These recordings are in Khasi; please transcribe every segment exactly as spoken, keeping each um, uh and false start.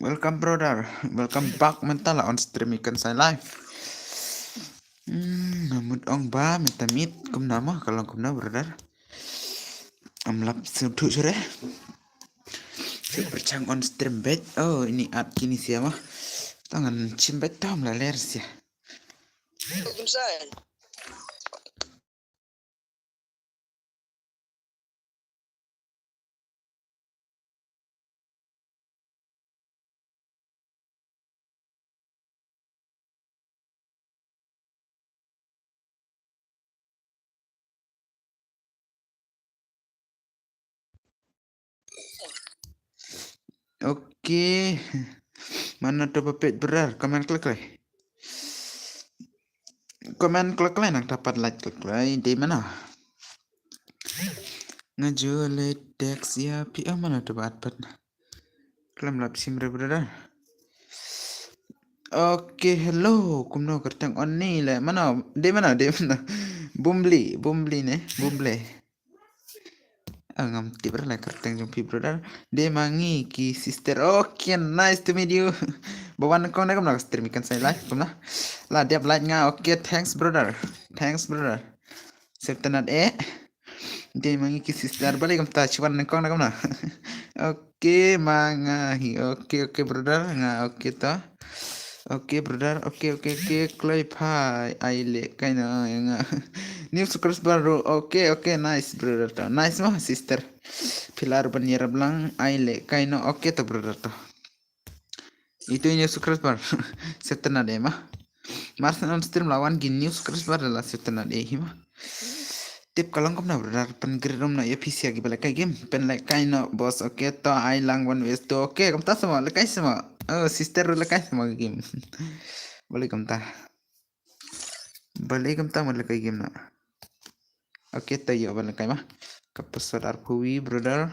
Welcome brother. Welcome back mynta la on stream ikan sai live. Hmm, mut ong ba mynta mit kumna ma ka long kumna brother. Am lap suthu sure. Super chang on stream bet. Oh ini at kini sia ma. Tangan chimbet tam la ler sia. Okay. Mano to ba peit brother, comment klik klik. Comment klik klik nang dapat like klik klik. Dei mano? Nga ju le text ïa phi, ah, mano to ba at pat. Khlem lap shim re brother. Okay, hello. Kumno kyrteng on ni le. Mano? Dei mano? Dei mano? Bumbli, Bumbli ne? Bumbli. Ah, ngam tip re la kyrteng jong phi brother. Dei ma ngi ki sister. Okay, nice to meet you. Ba wan kong na kumno stream ikan sai live kumno. La dep like nga. Okay, thanks brother. Thanks brother. Septanat eh. Dei ma ngi ki sister, balei kumta, shu wan nyngkong na kumno. Okay ma nga hi. Okay, okay brother, nga okay to. Okay brother, okay, okay, okay, kloi phai, ai leh kai noh ïa nga. New subscriber ruh. Okay, okay, nice brother to. Nice mo sister. Phi lah ruh ban ïarap lang, ai leh kai noh. Okay to brother to. Itu new subscriber. Septanat eh ma. Mar shen on stream la wan ki new subscriber la septanat eh hi ma. Tip ka long kumno brother, pynkhreh ruh noh ïa phi sha ki ba lehkai game. Pynlehkai noh boss. Okay to, ai lang one vs two. Okay, kumta sa mo, lehkai sa mo. Oh, sister ruh lehkai sa mo game. Balei kumta. Balei kumta mo lehkai game noh. Okay to, ïoh ban lehkai ma. Ka password arphew wi brother.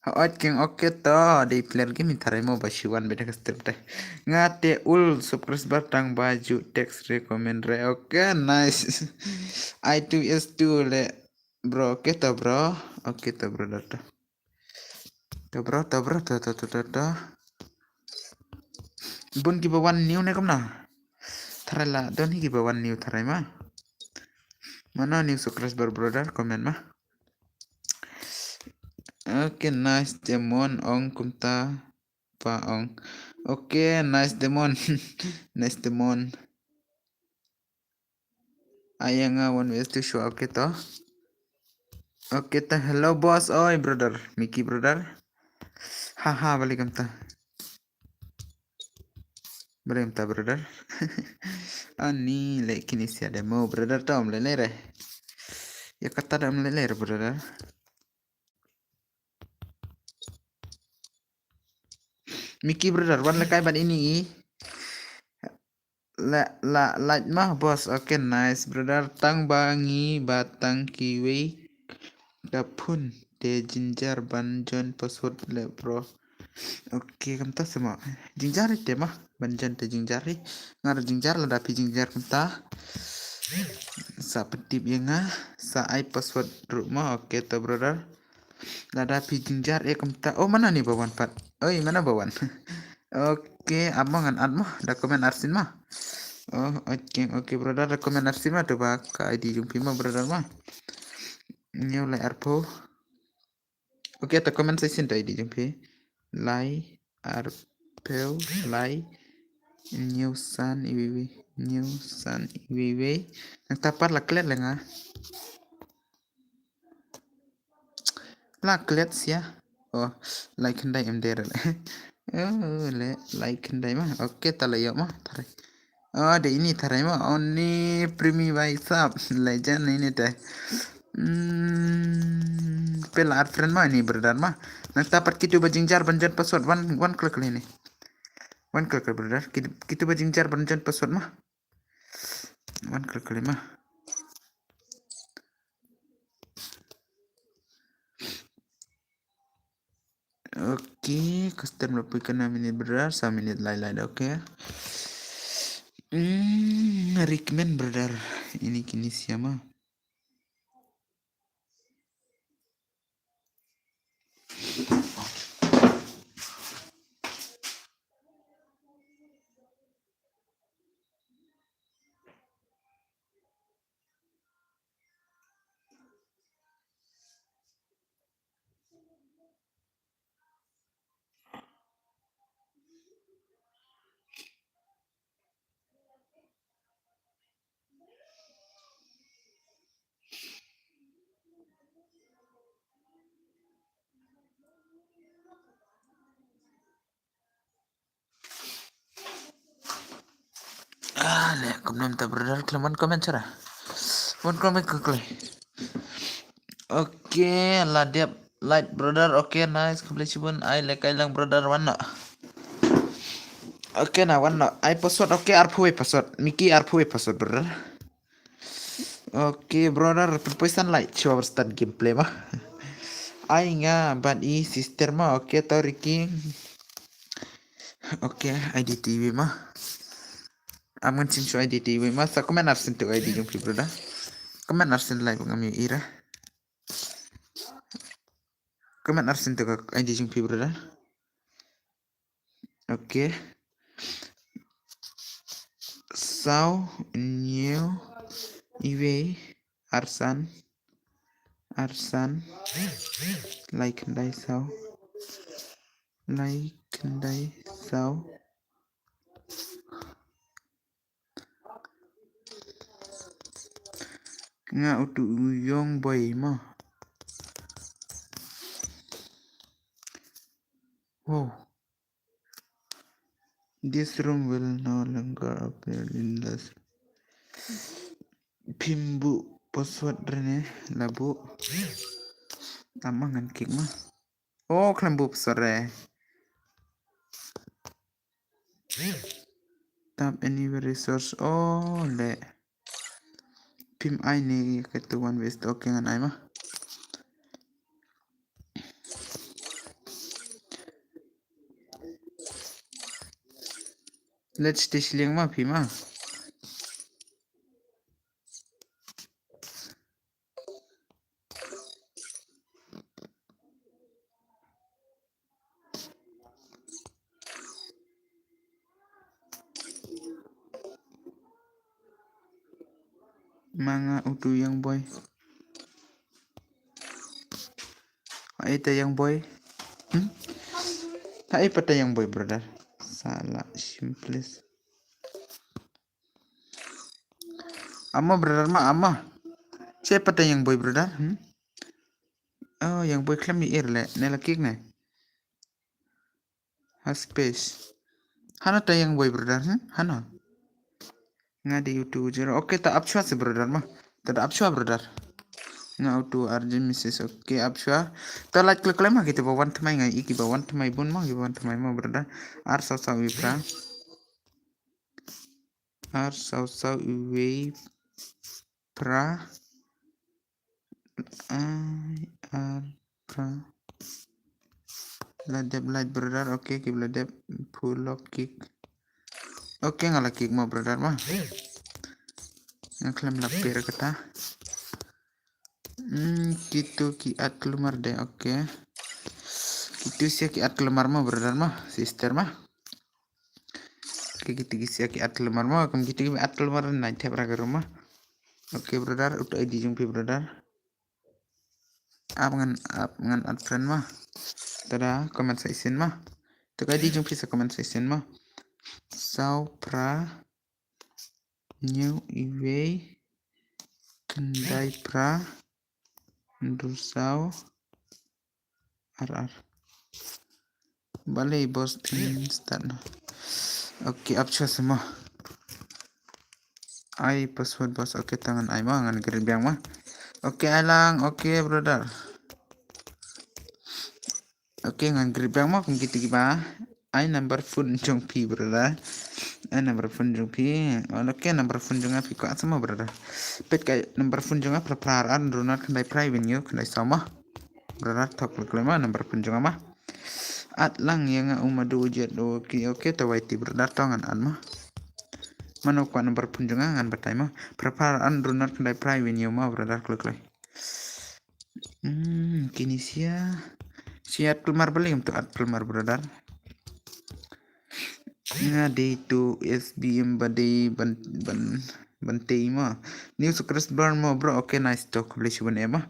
Hooid keng, okay to, dei player game in tharai mo ba shu wan bad ka stream te. Nga te ul subscriber tang ba ju text re comment re. Okay, nice. I two S two le bro, okay to bro. Okay to brother to. To bro, to bro, to, to, to, to, to. Bun ki ba wan new ne kumno. Tharai la don hi ki ba wan new tharai ma. Mano new subscriber brother, comment ma. Okay, nice demon ong kumta pa ong. Okay, nice demon. Nice demon. Ai ïa nga one vs two shuwa, okay to. Okay to, hello boss, oi brother, Mickey brother. Haha, balei kumta. Balei kumta brother. Ani leh kine sha demo brother to, ym leh leh re. Ïa kata da ym leh leh re brother. Mickey brother, wan lehkai bad ini i. La, la, like ma boss. Okay, nice brother. Tang ba ngi ba tang kiwei ka phone te jynjar ban jon password le bro. Okay, kumta sa ma. Jynjar te ma. Ban jon te jynjar hi. Nga ruh jynjar, lada phi jynjar kumta sa pyntip ïa nga. Sa ai password ruh ma. Okay to brother. Lada phi jynjar eh kumta. Oh, mano ni ba wan pat. Oi, mano ba wan. Okay, ap ma, ngan add ma. Da comment arsien ma. Oh, okay, okay brother, da comment arsien ma to ba ka I D jong phi ma brother ma. Hynñiew lai arphew. Okay, to comment sa shisien to I D jong phi. Lai arphew lai hynñiew san iwei wei, hynñiew san iwei wei. Nangta pat la klet leh nga. La klet sia. Oh, lai khyndai em der. Oh, le lai khyndai ma. Okay, ta la ïoh ma. Tharai. Oh, dei ini tharai ma. Oni primi bai sap. Legend ini te. Hmm, pela art friend ma ini brother ma. Nangta pat kitu ba jynjar ban jon password, wan, wan klik klik ini. Wan klik klik brother. Kitu, kitu ba jynjar ban jon password ma. Wan klik klik ma. Okay, custom la poi kane minit brother, sa minit lai lai da, okay. Hmm, recommend brother. Ini kini siapa? Ah, le, kumno mynta brother, khlem wan comment sara. Wan comment ka kle. Okay, la dep light brother. Okay, nice. Khublei shibun, ai le kai lang brother, wan noh. Okay na, wan noh. Ai password, okay, arphew wei password. Miki arphew wei password brother. Okay brother, pynpoi san light shuwa ban start gameplay ma. Ai nga bad i sister ma. Okay, to Ricky. Okay, I D T V ma. Am ngan sim shuwa I D T V ma. Sa comment arsien to I D jong phi brother. Comment arsien live ngam ïohi re. Comment arsien to I D jong phi brother. Okay. Saw, hynñiew, iwei, arsan, arsan, lai khyndai saw, lai khyndai saw. Nga utu u young boy mo. Wow. This room will no longer appear in the... Phim buh password re ne, la buh. Tama ngan kick ma. Oh, khlem buh password re. Tap any resource. Oh, le. Phim ai ne ka tu one waste. Okay, ngan ai ma. Let's test liang ma phi ma. Ma nga utu young boy. Ai ta young boy. Hmm? Ai pata young boy brother. Salah shim please. Amo brother ma amo. Che pata young boy brother. Hmm? Oh, young boy khlem i ir le ne la kick ne. Ha space. Hana ta young boy brother, hmm? Hana. Nga di utu zero. Okay, ta ap shuwa se brother ma. Ta da ap shuwa brother. Nga utu arjun missus. Okay, ap shuwa. Ta like klik klik ma kita ba wan tmai nga iki ba wan tmai bun ma ki ba wan tmai ma brother. Ar saw saw iwei phra. Ar saw saw iwei phra. Ai ar phra. La dep light brother, okay, ki la dep full lock kick. Okay, nga la kick mo brother ma. Nga khlem la per kata. Hmm, kitu ki at klumar de, okay. Kitu sia ki at klumar mo brother ma, sister ma. Okay, kitu ki sia ki at klumar mo, kum kitu ki at klumar na thep ra ka room ma. Okay brother, utu I D jong phi brother. Ap ngan, ap ngan add friend ma. Tada comment section ma. Tuk I D jong phi sa comment section ma. Saw phra. Hynñiew iwei. Khyndai phra. Hynriew saw. Ar ar. Balei boss tin start na. Okay, ap shuwa se mo. Ai password boss. Okay, ta ngan ai ma, ngan greet biang ma. Okay, ai lang. Okay brother. Okay, ngan greet biang ma kum kitu kiba ai number phone jong phi brother. Ai number phone jong phi. Okay, number phone jong nga phi kwah sa ma brother. Peit ka number phone jong nga phra phra ar ar hynriew khyndai phra iwei hynñiew khyndai saw ma. Brother, thok klik klik ma number phone jong nga ma. At lang ïa nga u madu u jet u ki, okay, ta wai ti brother, to ngan at ma. Mano kwah number phone jong nga ngan batai ma. Phra phra ar ar hynriew khyndai phra iwei hynñiew ma brother, klik klik. Hmm, kini sia. Sia at klumar balik tu at klumar brother. Nga dei tu S B M ba dei ban ban ban tei ma. New subscriber mo bro. Okay, nice to, khublei shibun eh ma.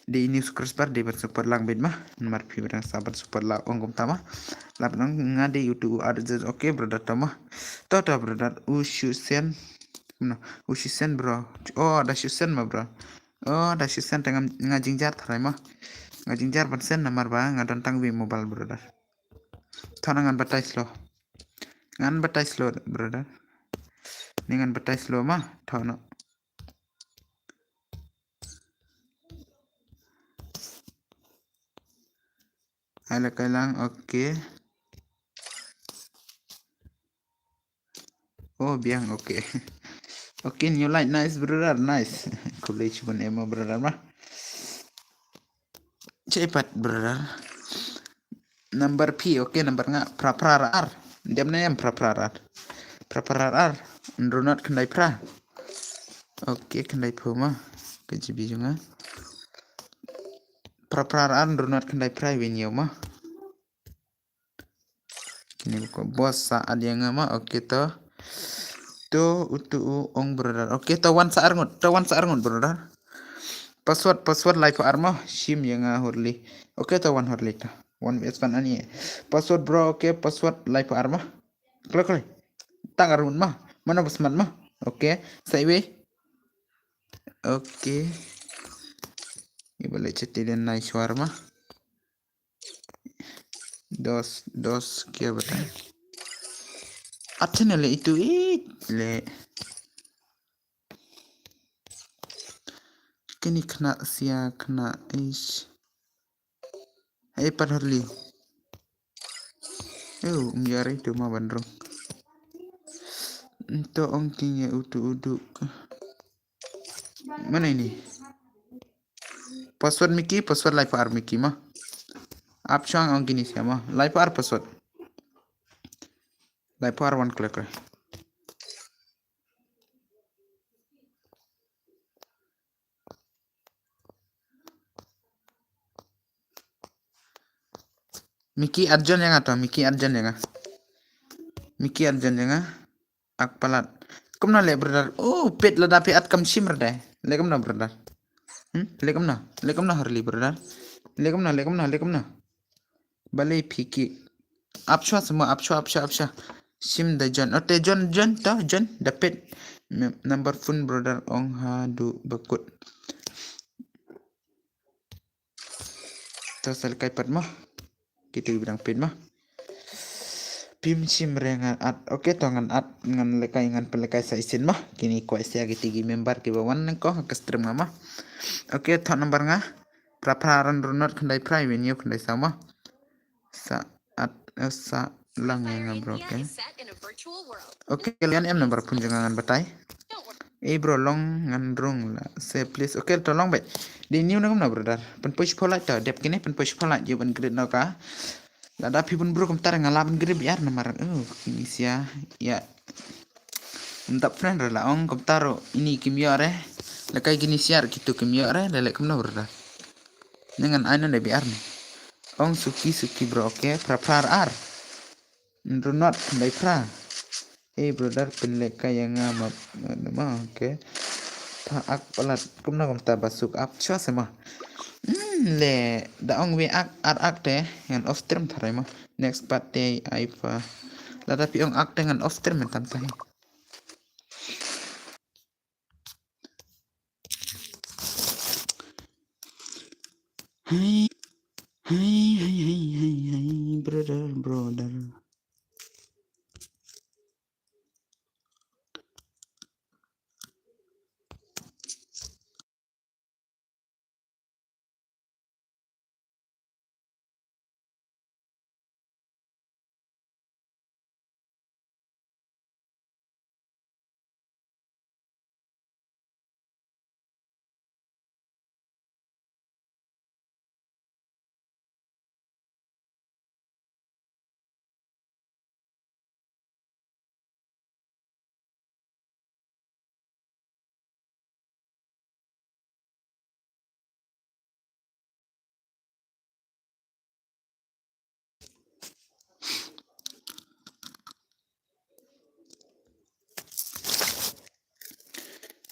Dei new subscriber dei ban support lang bit ma. Namar phi ba dang sa ban support lang ong kumta ma. Lap nang nga dei utu ar. Okay brother, to ma. To to brother. U shu sen. No, u shu sen bro. Oh, da shu sen ma bro. Oh, da shu sen, tang nga jingjar tharai ma. Nga jingjar ban sen namar ba nga don tang wi mobile brother. Thana ngan batai slow. Ngan batai slow brother. Ni ngan batai slow ma, thaw noh. Ai la kai lang, okay. Oh, biang, okay. Okay, new light, nice, brother, nice. Khublei shibun em, brother, ma. Chepat, brother. Number P, okay, number nga, phra phra ar ar. Dem na em, phra phra ar ar. Phra phra ar ar. Nrunot khyndai phra. Okay, khyndai phew ma. Ka G B jong nga. Phra phra ar ar, nrunot khyndai phra, win yow ma. Kine ko boss sa ad ïa nga ma, okay to. To, utu u ong, brother. Okay to, wan sa arngut, to wan sa arngut, brother. Password, password, lai phew ar ma, shim ïa nga Hurley. Okay to, wan Hurley to. Wan wes pan ani. Password, bro, okay, password, lai phew ar ma. Klo, klo. Tang arngut ma. Mano bas mat ma. Okay, sa iwe. Okay. Iba le cheti den nai shwar ma. Dos, dos, kya batai. Athene le itu it le. Kini kena sia kena ish. Hei, pat Hurley. Oh, um, yari tu ma bandrung. Ento ong king ya utu uduk. Mana ini? Password Mickey, password lai phew ar Mickey ma. Ap shang ong kini sia ma. Lai phew ar password. Lai phew ar wan kle kle. Mickey Arjun ïa nga to, Mickey Arjun ïa nga. Mickey Arjun ïa nga. Ak palat. Kumno le, brother? Oh, pit lada phi at kam shim re de. Le kumno, brother? Hmm? Le kumno? Le kumno, Hurley, brother? Le kumno, le kumno, le kumno? Balei phi ki. Ap shwa semua, ap shwa, ap shwa, ap shwa. Shim da John. Oh, te John, John, to, John, da pit. Number phone, brother, ong haduh bakut. To sa lehkai pat mo. Kito ki ba dang peit mo. Phim shim re ngan at. Okay to ngan at, ngan lehkai, ngan pynlehkai sa shisien mo. Kine kwah ïa kito ki member kiba wan nyngkong ha ka stream nga mo. Okay, thok number nga. Phra phra ar nrunot khyndai phra, win ïa u khyndai saw mo. Sa at, eh, sa lang ïa nga bro, okay. Okay, lian em number phone jong nga ngan batai. Eh bro, long ngan rung la. Say please. Okay, to long beit. Dei new na kumno brother? Pynpoi shiphew like to, dep kine pynpoi shiphew like, ïa ban greet noh ka. Lada phi bun bro kumta nga lah ban greet biar namar. Oh, kine sia. Ïa. Ym dap friend re la ong kumta ruh ini kim ïoh re. Lehkai kine sia ruh kito kim ïoh re, leh leh kumno brother? Ngan ai noh da biar ne. Ong suki suki bro, okay, phra phra ar. Nrunot khyndai phra. Hey brother, pynlehkai ïa nga ma, ma, okay. Pha ak palat, kumno kumta ba suk ap chwa se ma. Hmm, le, da ong wei ak, ar ak te, ngan off stream tharai ma. Next part te, ai pha. Lada phi ong ak te ngan off stream mynta te. Hey, hey, hey, brother, brother.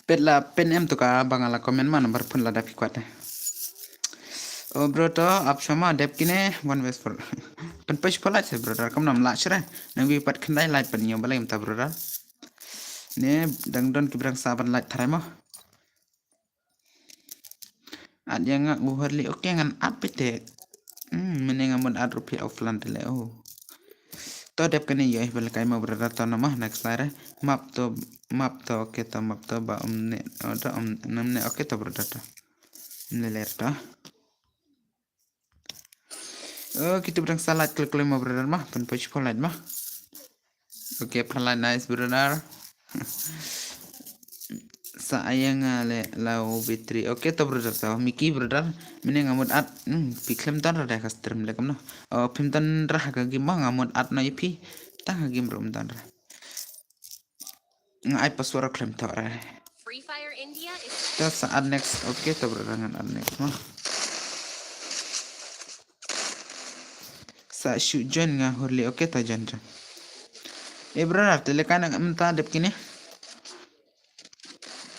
Peit la pyn em to ka ba nga la comment ma number phone lada phi kwah te. O bro to ap shwa ma dep kine one west for. Pynpoi shiphew like se brother, kumno ym lah shuh re. Nang wi pat khyndai like pynïoh balei mynta brother. Ne dang don ki ba dang sah ban like tharai mo. At ïa nga u Harley, okay ngan at phi te. Hmm, mynne nga mut at ruh phi offline te le, oh. To dep kane ïoh ban lehkai mo brother to namar next slide re. Map to, map to, okay to, map to ba um ne, oh, to um, um ne, okay to brother to. Um ne ler to. Oh, kita berang salat klik klik mo brother mo, pynpoi shiphew like mo. Okay, pynlait nice brother. Sa ïa nga le la u battery. Okay to brother to. Miki brother. Mine nga mut at. Hmm, phi khlem don ra da ka stream le kam no. Oh, phim don ra ka game mo nga mut at no ïa phi. Tang ka game ruh ym don ra. Nga ai password khlem thoh ra. Free Fire India is Ta sa add next. Okay to brother ngan add next mo. Sa shu join nga hurli. Okay to join join. Eh brother, te lehkai na mynta dep kine.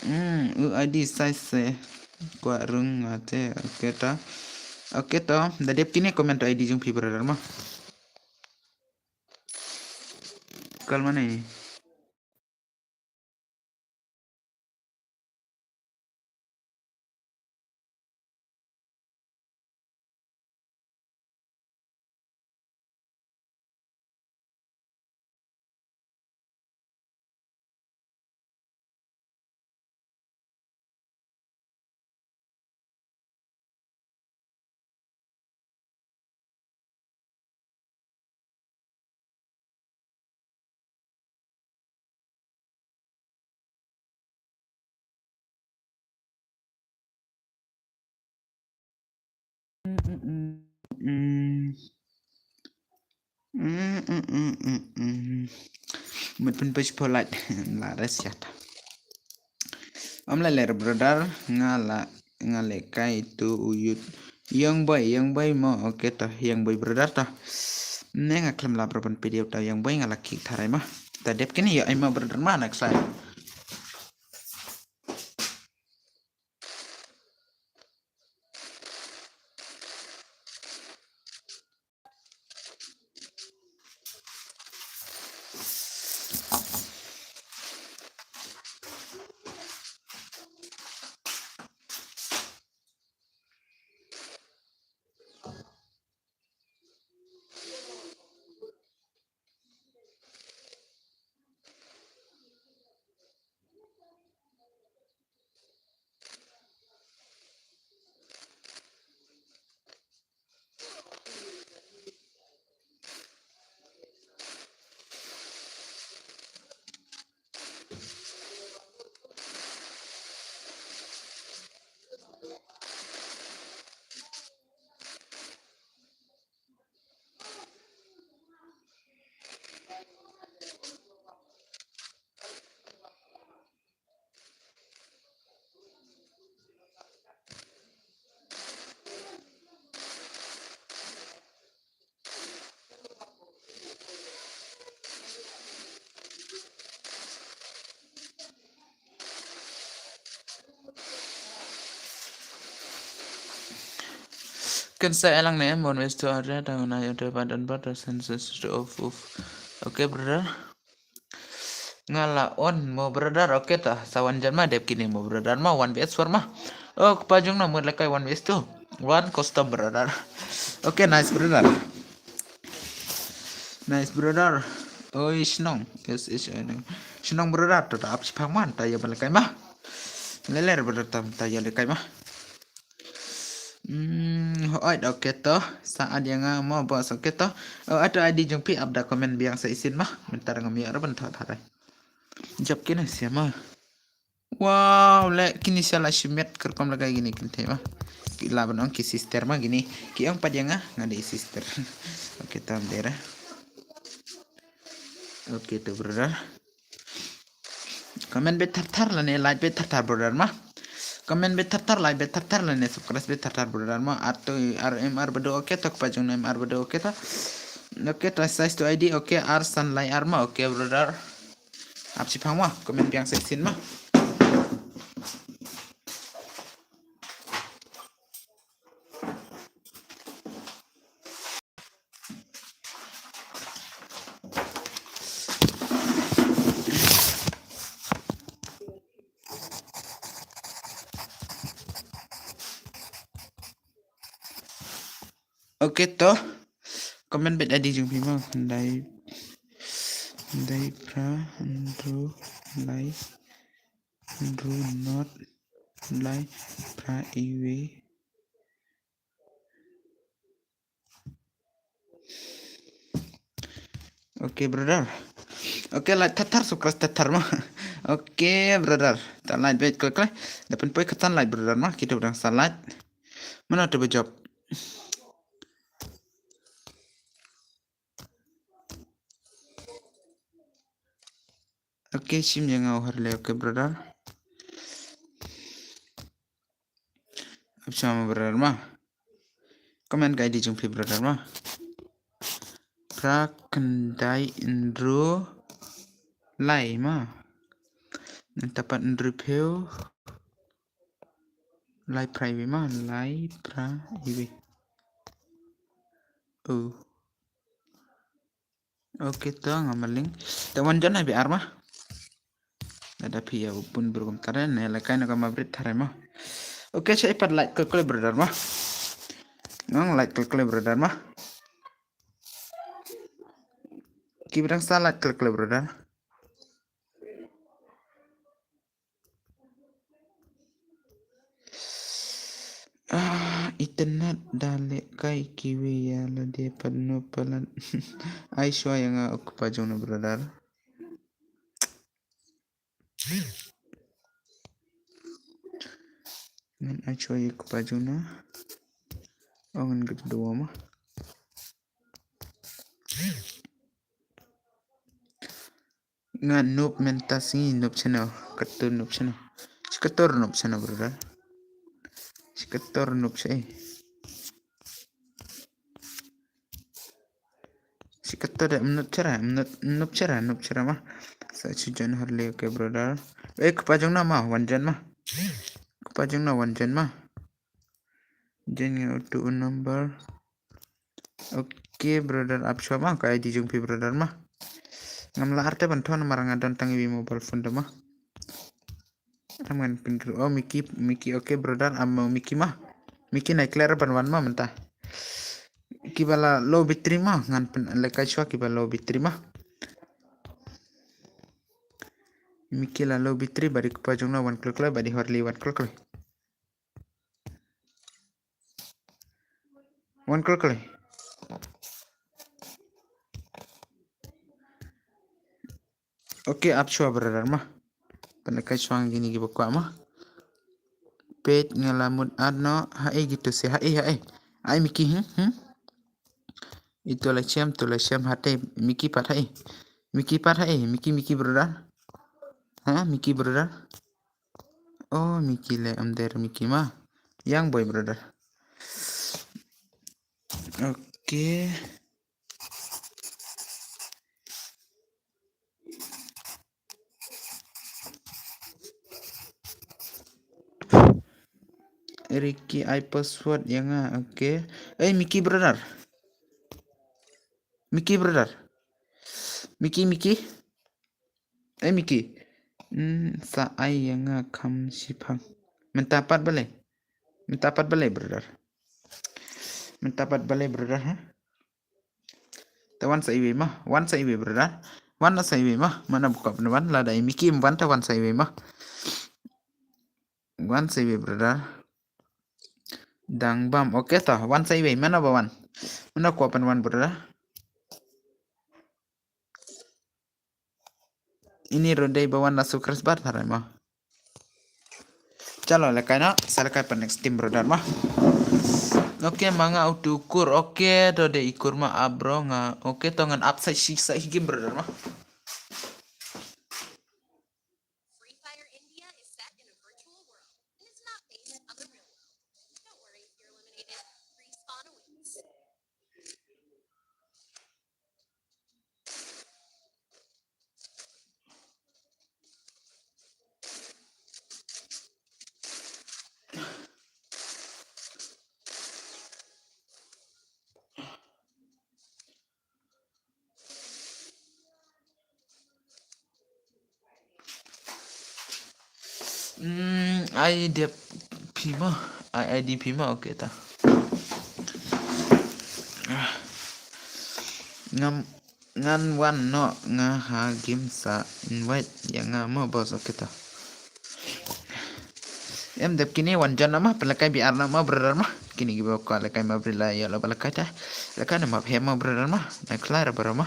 Hmm, u I D size se. Kwah rung nga te. Okay to. Okay to. Da dep kine comment to I D jong phi brother mo. Kal mana ini? Mut pynpoi shiphew like la res shat. Am la ler brother nga la nga lehkai tu u youth. Young boy, young boy mo, okay to, young boy brother to. Ne nga khlem lap ra ban pynpoi ïa uta young boy nga la kick tharai mo. Ta dep kine ïa ai mo brother mo next slide. Kan sa elang ne, mon wes tu ada, tangan ayo tu padan padan, senses tu of of. Okay, brother. Nga la on mo brother, okay ta. Sa wan jan ma dep kine mo brother ma, one V S four ma. Oh, kpa jong na mut lehkai one V S two. One custom brother. Okay, nice brother. Nice brother. Oi, shnong. Yes, yes, I know. Shnong brother, to ta ap shipang man, ta ïa ba lehkai ma. Leler brother tam, ta ïa lehkai ma. Hmm, oi, okay to. Sa add ïa nga mo boss, okay to. Oh, ato I D jong phi ap da comment biang sa isin ma. Mynta ngam ïa ra ban thoh tharai. Jop kine sia ma. Wow, le kine sia la shimet kerkom lehkai kine kin thei ma. Ki la ban ong ki sister ma kine. Ki ong pat ïa nga, nga dei sister. Okay to, dera. Okay to brother. Comment beit thar thar lane like beit thar thar brother ma. Comment beit thar thar, like beit thar thar lane subscribe beit thar thar brother ma. Ato R M R bado, okay to, kpa jong na M R bado, okay to. Okay to, size to I D, okay, R san lai R ma, okay brother. Ap shipang ma, comment biang sa isin ma. Okay to. Comment beit I D jong phi ma, dai. Dai phra hynriew lai hynriew not lai phra iwei. Okay, brother. Okay, light thathar, sukras thathar ma. Okay, brother. Ta light beit kle kle. Da pynpoi katan light, brother ma. Kita udah sa light. Mana tu bejop? Okay, shim ïa nga u Harley, okay, brother. Ap shwa ma, brother ma. Comment ka I D jong phi, brother ma. Phra khyndai hynriew lai ma. Nangta pat hynriewphew lai phra iwei ma, lai phra iwei. Oh. Okay, to nga maling. Te wan jon ha bi ar ma. Lada phi ïa u pun bru kumta re, ne la kai na ka ma brit thare ma. Okay, sa ipat light kle kle, brother ma. Nang light kle kle, brother ma. Ki ba dang sa light kle kle, brother. Ah, internet da leh kai kiwei ïa lade pat no palat. Ai shwa ïa nga u kpa jong na, brother. Ngan ai shwa ïa u kpa jong na. Oh, ngan kyrduh ma. Nga Noob mynta sngi, Noob channel. Katur Noob channel. Shi katur Noob channel, brother. Shi katur Noob channel. Shi katur de Noob channel, Noob, Noob channel, Noob channel ma. Sa shu join Harley, okay, brother. Eh, kpa jong na ma, wan join ma. Kpa jong na, wan join ma. Join nga utu u number. Okay, brother, ap shwa ma, ka I D jong phi, brother ma. Ngam lah arte ban thon namar nga don tang iwei mobile phone da ma. Am ngan pynrung, oh, Mickey, Mickey, okay, brother, am, uh, Mickey ma. Mickey nai clear ban wan ma mynta. Kiba la low battery ma, ngan pynlehkai shwa kiba low battery ma. Mickey la low battery, bad i kpa jong na wan kle kle, bad i Harley wan kle kle. Wan kle kle. Okay, ap shwa, brother ma. Pynlehkai shwa kine kiba kwah ma. Peit nga la mut add noh, haei kito se, haei, haei. Ai Mickey, hmm, hmm. Ito la shem, to la shem, haei, Mickey pat haei. Mickey pat haei, Mickey, Mickey, brother. Ha, Mickey, brother. Oh, Mickey le, am der Mickey ma. Young boy, brother. Okay. Ricky, ai password ïa nga, okay. Eh, Mickey, brother. Mickey, brother. Mickey, Mickey. Eh, Mickey. Hmm, sa ai ïa nga kham shiphang. Mynta pat balei? Mynta pat balei, brother? Mynta pat balei, brother, ha? Te wan sa iwei ma, wan sa iwei, brother. Wan sa iwei ma, mana buka pynwan, lada i Mickey im wan te wan sa iwei ma. Wan sa iwei, brother. Dang bam, okay to, wan sa iwei, mana ba wan. Mana kwah pynwan, brother. Ini ruh dei ba wan la sukres bar tharai ma. Chalo, lehkai noh, sa lehkai pat next team, brother ma. Okay, ma nga utu kur, okay, to dei i kur ma ap bro nga, okay, to ngan ap sa shi sa hi game, brother ma. Free Fire India is set in a virtual world and is not based on the real world. Don't worry if you're eliminated. Respawn awaits. Hmm, I D phi ma, I, I D phi ma, okay ta. Ah. Ngam, Ngan wan noh nga ha game sa invite ïa nga mo boss, okay to. Em dep kine wan jan ma pynlehkai biar na ma brother ma. Kine kiba kwah lehkai ma brother ïa la ba lehkai ta. Lehkai na ma phe ma brother ma. Na khlai ra brother ma.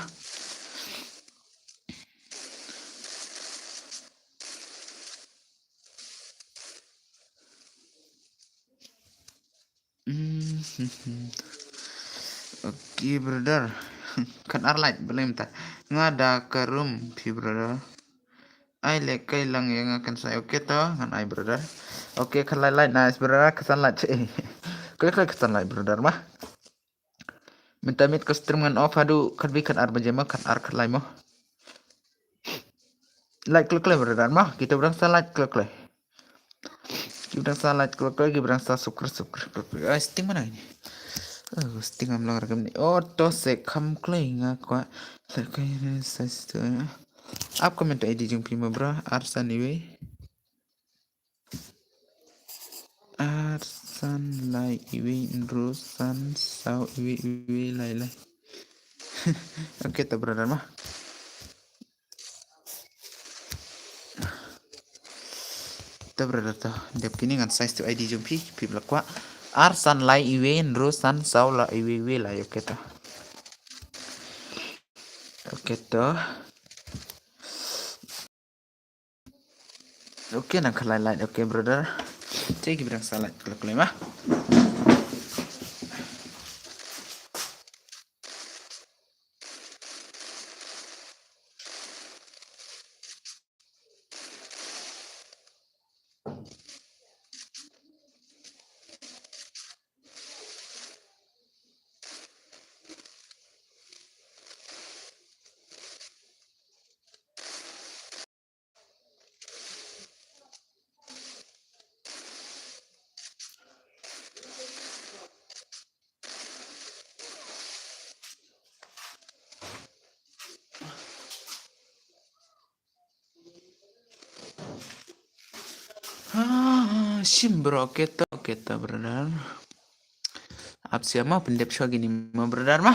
Mm, okay brother. Kan ar light belum ta. Nga da ka room phi brother. Ai lehkai lang ïa nga kan sai, okay to ngan ai brother. Okay kan lai light nice brother kan san light. Klik klik kan san light brother ma. Mynta miet ka stream ngan off haduh khatbi khatar baje mo, khatar khatlai mo. Light kloi kloi brother mo, kita brang sa light kloi kloi. Kita brang sa light kloi kloi, kita brang sa subscribe subscribe kloi kloi. Ai sting mana ini? Oh, sting am lang rekam ni. Oh, to se kham kloi nga kwa. Light kloi sa stu. Ap comment I D jong phi mo bro, Arsan iwi. Ar san lai iwi hynriew san saw iwi iwi lai lai. Okay to brother ma. To brother to. Dep kine ngan size to I D jong phi, phi ba la kwah. Ar san lai iwi hynriew san saw lai iwi iwi lai, okay to. Okay to. Okay nang khalai light, okay brother. Cek ki brang sa light kloi kloi ma. Ah, shim bro, keto keto brother. Ap siama pendep shwa gini ma brother ma.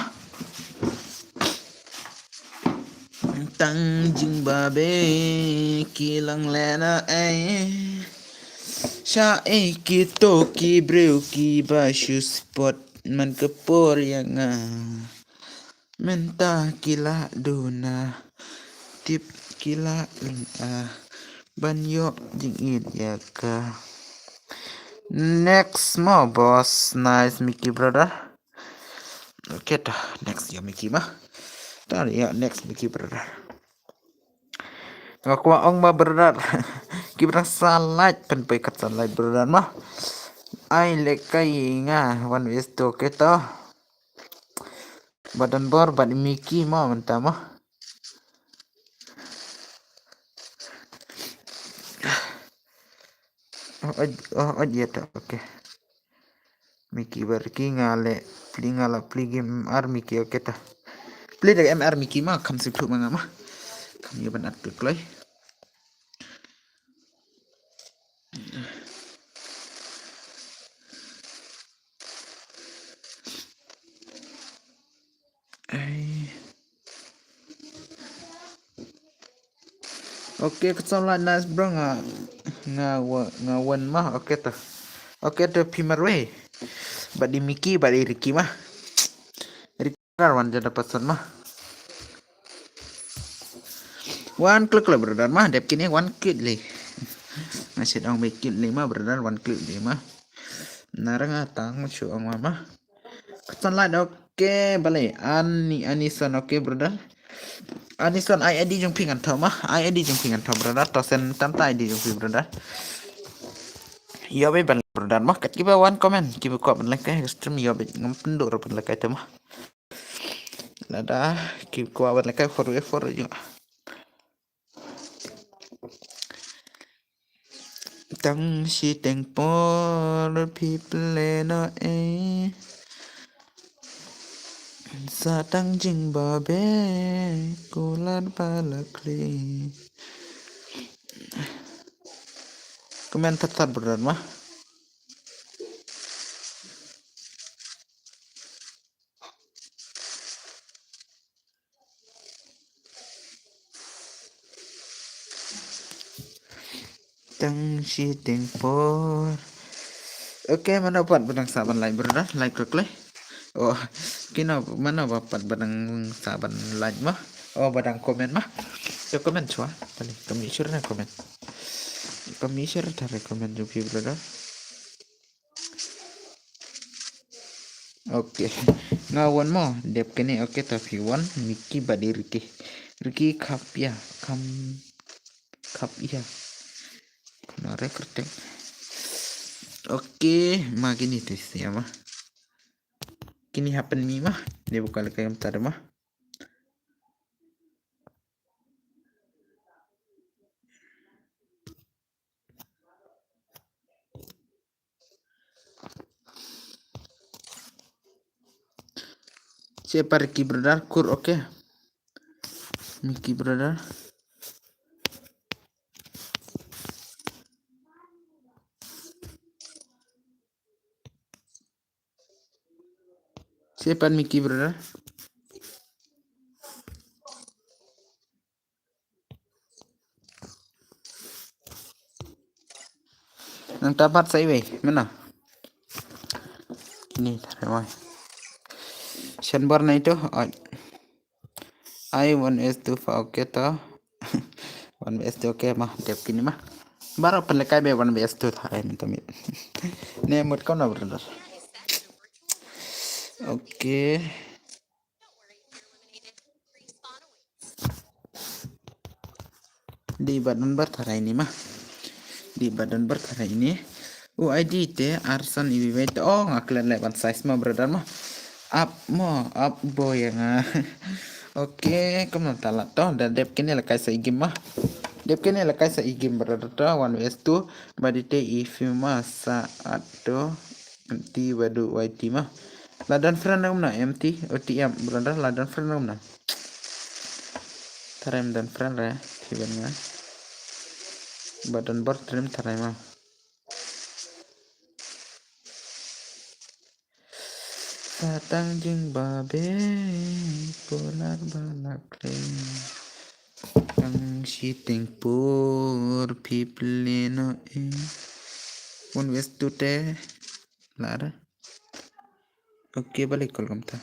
Tang jing babe ki lang lena eh. Sha eh ki to ki breu ki ba shu spot man ke por yang ah. Mynta ki la duna tip ki la ling ah ban ïoh jingit ïa ka. Next mo boss, nice Mickey brother. Okay ta next ïa Mickey ma. Ta ïa next Mickey brother. Nga kwah ong ma brother. Ki brang sa light pen pai kat sa light brother ma. Ai le kai nga wan wis to keto. Badan bor bad Mickey ma mynta ma. Oh, oh, oh, ya ta, okay. Mickey bar ki nga le pli nga la pli game M R Mickey, okay ta. Pli da M R Mickey ma kam sip thuk ma nga ma. Kam ya ban at kloi. Ai. Okay, ka song la nice bro nga nga wa- nga wan ma, okay ta. Okay ta phi marwei. Bad di Mickey bad di Ricky ma. Ricky wan jada pasan ma. Wan klik klik brother ma, dep kini wan klik li. Nga shet ong be klik li ma brother, wan klik li ma. Narang atang ma shu ong ma ma. Katan lai, okay, bale. Ani Anison, okay brother. Anison ai I D jong phi ngan thaw ma, ai I D jong phi ngan thaw brother. To sen tam ta I D jong phi brother. Yo be ban brother ma, kat kiba wan comment kiba kwah ban like stream yo be ngam pendu ra ban like ta ma. Lada ki kwah ban lehkai for we for ju. Tang shi teng por phi pynleh noh eh. Sa tang jingbabe kular ba la khlieh. Comment thad thad brother ma. Tang shiteng por. Okay, mano pat ba dang sah ban like, brother? Like ko kloi. Oh, kino mano ba pat ba dang sah ban like mo? Oh, ba dang comment mo? To comment shuwa. Tali, kami sure na comment. Kami sure tare comment jong phi, brother. Okay. Nga wan mo, dep kane, okay, ta phi wan, Mickey bad i Ricky. Ricky khap ïa, kham, khap ïa. Kano re kyrteng. Okay, ma kini te sia ma. Kini happen mi ma. Dia buka leka yang tadi ma. Siapa Ricky brother? Kur, okay. Mickey brother. Siapa Mickey brother? Nang tabat sa iwei, mana? Ini, tarik mai. Shan bar na itu, ai. Ai, one S two fa, okay to. One S two, okay, ma, dep kini ma. Baru pelekai be one S two tharai minta mit. Ne mut kau na brother. Okay. Di ba don bar tharai ini ma. Di ba don bar tharai ini. U I D te arsan iwi wei te. Oh, nga klet leh ban size ma brother ma. Up mo, up boy ya nga. Okay, kumno tala to. Da dep kini la kai sa igim ma. Dep kini la kai sa igim brother to. One vs two. Ba di te i fi ma sa ato. Empty ba du Y T ma. La don friend na kumna empty. O T M brother la don friend na kumna. Tharai ym don friend re, phi ban nga. Ba don bor trim tharai ma. Sa tang jing ba be polar ba la kleng. Tang shiteng por phi pleno e. One vs two te lar. Okay, balik call kumta.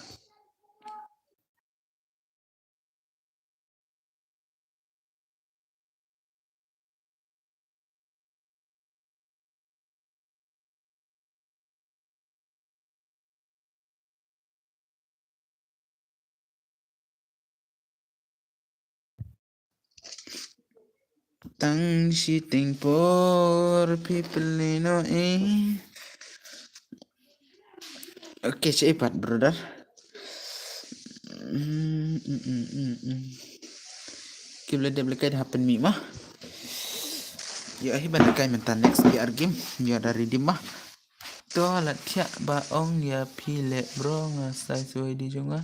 Tang shiteng por phi pleno e. Okay, che ipat brother. Mm, mm, mm, mm, mm. Ki bla dep lekai happen mi ma. Yo ahi ban lekai mynta next ki ar game. Yo da ready ma. To la thiah ba ong ya phi le bro nga sai suai di jong nga.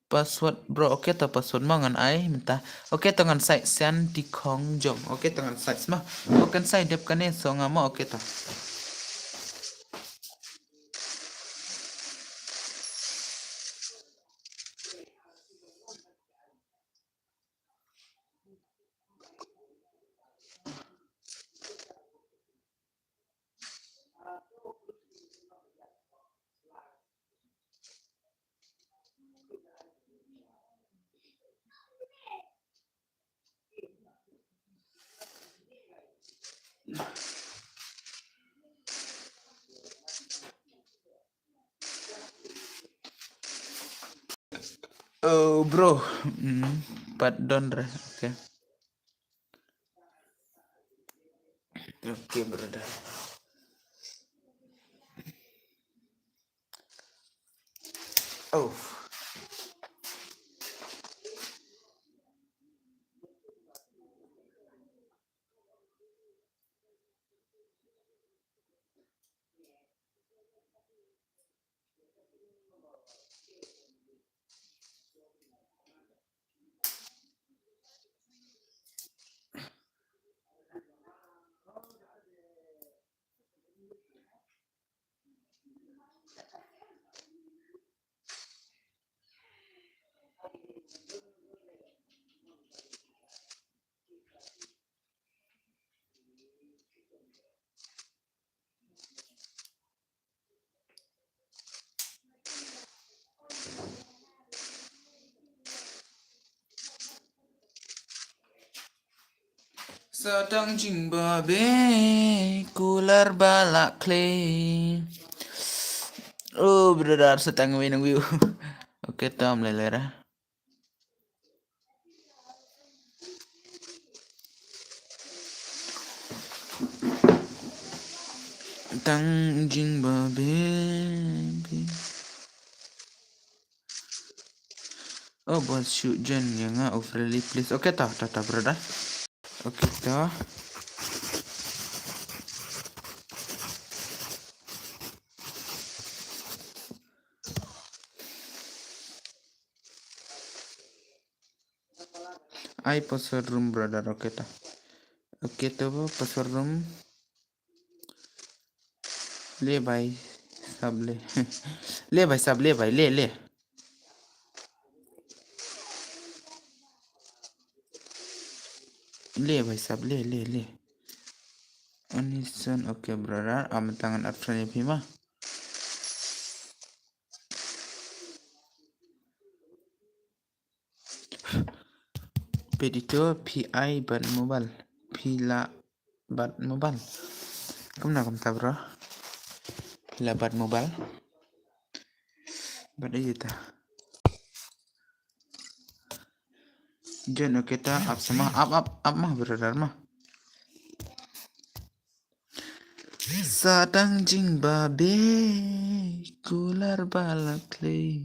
Password bro, okay to password ma ngan ai mynta. Okay to ngan sai sian ti khong jong. Okay to ngan sai ma. Okay ngan sai dep kane so nga ma okay to. Oh, bro. Mm, pat don re. Okay. Okay, brother. Oh. Sa tang jingbabe kular bala kle. Oh, brother, sa tang wei nang wiu. Okay, tam lelera. Tang jingbabe. Oh, bos shu jen ya nga overly please. Okay, ta, ta, ta, brother. Okay, ta. Ai, password room, brother. Okay, ta. Okay, ta, password room. Le bai sab le. Le bai sab le bai le le. Le bai sab le le le. Anison, okay, brother. Am tangan at friend phi ma. Pedito P I bad mobile. Pila bad mobile. Kumna kumta, bro. Pila bad mobile. Bad ayu ta. Jen, okay, ta ap sama, ap, ap, ap ma, brother ma. Sa tang jingbabe kular bala kle.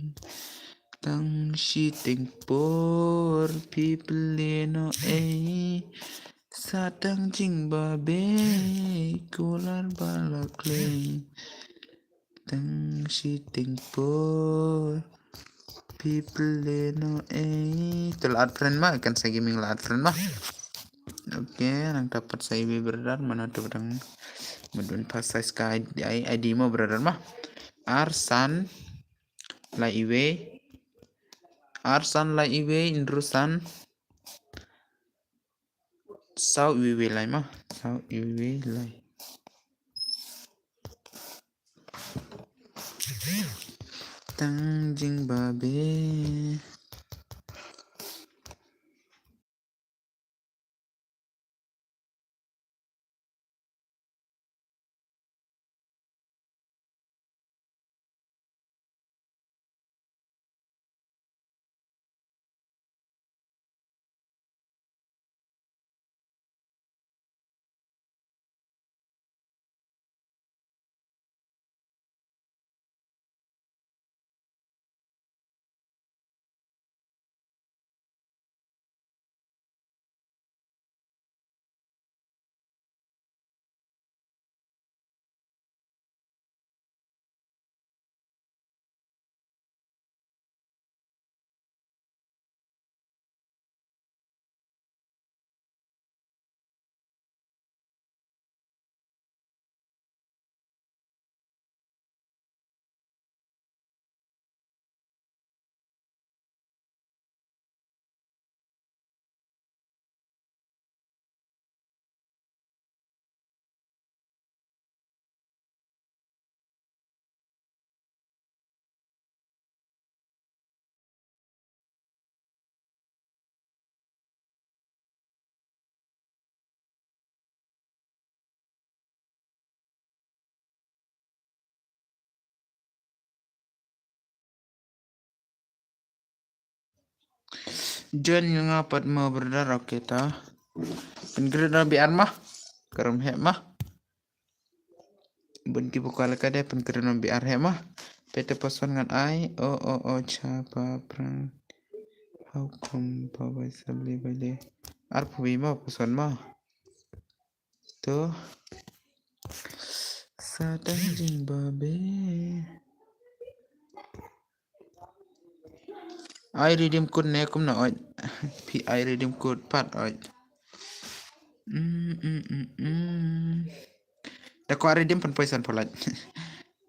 Tang shiteng por phi plie noh ei. Sa tang jingbabe kular bala kle. Tang shiteng por phi plie noh ei. Te la add friend ma, kan sa gaming la add friend ma. Okay, nang dapat sa iwi, brother, mano tu, brother. Mudun pas sa sky I D mo, brother ma. Arsan la iwi. Arsan la iwi, Indrusan. Saw iwi lai ma. Saw iwi lai. Tang jingbabe. Jen nga pat mo, brother, okay ta. Pynkhreh na B R ma. Karam heh ma. Bun ki bukal ka de pynkhreh na B R heh ma. Pete pason ngan ai. O, o, o, cha, pa, prang. How come, pa, bai, sabli, bai, le. Ar phubi ma, pason ma. To. Sa tang jingbabe. Ai redeem code ne kumno oi. P I redeem code pat oi. Mm, mm, mm, mm. Da kwah redeem pynpoi san pholait.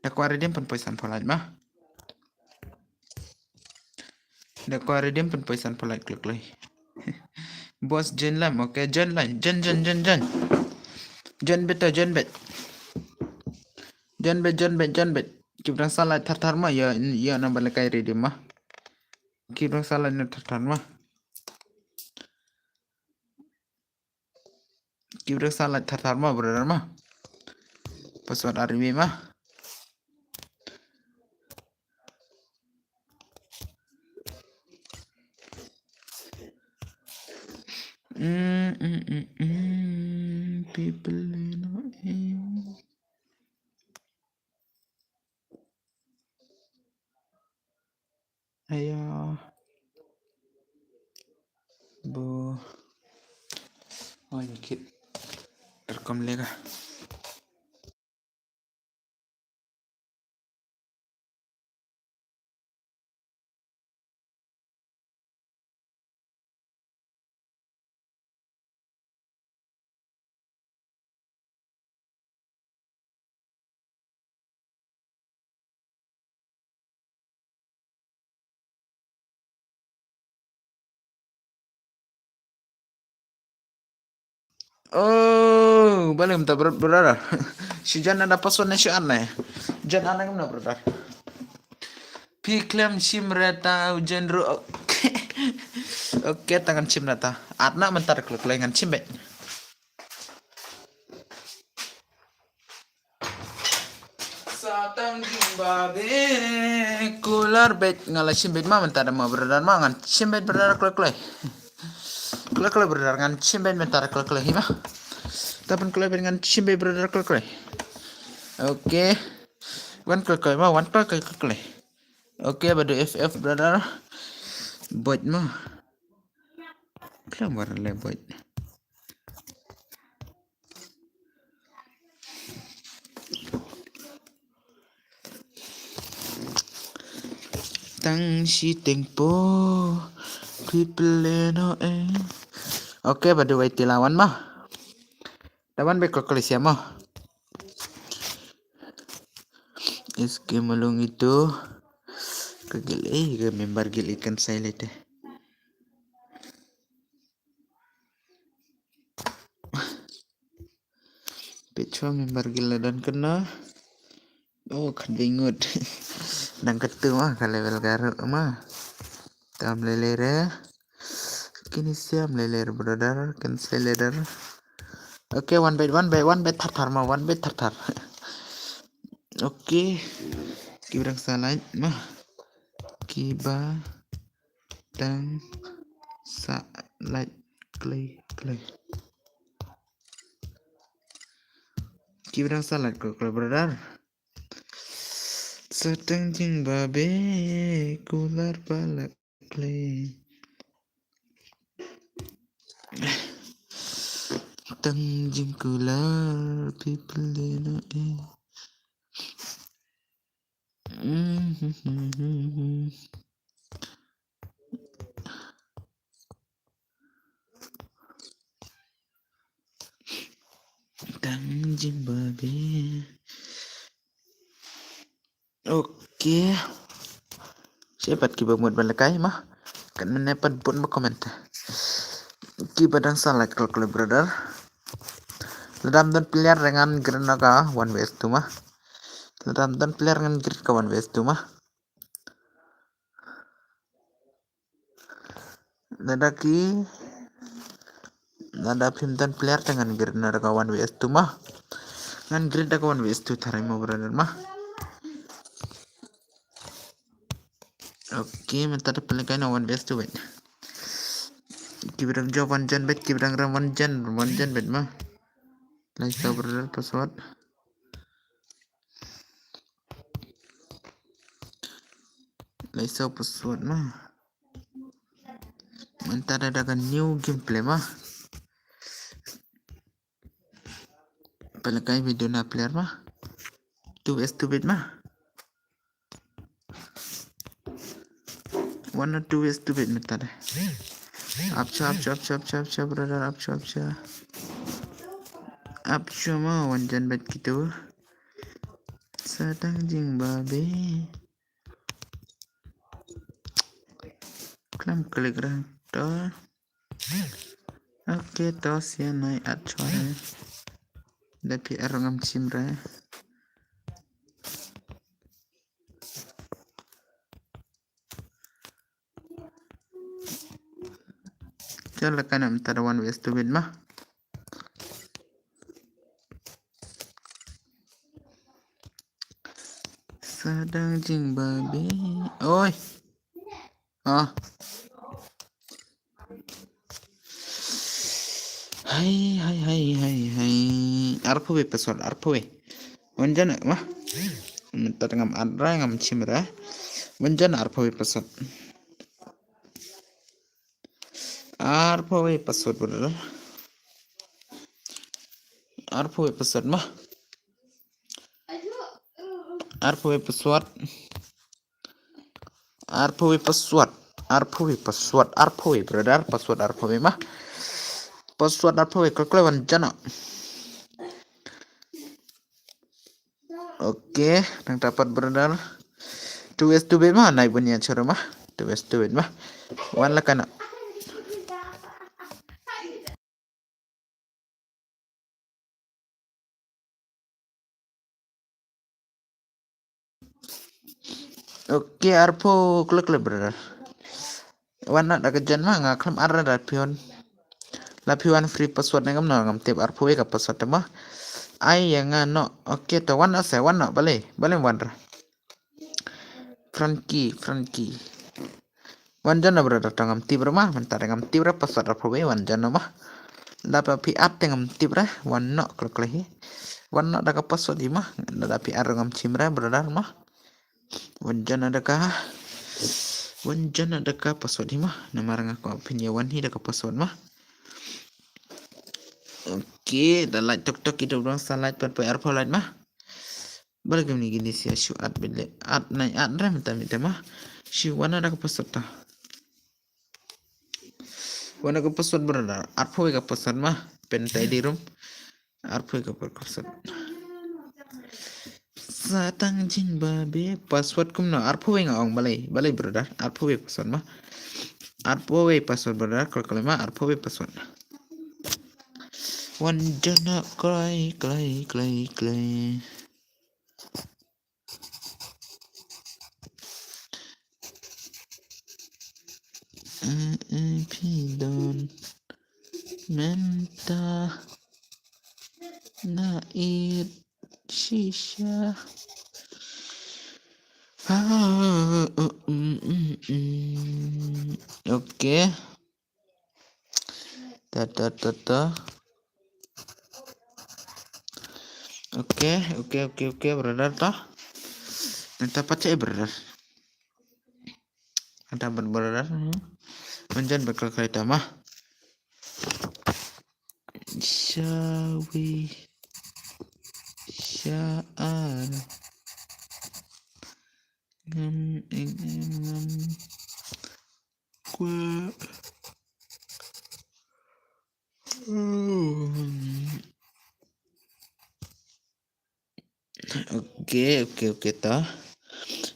Da kwah redeem pynpoi san pholait ma. Da kwah redeem pynpoi san pholait klik lai. Boss jen lam, okay, jen lai, jen, jen, jen, jen. Jen bet, jen bet. Jen bet, jen bet, jen bet. Ki brang salai thar thar ma, ya, ya nang ba la kai redeem ma. Ki brang salai na thar thar ma. Ki brother sa like thar thar ma brother ma. Password ar wi ma. Mm, mm, mm, mm. People, you know, eh. Aya. Bo. Oh, you kid. Terkom lega. Oh, balik mynta brother. Shi jan na password ne shi an ne. Jan an ne brother. Phi khlem shim re ta u jan ruh. Okay. Okay, ta ngan shim re ta. At na mynta kloi kloi ngan shim beit. Sa tang jingbabe kular beit nga la shim beit ma mynta da ma brother ma ngan shim beit brother kloi kloi. Kloi kloi brother ngan shim beit mynta da kloi kloi hi ma. Ta ban kloi beit ngan shim beit brother kloi kloi. Okay. Wan kloi kloi ma wan kloi kloi kloi kloi. Okay, ba do F F brother. Beit ma. Klam war le beit. Tang shi teng po. People, you know, eh. Okay, ba do wai ti la wan ma. Da wan beit kloi kloi sia ma. Is ke malung itu. Ka gil eh, ka member gil ikan silent eh. Peit shuwa member gil la don kano. Oh, khat beit ngut. Dang katu ma, ka level ka ruh ma. Tam lele re. Kini siam lele re brother, kan se lele re. Okay, one bait, one bait, one bait thar thar ma, one bait thar thar. Okay. Ki ba dang sa like ma. Ki ba dang sa like kloi kloi. Ki ba dang sa like kloi kloi brother. Sa tang jingbabe kular palak kloi. Tang jingkular people, you know, eh. Tang jingbabe. Okay. Shi pat ki ba mut ban lehkai ma. Kan mynne pat bun ba comment. Ki ba dang sa like kloi kloi brother. Lada ym don player ngan grid noh ka one versus two ma. Lada ym don player ngan grid ka one versus two ma. Lada ki, lada phim don player te ngan grid noh da ka one versus two ma. Ngan grid da ka one versus two tharai mo brother ma. Okay, mynta da pynlehkai na one versus two beit. Ki ba dang jop one jan beit, ki ba dang rem one jan, one jan beit ma. Lai saw brother password. Lai saw password ma. Mynta da da ka new gameplay ma. Pynlehkai video na player ma. Two versus two beit ma. One or two versus two beit mynta da. Ap sha, ap sha, ap sha, ap sha, ap sha, brother, ap sha, ap sha. Ap sha ma, one jan beit kito. Sa tang jingbabe. Klam klik ra to. Okay, to sia nai at chore. Da phi ar ngam chim ra. Chal la kana mynta da one versus two beit ma. Sa dang jingbabe. Oi. Ah. Hai, hai, hai, hai, hai. Arphew wei password, arphew wei. Wan jan ma. Mynta ngam add ra, ngam shim ra. Wan jan arphew wei password. Arphew wei password brother. Arphew wei password ma. Arphew wei password. Arphew wei password. Arphew wei password. Arphew wei brother. Password arphew wei ma. Password arphew wei, klik klik wan jan. Okay, nangta pat brother. Two ways to win ma, nai bun ïa chura ma. Two ways to win ma. Wan la kana. Okay, arphew, klik klik brother. Wan na da ka jan ma, nga khlem add ra da phi wan. La phi wan free password ne kumno, ngam tip, arphew wei ka password te ma. Ai ïa nga noh. Okay, to wan na se, wan noh, balei, balei wan ra. Frankie, Frankie. Wan jan na brother, to ngam tip ra ma, mynta da ngam tip ra password arphew wei, wan jan na ma. Lada phi add te ngam tip ra, wan noh, klik klik hi. Wan noh da ka password hi ma, lada phi add ngam shim ra brother ma. Wan jan na da ka. Wan jan na da ka password hi ma. Namar nga kwah phin ïa wan hi da ka password ma. Okay, da light tok tok ki dok dong sa light pat poi arphew light ma. Balei kumne kine shu add bit le. Add nai add ra mynta mynta ma. Shu wan na da ka password ta. Wan na ka password brother. Arphew ka password ma. Pyntai di rum. Arphew ka password. Sa tang jingbabe password kumno. Arphew nga ong balei. Balei brother. Arphew password ma. Arphew password brother. Klik klik ma. Arphew password. Wan jan na kloi kloi kloi kloi. Eh, eh, phi don mynta na it shisha. Ah, mm, mm, mm. Okay. Ta ta ta ta. Okay, okay, okay, okay, brother ta. Nangta pat eh brother. Nangta pat brother. Hmm. Wan jan bakal kereta ma. Shawi. Sha'ar. Ngam ing ing ngam. Kwa. Okay, okay, okay, to.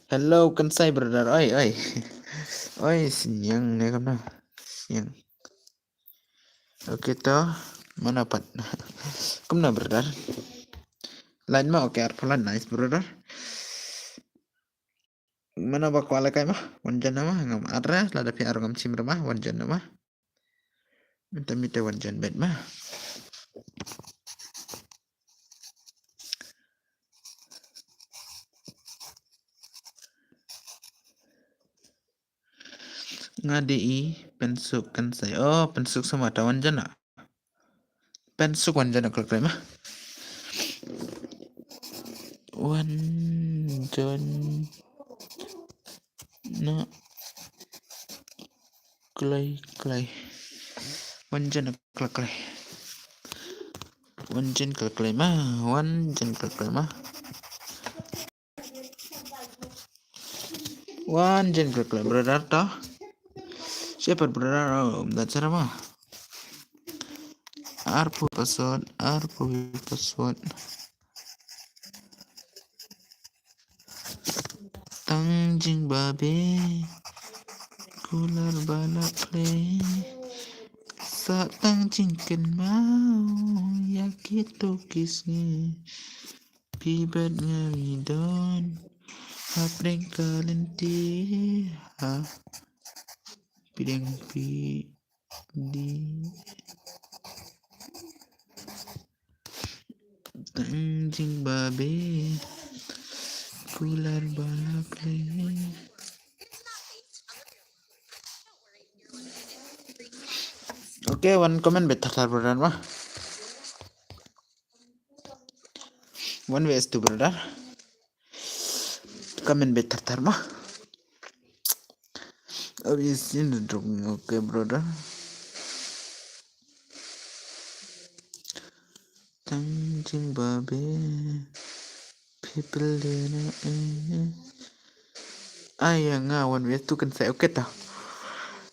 Hello, Kansai brother. Oi, oi. Oi, Sinyang ne kumno. Sinyang. Okay, to. Mano pat. Kumno brother. Line ma, okay, arphew line, nice brother. Mano ba kwah lehkai ma, wan jan ma, ngam add ra, lada phi add ngam shim ra ma, wan jan ma. Mynta mynta wan jan beit ma. Nga dei i Pynsuk Kansai. Oh, Pynsuk Sumata, wan jan na. Pynsuk wan jan na kloi kloi ma. Wan jan na kloi kloi. Wan jan na kloi kloi. Wan jan kloi kloi ma. Wan jan kloi kloi ma. Wan jan kloi kloi brother to. Shepherd brother, oh, um, that's it ma. Arphew password, arphew password. Tang jingbabe kular ba la khlei. Sa tang jingkynmaw ïa kito ki sngi. Phi bad nga ngi don hapdeng ka lynti, hapdeng phi di. Tang jingbabe Kular bala kle. Okay, wan comment beit thar thar brother ma. One ways to brother. Comment beit thar thar ma. Obviously, okay, brother. Tang jing babe. People there, eh. Ai ya nga wan wes tu kan sai, okay ta.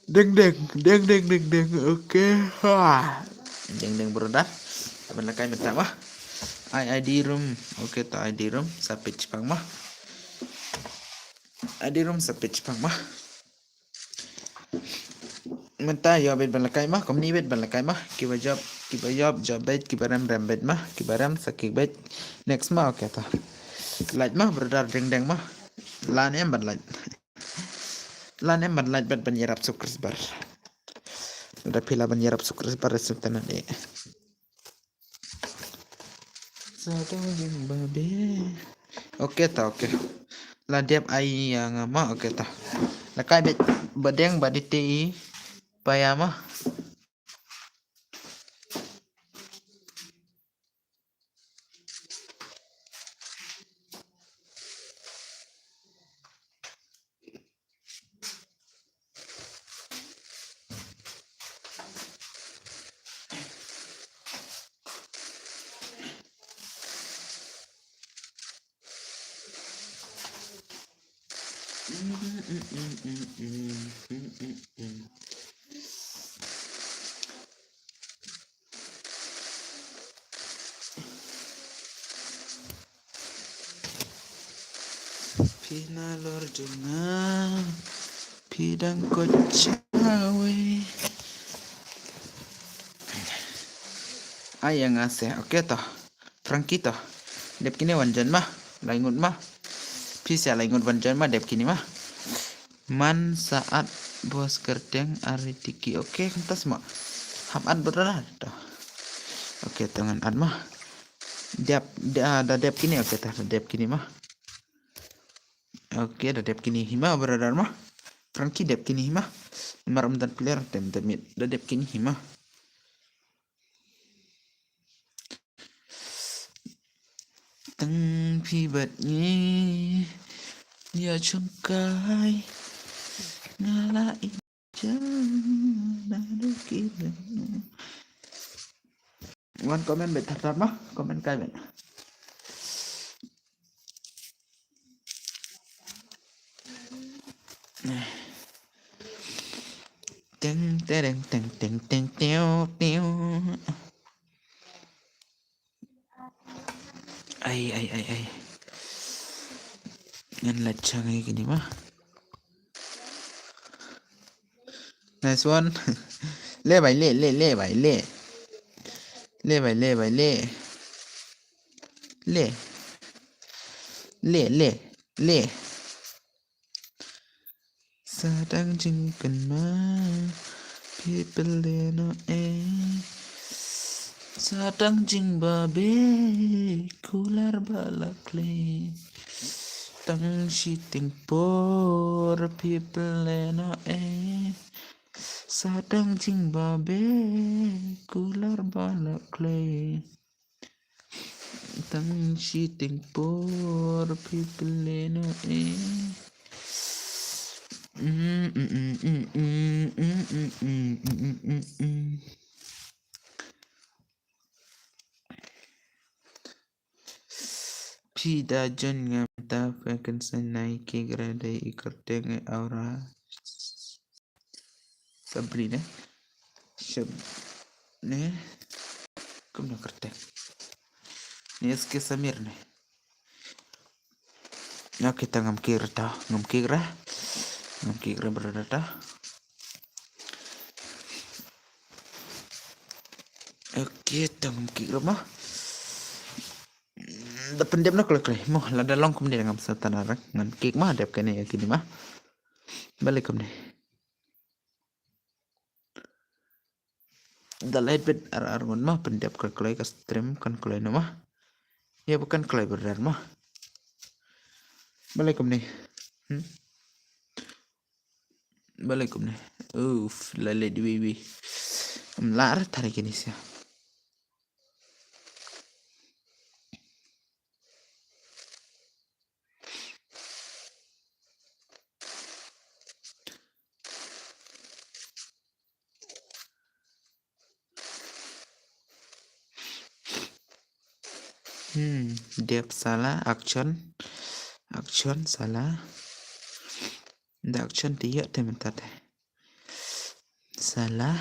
Deng deng deng deng deng deng, okay. Ha. Deng deng brother. Taban lakai mynta ma. Ai ID room, okay ta ID room sa page pang ma. ID room sa page pang ma. Mynta ïa beit ban lakai ma, kumne beit ban lakai ma, kiba jop, kiba jop, jop beit, kiba rem, rem beit ma, kiba rem, sa kik beit. Next ma, okay ta. Like ma, brother deng deng ma. Lan em ban like. Lan em ban like bad ban ïarap subscriber. Da phi lah ban ïarap subscriber suk tana de. Sa tang jing babe. Okay ta, okay. La dep ai ya nga ma, okay ta. Lakai beit ba deng ba dei te i pa ya ma. Phi na lor jong nga, phi dang koit sha wei. Ai ya nga se, okay to. Frankie to. Dep kine wan jan ma, lai ngut ma. Phi se lai ngut wan jan ma, dep kine ma. Man saat bos kerteng ari tiki. Okay, kumta sma. Hap at brother to. Okay, to ngan at ma. Dep, da, da dep kine, okay, ta, da dep kine ma. Okay, da dep kine hi ma, brother ma. Frankie dep kine hi ma. Mar um dan player, tem, tem, da dep kine hi ma. Tang phi bad ngi, ïa chungkai, nga la i Wan comment beit thap thap ma, comment kai beit. Teng tereng teng teng teng teo teo. Ai ai ai ai. Ngan la chang ai kini ma. Nice one. Le bai le le le bai le. Le bai le bai le. Le. Le le le. Sa dang jingkynmaw, phi pynlehnoh ei. Sa dang jingbabe, kular ba la khlei. Tang shiteng por, phi pynlehnoh ei. Sa dang jingbabe, kular ba la khlei. Tang shiteng por, phi pynlehnoh ei. Phi da jon ngam ta, phi kan sanai ki grade i kerteng aura. Sabri ne. Sab ne. Kumno kerteng. Ni S K Samir ne. Okay, ta ngam kira ta, ngam kira. Ngam kira brother ta. Okay, ta ngam kira ma. Da pyndep na kloi kloi mo, lada long kumne ngam sa tana rek. Ngan kik ma dep kane ya kini ma. Balik kumne. Da lait bet ar ar ngon ma pyndep kloi kloi ka stream kan kloi no ma. Ya bukan kloi brother ma. Balei kumne? Hmm? Balei kumne? Uf, la leit wei wei. Em lar tari kini sia. Hmm, dep sala, action. Action sala. Da action te ïa te mynta te. Sala.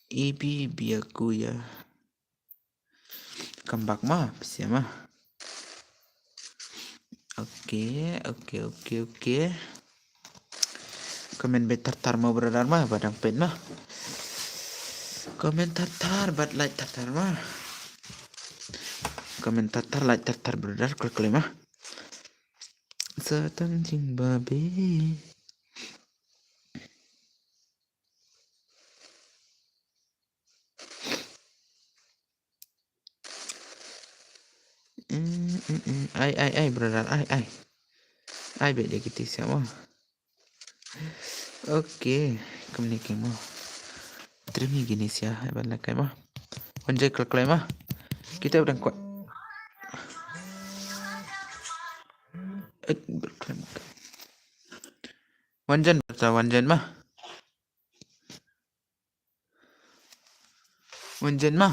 Ibi biaku ya. Come back ma, pisa ma. Okay, okay, okay, okay. Comment bad tar tar ma brother ma, ba dang peit ma. Comment tar tar bad like tar tar ma. Comment tar tar, like tar tar brother, klik klik ma. Sa tang jingbabe. Mm, mm, mm. Ai, ai, ai, brother, ai, ai. Ai, bad ïa kiti sia mo. Okay, kumne ki mo. Trim hi kini sia, ai ban lakai mo. Wan jai klik klik mo. Kita udah kuat. Eh, berklaim. Wan jan, wan jan mo. Wan jan mo.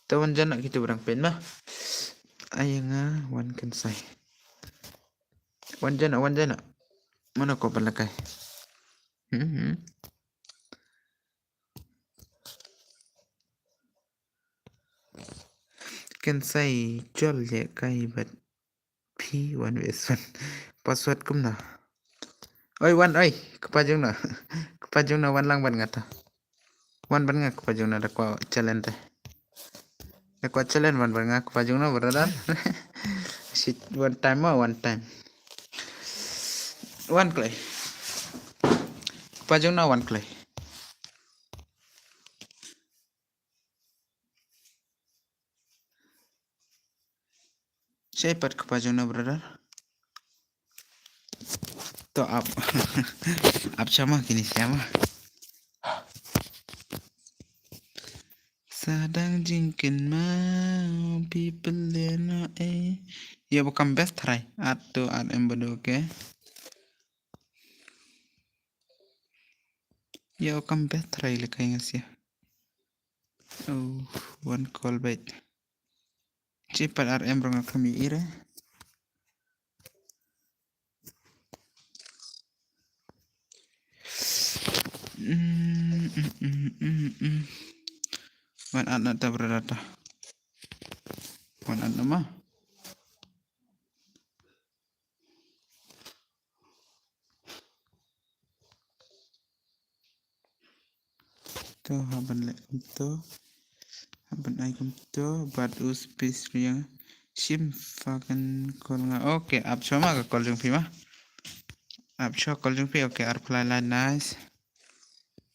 Te wan jan na kita barang pen mo. Ai nga wan kynsai. Wan jan na, wan jan na. Mano ko palakai. Hmm, hmm. Kynsai jol ye kai bad. Phi wan wes wan. Password kumno? Oi, wan, oi. Kpa jong no. Kpa jong no, wan lang bad nga ta. Wan bad nga kpa jong no, da kwah challenge te. Da kwah challenge, wan bad nga kpa jong no, brother. Shit, one time mo, one time. Wan kloi. Kpa jong no, wan kloi. Shaei pat kpa jong no, brother? To ap. Ap sha ma kini sia ma. Sa dang jingkynmaw, people leh no eh. Ïa ba kam best try. At to at em bado ke. Ïa ba kam best try leh kai nga sia. Oh, one call back. Chipat ar em rong kam ïa ire. Mm, mm, mm, mm, mm. Wan at na ta brother ta. Wan at na ma. To, hap ban leh kumto. Hap ban ai kumto. Bad u space riang. Shim fucking call nga. Okay, ap shuwa ma ka call jong phi ma. Ap shuwa call jong phi. Okay, ar phi lai lai, nice.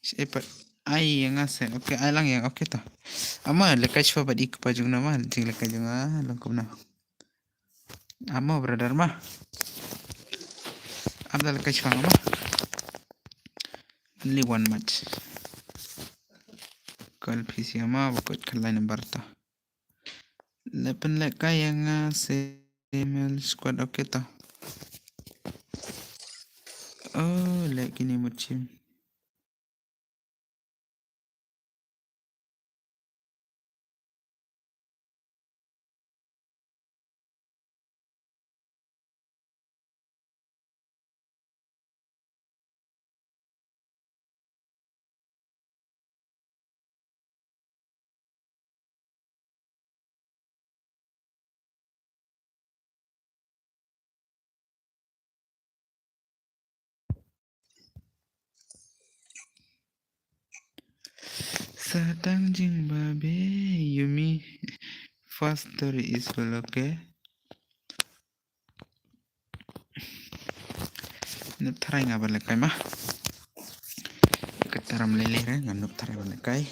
Shaei pat ai ïa nga se. Okay, ai lang ïa nga. Okay to. Ama leh kai shuwa bad i kpa jong no ma. Jing leh kai jong nga long kumno. Amo brother ma. Am da leh kai shuwa ma. Only one match. Call P C ma, ba koit khlai number ta. Leh pynleh kai ïa nga se email squad, okay to. Oh, leh kini mut shim. Sa tang jingbabe, Yumi. First story is well, okay. Nop tharai nga ba leh kai ma. Ka taram lele re, nga nop tharai ba leh kai.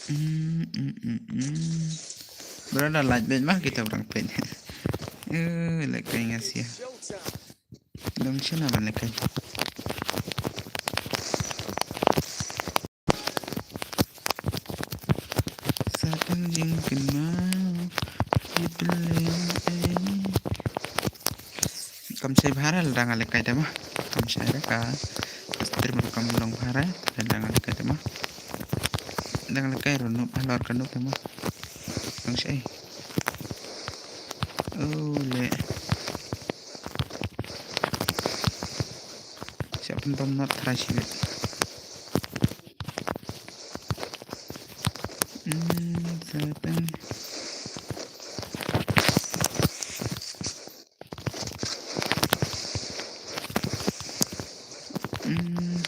Mm, mm, mm, mm. Brother, light bed mah kita orang pen. Eh, lekai ngasia. Dong sina ban lekai. Satang jingkynmaw. People eh. Kam shai bha re lada nga lehkai te mo. Kam shai re ka stream ruh kam long bha re lada nga lehkai te mo. Lada nga lehkai ruh noob halor ka noob te mo. Kam shai. Oh le. Siapa pun tom not try sih. Hmm, setan. Hmm.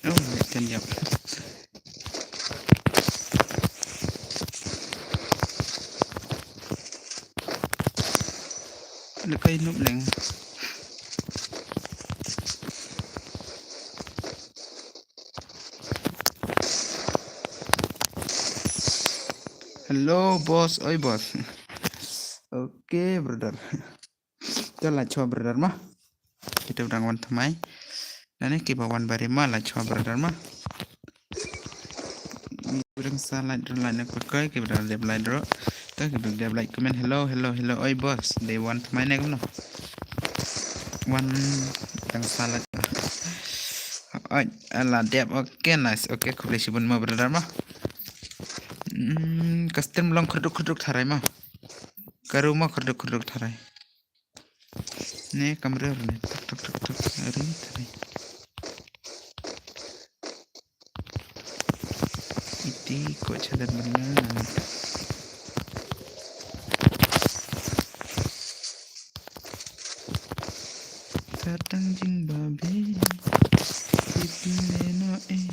Oh, let them jump. Lekai noob leng. Hello, boss. Oi, boss. Okay, brother. Te la chwa brother mo. Kita u dang wan thymmai. Nane kiba wan bari mo la chwa brother mo. Ki ba dang sa like ruh like na ka kai, ki ba dang dep like ruh. Te ki ba dep like comment hello, hello, hello. Oi boss, dei wan thymmai ne kumno? Wan dang sa like. Oi, ala dep, okay, nice. Okay, khublei shibun mo brother mo. Hmm, ka stream long khurduk khurduk tharai mo. Ka ruh mo khurduk khurduk tharai. Ne kamera ne tak tak tak tak hari tadi. Iti ko chadar benar. Satang jing babe. Iti ne no eh.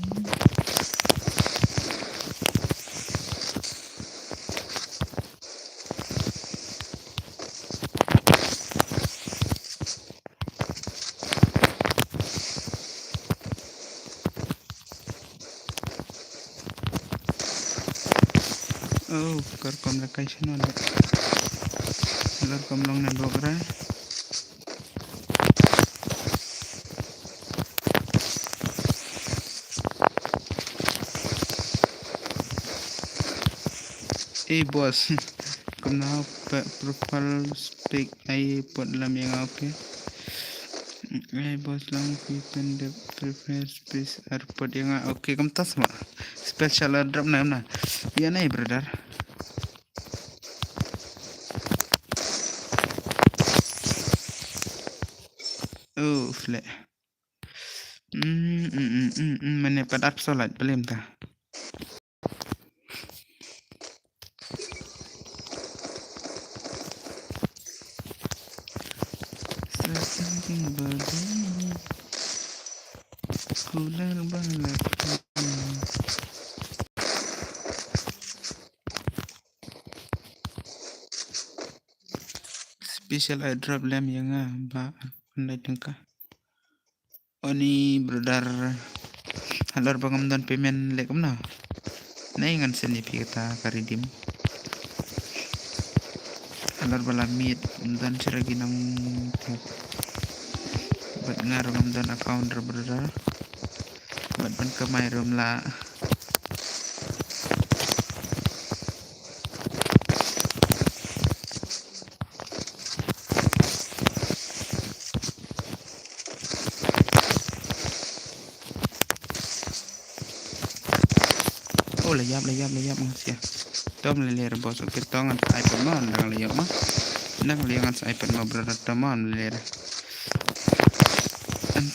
Oh, kar kom la kai channel. Kar kom long ne bok ra. Eh boss, kumno profile pic ai put lam ïa nga, okay. Ai boss lang phi pyndonkam preference space airport ïa nga, okay, kumta sma. Special airdrop na na. Ïa na brother. Oh, fle. Mm, mm, mm, mm, mm, mane pat absolute blim ta. Satang jing babe. Kular balak. Special airdrop lem ïa nga ba khyndai tyngka. Oni brother, halor ba ngam don payment leh kumno? Nai ngan send ïa phi kata ka redeem. Halor ba la miet ngam don shuh ki nongthep. Bad nga ruh ngam don account ruh brother. Bad ban kamai ruh ym lah. Oh, la ïap, la ïap, la ïap, nga sia. Tom le le boss, okay, to ngan sa ai pat mo, ndang la ïap mo. Ndang la ïap ngan sa ai pat mo, brother, to mo, le le.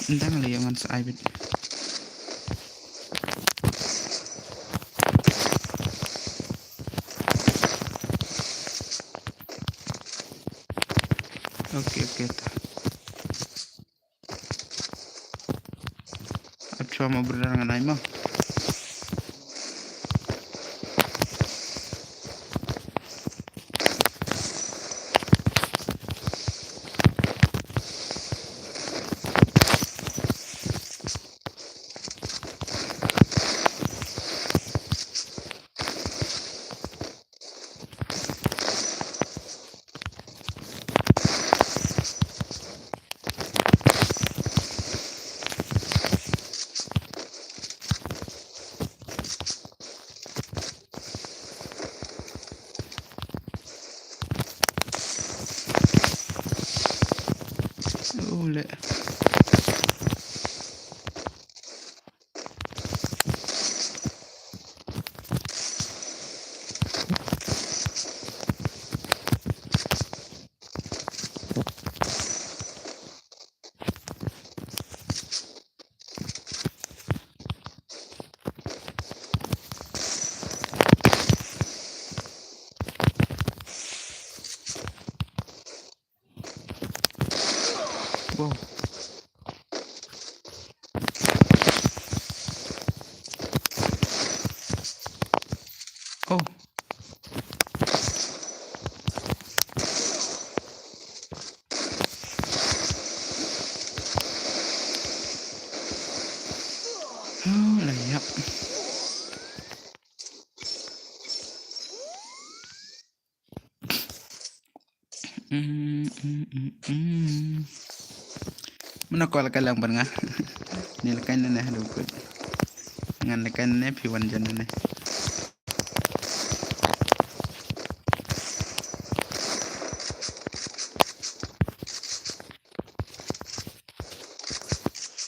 Ndang la ïap ngan sa ai pat. Okay, okay, ta. Ap chwa mo brother ngan ai mo. Wow. Oh. Oh, la ïap. Mm, mm, mm, mm. Mano ko la ka lang ban nga. Ni la kan ne hadu kut. Ngan la kan ne phi wan jan ne.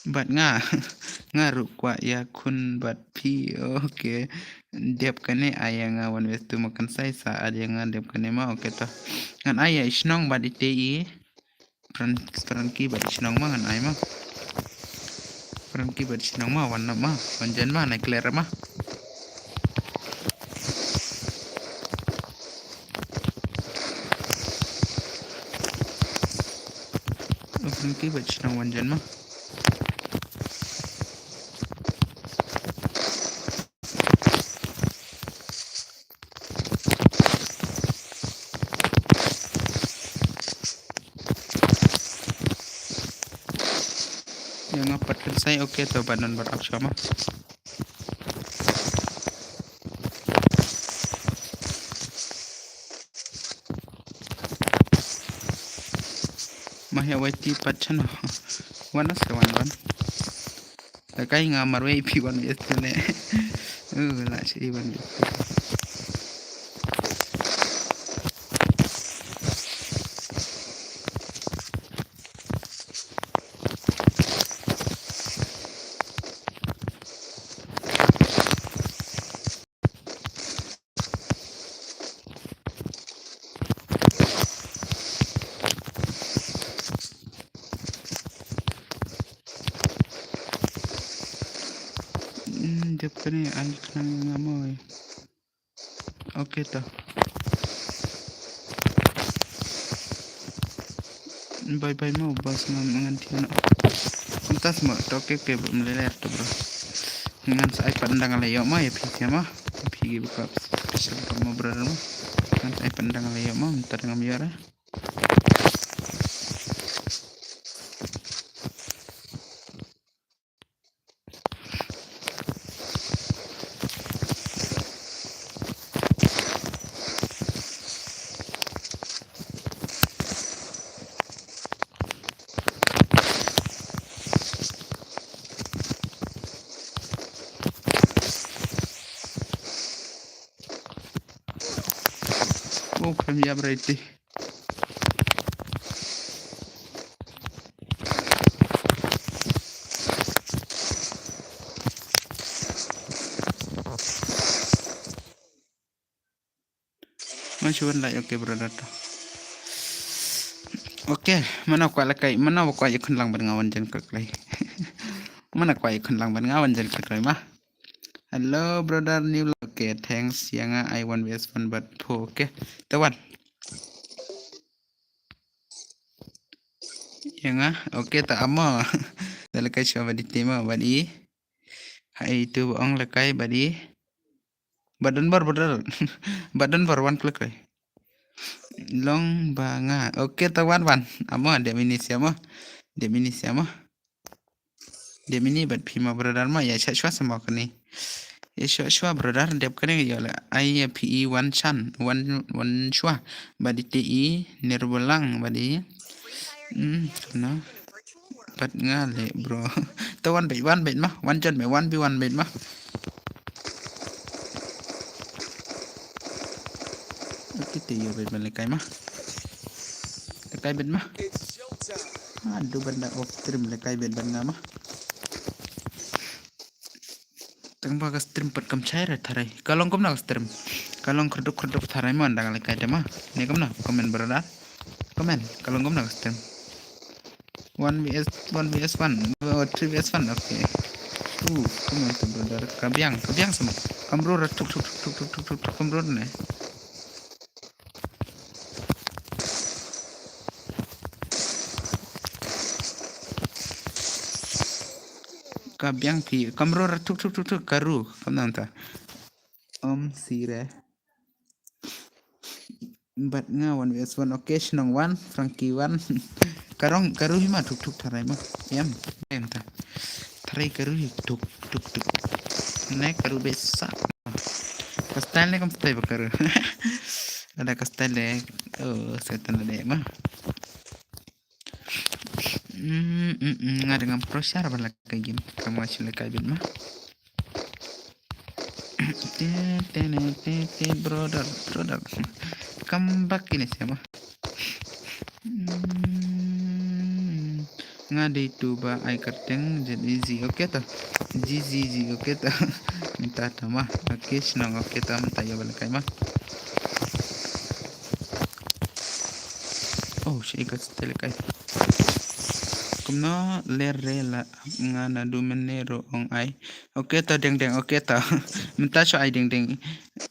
Bad nga, nga ruh kwah ïa khun bad phi. Okay. Dep kane ai ïa nga one vs two ma kan sai sa ai ïa nga dep kane ma, okay to. Ngan ai ïa i shnong bad i te i. Pran, pran ki bad i shnong ma ngan ai ma. Pran ki bad i shnong ma wan na ma. Wan jan ma na clear ma. Pran ki bad i shnong wan jan ma. Ïa nga pat kan sai, okay to ban non bar ap shwa ma. Ma ïa wai ti pat chano. Wan na se wan wan. Ka kai nga marwei phi wan vs two ne. Uh, la shi wan vs two. Hmm, dep kane ai khnang nga mo. Okay to. Bye bye mo, bas ngam ngan thina. Kumtas mo, to okay okay, bro, mlele to bro. Ngan sa ai pan dang le yo mo, ïa phi mo. Phi gi buka special mo brother mo. Ngan sa ai pan dang le yo mo, ntar ngam yo ra. Oh, khlem ïap rei ti. Ma shu wan lai, okay brother to. Okay, mano kwah la kai, mano kwah ïa khun lang ban nga wan jan ka klai. Mano kwah ïa khun lang ban nga wan jan ka klai ma. Hello brother new. Okay, thanks. Ïa nga ai one vs one bad pho. Okay, ta wan. Ïa nga, okay ta amo. Da la kai shuwa bad i te ma bad i. Hai tu ong la kai bad i. Bad don bor brother. Bad don bor wan klik kai. Long ba nga. Okay ta wan wan. Amo de mini siamo. De mini siamo. Dep mini bad phi ma brother ma, ïa shah shwa sa ma kane. Ïa shah shwa brother, dep kane ïa la ai ïa phi i wan chan, wan, wan shwa. Bad i te i nirbalang bad i. Hmm, kano. Bad nga le bro. To wan bad, wan bad ma, wan jon bad, wan bi wan bad ma. Kiti ïa bad ma le kai ma. Le kai bad ma. Haduh ban da off stream lehkai beit bad nga ma. Tang ba ka stream pat kam shai re tharai. Ka long kumno ka stream? Ka long khyrdop khyrdop tharai ma, ynda nga lehkai te ma. Ne kumno? Comment brother. Comment. Ka long kumno ka stream? One V S, one V S one, oh, three V S one, okay. Two, kumno te brother? Ka biang, ka biang sa ma. Kam rur, tuk tuk tuk tuk tuk tuk tuk, kam rur ne. Ka biang phi, kam rur, tuk tuk tuk tuk, ka ru, kam nang ta. Om sire. Bad nga one V S one, okay, Shnong one, Frankie one. Ka rung, ka ru hi ma tuk tuk tharai ma. Em, em ta. Tharai ka ru hi tuk tuk tuk. Ne ka ru beit sa. Ka style ne kam style ba ka ru. Ada ka style de. Oh, setan de ma. Mm, mm, mm, nga dang ngam pressure ba la ka game. Kam nga shu lehkai beit ma. Te, te, ne, te, te, brother, brother. Come back ini siapa? Hmm. Nga dei tu ba ai kyrteng Z E Z, okay to. Z Z Z, okay to. Mynta to ma. Okay, Shnong, okay to, mynta ïa ba lehkai ma. Oh, shi ka style kai. Kumno ler re la ap nga naduh mynne ruh ong ai. Okay to Deng Deng, okay to. Mynta shu ai Deng Deng.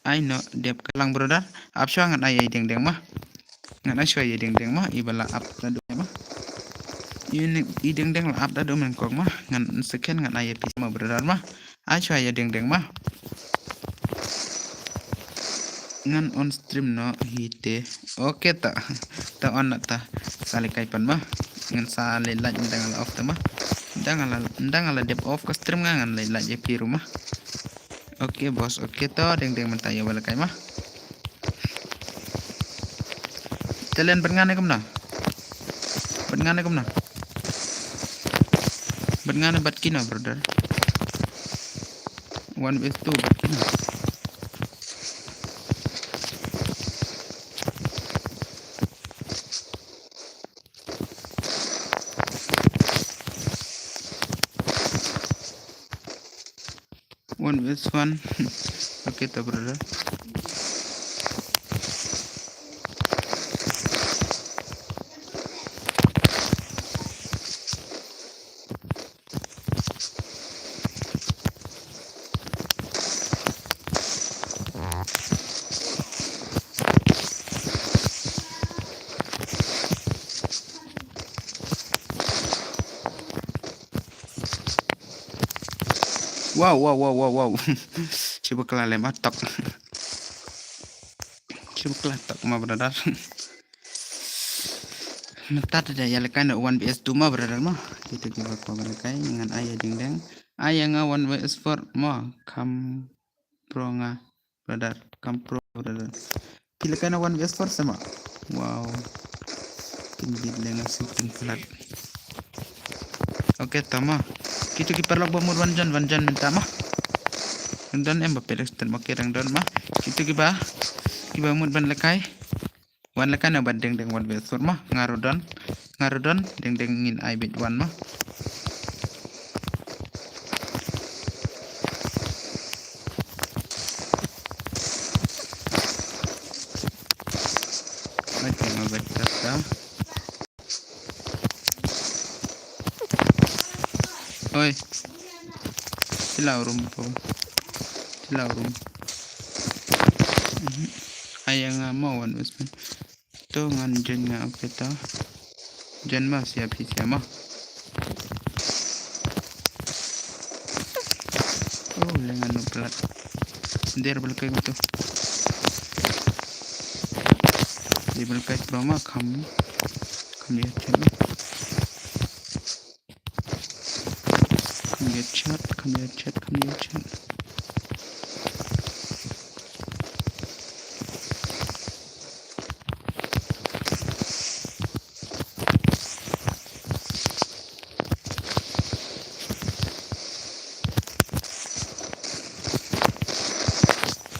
Ai noh dep ka lang brother. Ap shuwa ngan ai ïa i Deng Deng ma. Ngan ai shuwa ïa i Deng Deng ma, i ba la ap naduh ma. I Deng Deng la ap naduh mynnyngkong ma. Ngan second ngan ai ïa phi ma brother ma. Ai shuwa ïa Deng Deng ma. Ngan on stream noh hi te. Okay ta. Ta on na ta. Sa lehkai pat ma. Ngan sa leh live, ynda nga la off ta ma. Ynda nga la, ynda nga la dep off ka stream nga ngan leh live ïa phi ruh ma. Okay boss, okay to, Deng Deng mynta ïa ba lehkai ma. Talent bad nga ne kumno? Bad nga ne kumno? Bad nga ne bad kino brother? One with two bad kino? One with one. Okay to brother. Wow, wow, wow, wow, wow. Shi bakla lem atok. Shi bakla tok ma brother. Mynta te da ïa lehkai na one V S two ma brother ma. Kita kiba kwah ba lehkai ngan ai ïa Deng Deng. Ai ïa nga one V S four ma. Kham pro nga brother. Kham pro brother. Phi lehkai na one V S four sa ma. Wow. Kin bit le nga su kin plat. Okay, ta ma. Kitu ki paralok ba mut wan jon, wan jon mynta ma. Dang don em ba pelek stem. Okay, dang don ma. Kitu kiba, kiba mut ban lehkai. Wan lehkai na bad Deng Deng wan bad sur ma. Nga ruh don. Nga ruh don. Deng Deng ngin ai beit wan ma. Ai, nga bad tata. Oi. Chill out room po. Chill out room. Mhm. Ai nga ma wan Usman. To ngan jen nga, okay to. Jen ma sia phi sia ma. Oh, lengan no pelat. Der bel kai to. Di bel kai pro ma kham. Kham ya chen. Kham ya chat, kham ya chat, kham ya chat.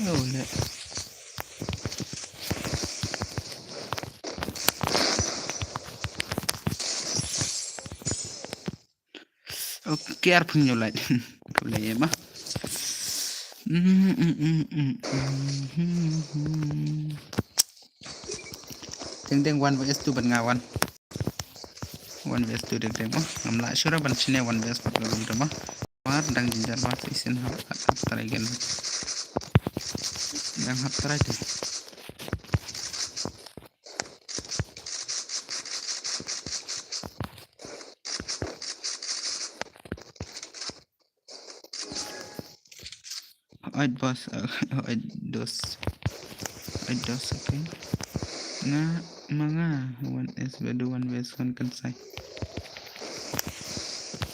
Oh, le. Ki arphew hynñiew like. Khublei ma. Deng deng one vs two ban nga wan. One vs two deng deng ma. Ngam lah shuh ban shane one vs four ka room te ma. Mar dang jynjar ba shisien ha. Try again. Dang hap try te. Oit boss, uh, oit dos. Oit dos, okay. Nga ma nga one S ba do one vs one kan sai.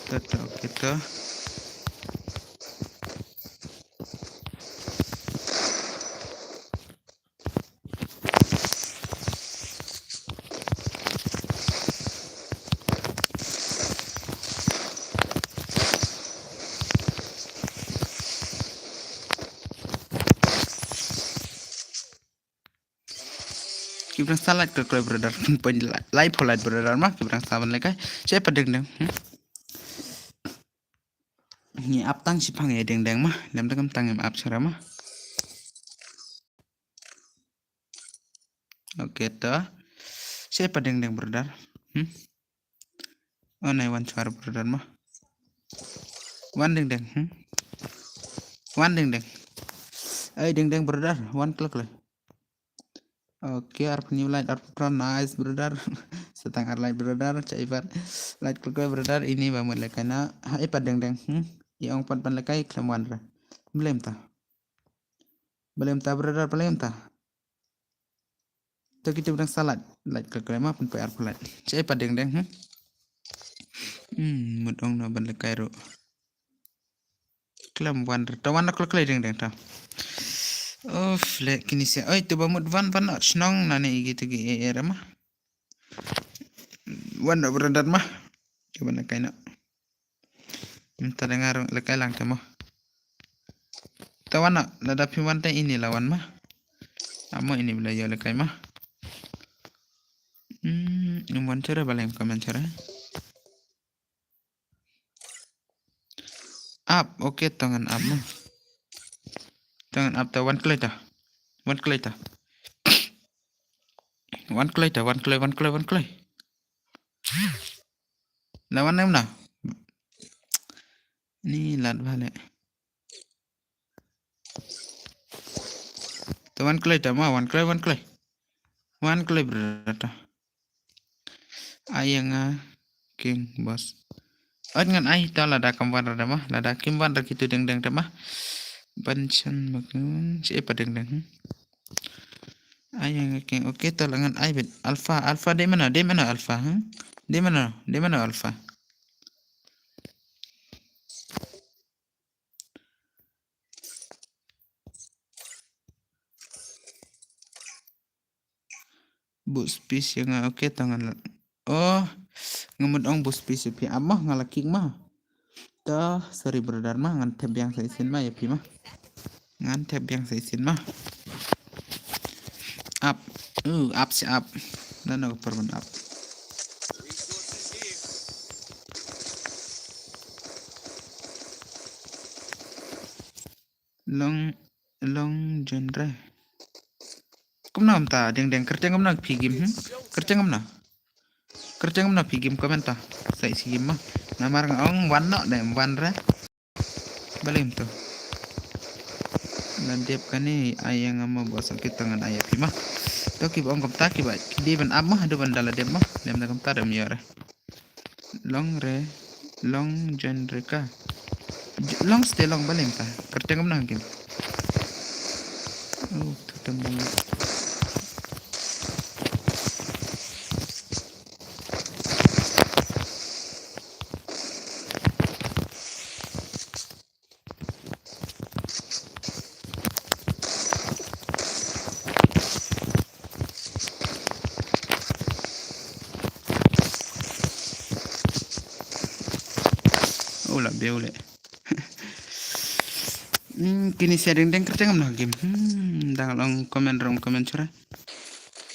To to, okay to. Ki brang sa like ka kloi brother. Pyn like, like pho like brother ma ki brang sa ban like. Che pa deng deng. Hmm? Ngi ap tang shi phang ïa deng deng ma. Lem dang kam tang em ap shara ma. Okay to. Che pa deng deng brother. Hmm? Oh nai wan shara brother ma. Wan deng deng. Hmm? Wan deng deng. Ai deng deng brother. Wan klek le. Okay, arphew hynñiew like, arphew hynriew, nice brother. Sa tang ar like brother, cha i pat like kloi brother, ini ba mut lehkai na. Ha i pat deng deng. Hmm? I ong pat ban lehkai khlem wan re. Balei mynta? Balei mynta brother, balei mynta? To kito ba dang sa like, like kloi ma pynpoi arphew like. Cha i pat deng deng. Hmm? Hmm, mut ong na ban lehkai ruh. Khlem wan re. To wan na kloi kloi deng deng to. Of le kini se. Oi to ba mut wan wan na shnong na ne igi to gi e e re ma. Wan na brother ma. Ki wan na kai na. Mynta dang ar lehkai lang te ma. To wan na lada phi wan te ini la wan ma. Amo ini bla ïa lehkai ma. Hmm, ym wan chara balei comment chara. Ap, okay, to ngan ap mo. To ngan ap to wan kloi ta. Wan kloi ta. Wan kloi ta, wan kloi, wan kloi, wan kloi. La wan em na. Ni lad bale. To wan kloi ta ma, wan kloi, wan kloi. Wan kloi brother ta. Ai ïa nga king boss. Ot ngan ai to lada kam wan ra ma, lada kim wan ra kitu deng deng ta ma. Ban chan ma kun si pa deng deng. Hmm? Ai ïa nga king. Okay to la ngan ai bit. Alpha, alpha de mano, de mano alpha, hmm? De mano, de mano alpha. Boost piece ïa nga, okay to ngan la. Oh, nga mut ong boost piece ïa phi. Ap ma, nga la kick ma. To, sorry brother ma, ngan thep biang sa shisien ma ïa phi ma. Ngan thep biang sa shisien ma. Ap. Uh, ap si ap. Na na upar ban ap. Long, long genre. Kumno mynta deng deng, kyrteng kumno phi game, hmm? Kyrteng kumno? Kyrteng kumno phi game comment ta. Sa isi game ma. Namar nga ong wan no dem wan re. Balei mynta. La dep kane ai ïa nga ma boss, okay to ngan ai ïa phi ma. To kiba ong kumta kiba dei ban ap ma, haduh ban da la dep ma. Lem da kumta dem ïa re. Long re, long genre ka. J-, long stay long balei mynta. Kyrteng kumno game. Oh, tu tem bang. Oh, la beu le. Hmm, kini sa deng deng kyrteng kumno game. Hmm, dang long comment rong comment chura.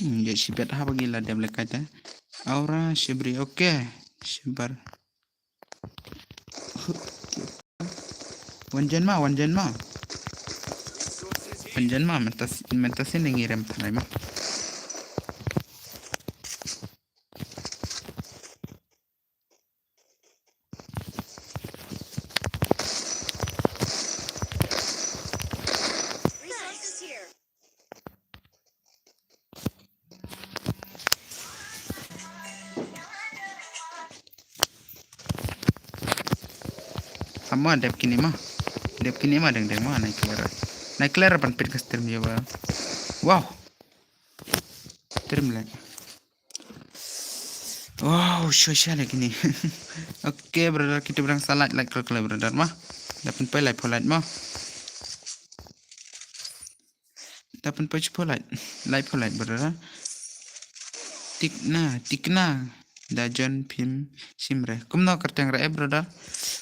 Hmm, ye shibet ha bagi la dem le kaita. Aura shibri, okay. Shibar. Wan jan ma, wan jan ma. Wan jan ma, mynta, mynta sien ngi rem thanai ma. Hama dep kine ma. Dep kine ma deng deng ma nai clear. Nai clear ban pit ka stream ya ba. Wow. Stream leh. Wow, sho sha leh kine. Okay brother, kita brang sa like, like, like, like brother ma. Dapat pay like, like ma. Dapat pay chupo like, like, like brother. Tikna, tikna. Da jon phim shim re. Kumno kyrteng re eh brother.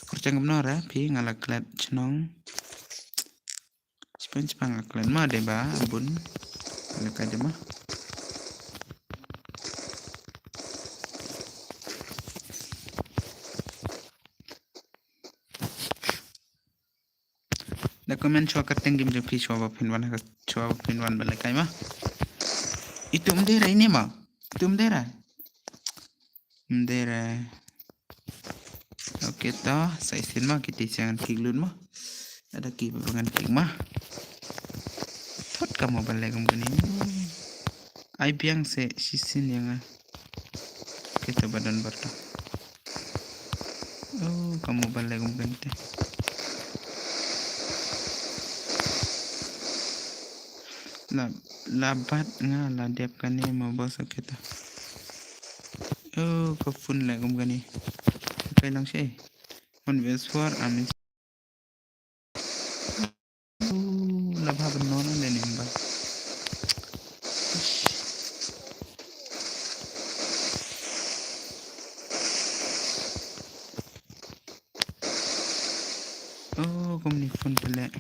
Kyrteng kumno re phi nga la klet chnong. Chipang chipang nga klet ma de ba bun. Leh ka de ma. Da comment shuwa kyrteng game jong phi shuwa ba phin wan ha ka shuwa ba phin wan ba leh kai ma. Itum dera ini ma. Itum dera. Mdera. Okay to, sa isin ma kita siang ki lut ma. Ada ki bangan ki ma. Thot ka mobile leh kum kane. Ai biang se sisin yang. Kita badan berta. Oh, ka mobile leh kum kane. La, la bat nga la dep kane ma bos kita. Oh, ka phone leh kum kane. Kai lang shi. Phone be suar amis. Oh, la bha ban non le nim ba. Oh, kumni phone pele.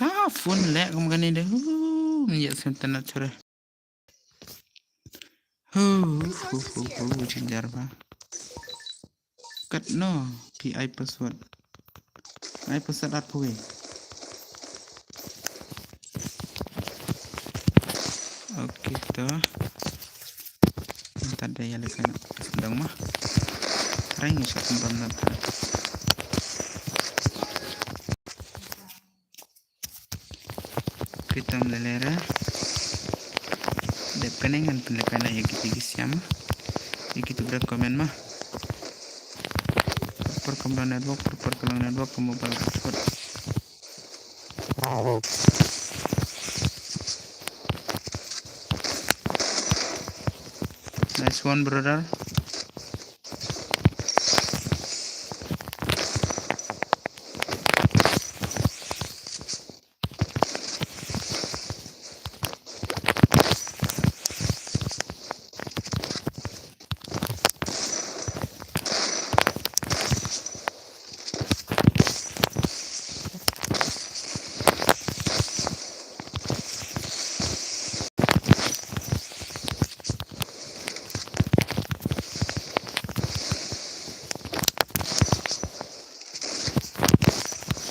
Ka phone leh kum kane de. Hu, min ïa sen tana chore. Hu, hu, hu, hu, jinjar ba. Katno, P I password. Ai password at pui. Okay to. Tad da ïa leh kane dang ma. Rang ngi sha pynbam na ta. Kitam lele ra. Dep kane ngan pynleh kane ïa kito ki siam. Ïa kito ki comment ma. Por por kam da network, por por kam da network, kam mobile hotspot. Nice one, brother.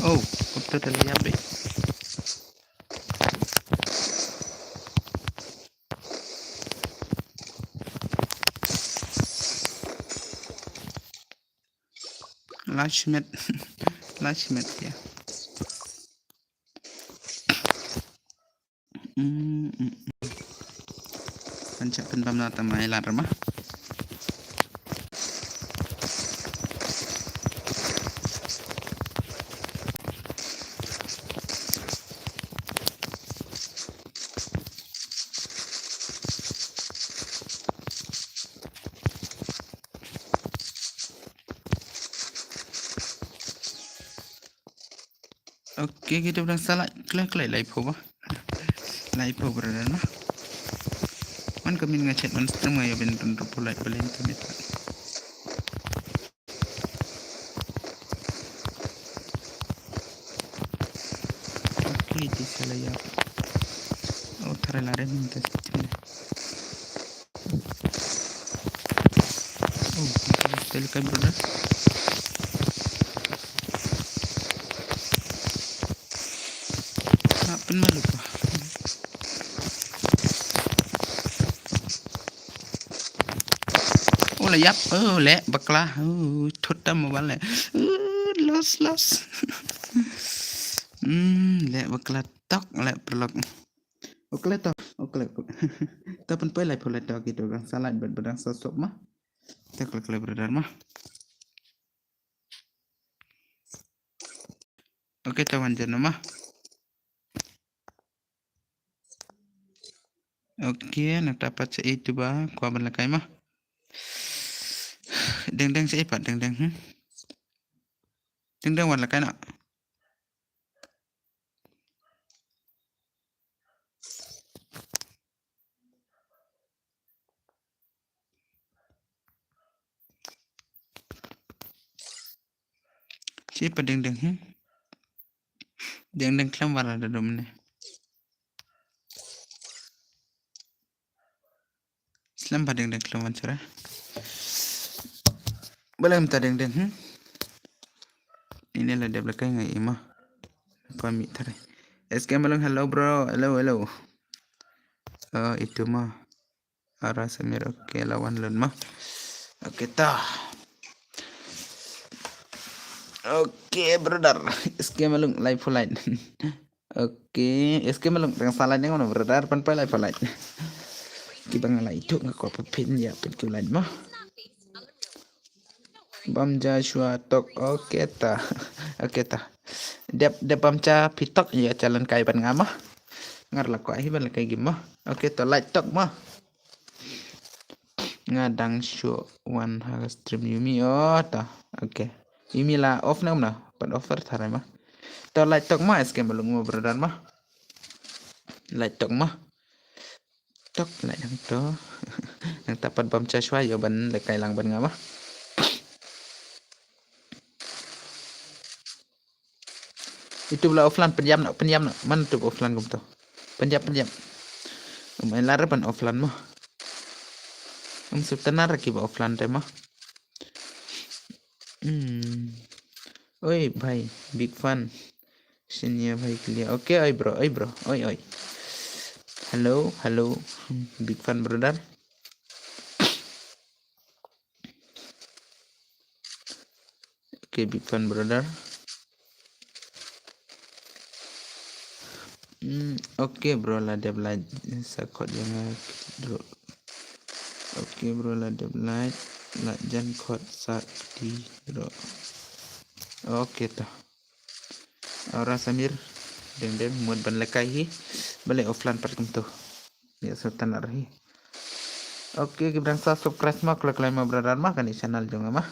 Oh, kop to tali yabe. Lashmet. Lashmet ya. Mm, mm, mm. Kan cak pynbam na tamai lar mah. Okay, kita udah salah klik-klik live ba. Live ba dah na. Man kami ngechat man stream ayo ben tun repulai belen kami tak. Lare lare mynta. Oh, tele kai brother. Nak pynmalu pa. Oh, la ïap. Oh, leh bakla. Oh, thut tam mobile leh. Oh, los los. Hmm, leh bakla tok leh perlok. Okle to, okle. Ta pynpoi lai pholai to ki to dang sa lai bad dang sa sop ma. Ta kle kle brother ma. Okay, ta wan jan ma. Okay, na ta pat sa itu ba, kwa ban lakai ma. Deng deng sa ipat deng deng, hmm. Deng deng wan lakai na. Shi pa deng deng, hmm? Deng deng khlem wala da dum ne. Slem pa deng deng khlem wan sura. Balem ta deng deng, hmm? Ini la dep la kai ngai ima. Kami tare. S K Malung, hello bro. Hello, hello. Oh, itu ma. Ara Samir, okay, lawan lun ma. Okay, ta. Okay, brother. S K Malung, live for light. Okay, S K Malung, tang sa light nang mana, brother, pan pa live for light. Ki bang light tu, ngak apa pin ya, pin ki light ma. Bam Joshua tok, okay ta. Okay ta. Dep, dep bam cha pitok ya, jalan kai ban ngama. Ngar la ko ahi ban la kai gim ma. Okay ta, light tok ma. Nga dang show wan ha stream Yumi, oh ta. Okay. Yumi la off na, na. Pan off er thare ma. Ta light tok ma, S K Malung ma brother ma. Light tok ma. Tok light yang to. Yang tapat bam cha shwa yo ban lekai lang ban ngama. Itu bla offline, pynjam na, pynjam na. Man tu offline kumto. Pynjam, pynjam. Um, ai lar ban offline mo. Um, sub tanar ki ba offline te mo. Hmm. Oi, bhai, big fan. Senior bhai clear. Okay, oi bro, oi bro, oi, oi. Hello, hello. Hmm, big fan brother. Okay, big fan brother. Hmm, okay bro, la dep la sa khot yang bro. Okay bro, la dep la la jan khot sa di bro. Okay ta. Ora Samir, deng deng mut ban lekai hi. Bale offline pat kumto. Ya sultan arhi. Okay, ki brang sa subscribe ma, klik like ma brother ma kani channel jong ma.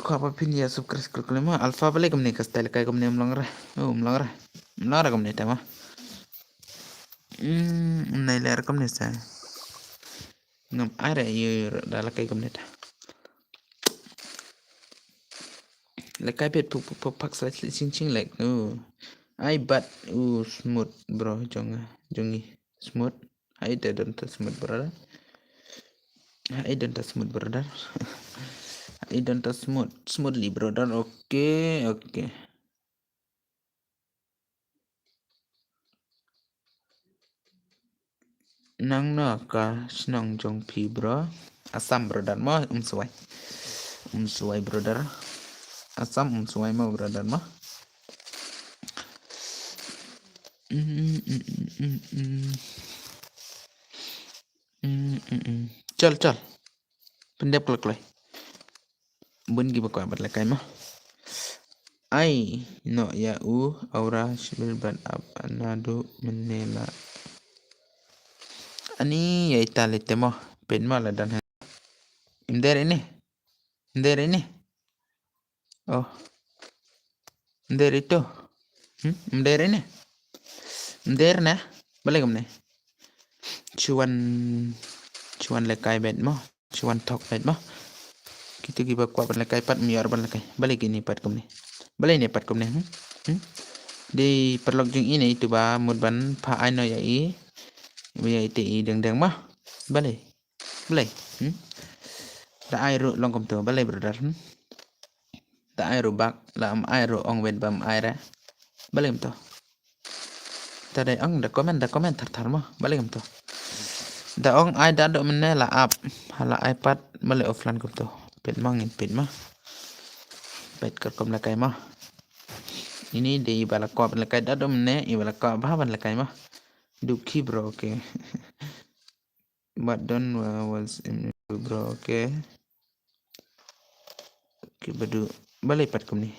Ko apa pin ya subscribe, klik like ma. Alpha bale kumne ka style kai kumne mlong ra. Oh, mlong ra. Mlong ra kumne ta ma. Hmm, nai ler kumne sa. Ngam are yu da lekai kumne ta. Lekai pet puk puk puk pak slightly ching ching like. Oh. Ai bat. Oh, smooth bro jong jong i. Smooth. Hai, I don't touch smooth, brother. Hai, I don't touch smooth, brother. I don't touch smooth. Smoothly, brother. Okay, okay. Nang na ka shnong jong phi, bro? Assam, brother mo, um suwai. Um suwai, brother. Assam, um suwai mo, brother mo. Mm, mm, mm, mm, mm. Mm, mm, mm. Chal, chal. Pyndep kloi kloi. Bun ki ba kwah bad lekai mo. Ai, no ya u, aura shibir bad ap anadu menela. Ani ya ita lete mo. Pet mo la dan ha. Imder ini. Imder ini. Oh. Nder itu. Hmm? Nder ini. Nder na. Balik kumne. Chuan, chuan lekai bet mo. Chuan thok bet mo. Kitu ki ba kwah ban lekai pat mior ban lekai. Balik ini pat kumne. Balik ini pat kumne. Hmm? Hmm? Dei paralok jong i ne itu ba mut ban pha ai noh ïa i. Ba ïa i te i deng deng mo. Balei? Balei? Hmm? Da ai ruh long kumto. Balei brother? Hmm? Da ai ruh bak la am ai ruh ong wet ba am ai re. Balei kumto? Ta dei ong da comment, da comment thar thar mo. Balei kumto? Da ong ai da do mene la ap. Hala ai pat balei offline kumto. Pet mo ngin pet mo. Pet kar kom la kai mo. Ini dei ba la kop la kai da do mene i ba la kop ba ban la kai mo. Dukhi bro, okay. But don't wa- was in bro, okay. Okay, badu balei pat kumni.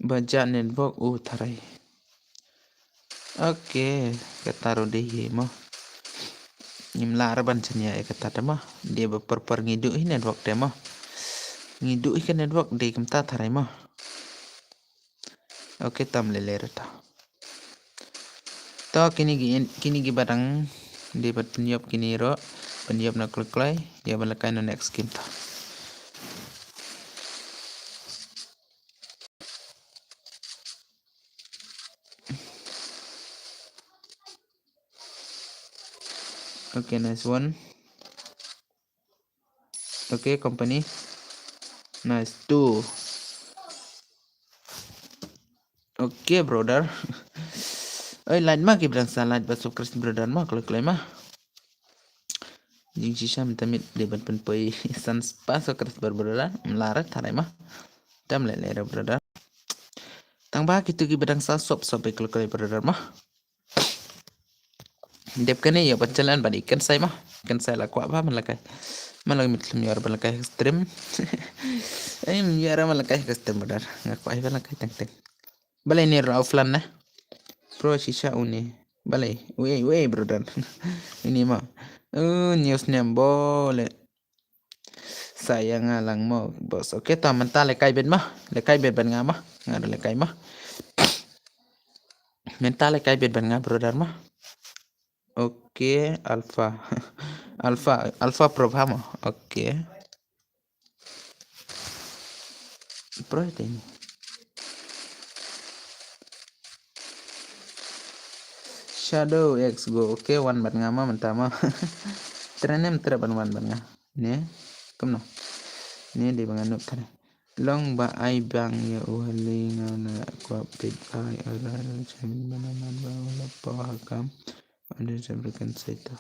Ba jah network u tharai. Okay, kata ruh dei hi mo. Ngim lah ruh ban chania ïa kata te mo. Dei ba por por ngi duh hi network te mo. Ngi duh hi ka network dei kumta tharai mo. Okay, tam lele ruh ta. To kini ki kini ki ba dang dei bad pynïap kini ruh pynïap na kloi kloi ïa ba la kai na next game to. Okay, nice one. Okay, company. Nice two. Okay, brother. Oi, like ma ki brang sa like ba subscribe brother ma kloi kloi ma. Jing shisha mynta mit dei ban pynpoi san spah subscribe brother. Mlara tharai ma. Tam le le brother. Tang ba kitu ki badang sa sop sop kloi kloi brother ma. Dep kane ïa ban challenge ban ikan sai ma. Kan sai la kwah ba man la kai. Man la mit lem yor ban la kai stream. Em yor man la kai stream brother. Nga kwah ban la kai teng teng. Balai ni ra offline na. Pro shisha uni. Balai. Wei wei brother. Ini ma. Uh, news nem boleh. Sayang alang mo bos. Okay, ta mynta le kai bet ma. Le kai bet ban nga ma. Nga le kai ma. Mynta le kai bet ban nga brother ma. Okay, Alpha. Alpha, Alpha Pro ha mo. Okay. Pro te ni. Shadow X go. Okay, wan bat nga ma mynta ma. Trenem tre ban wan bat nga. Ne? Kumno? Ne dei ba nga nuk thane. Long ba ai bang ïa u hali nga na kwah pit ai ara chem bana man ba la paw hakam. Ada chem rekan saito.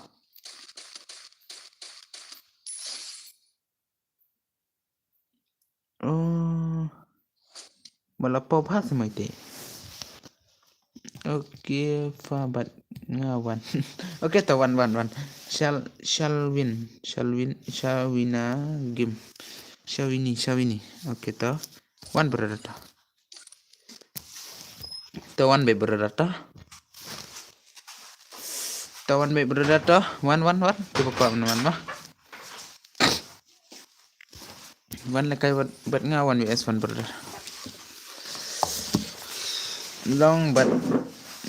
Oh. Ba la paw bha sa mai te. Okay, fa bat nga wan. Okay, ta wan wan wan. Shall shall win, shall win, shall win a game. Shall win, shall win. Okay, ta wan brother ta. Ta wan be brother ta. Ta wan be brother ta. Wan wan wan. Kita pa wan ma. Wan le kai bat bat nga wan U S one brother. Long bat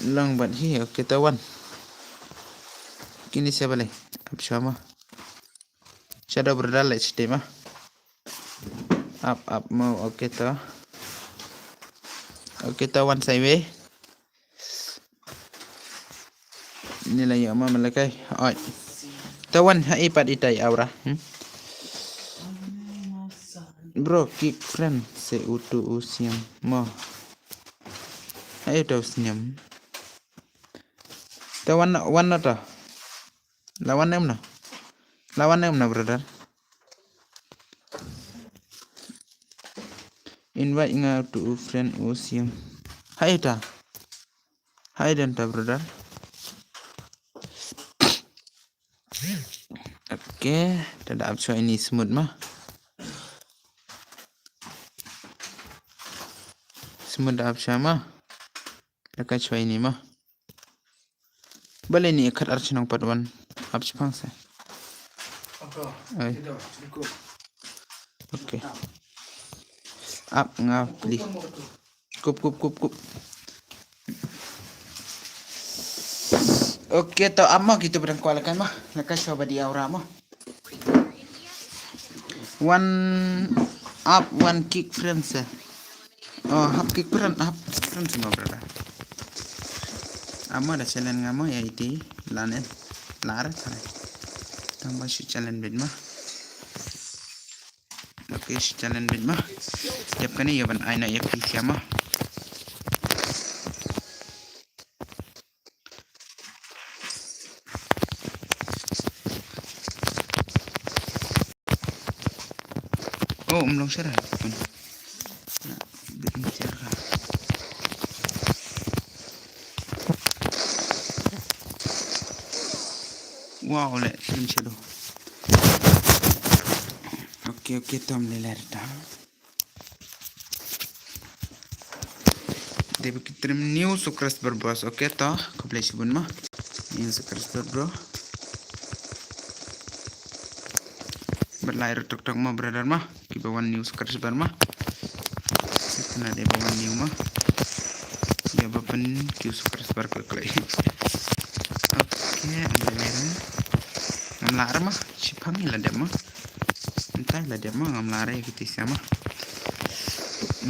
long bat hi okay ta wan. Kini siapa le? Abshama. Shadow brother le chite ma. Up up mo okay ta. Okay ta wan sai we. Ni la ïa ma malakai. Oi. Ta wan ha i pat itai aura. Hmm? Bro, kick friend se utu usiam mo. Ha i utu usiam. Ta wan wan na ta. La wan nem na. La wan nem na brother. Invite nga to friend usiam. Ha i ta. Hi Danta brother. Okay, ta da ap chwa ini smooth ma. Smooth da ap chwa ma. Da ka chwa ini ma. Bale ni khat ar chnong pat wan. Ap chpang sa. Ai. Okay. Ap nga pli. Kup kup kup kup. Okay, to amo kito ba dang kwah lehkai mo. Lehkai shuwa ba dei ïa u Ra mo. One up, one kick friends eh. Oh, half kick friend, half kick friends mo brother. Amo da challenge nga mo ïa iti lan eh. Lar tare. Tang ba shu challenge bit mo. Okay, shu challenge bit mo. Dep kane ïa ban ai noh ïa phi sha mo. Oh, um long sha ra. Bit ni tiar ka. Wow, le, lim shadow. Okay, okay, tom le ler ta. Dei ba ki trim new subscriber bro. Okay to, khublei shibun mo. New subscriber bro. Bad lai ruh tok tok mo brother mo. Kiba wan new subscriber mo. Kane dei ba wan new mo. Ïa ba pyn ki subscriber ka kloi. Okay, ande lere. Ngam lah re mo. Shipang ïa la dep mo. Mynta la dep mo, ngam lah re kiti sha mo.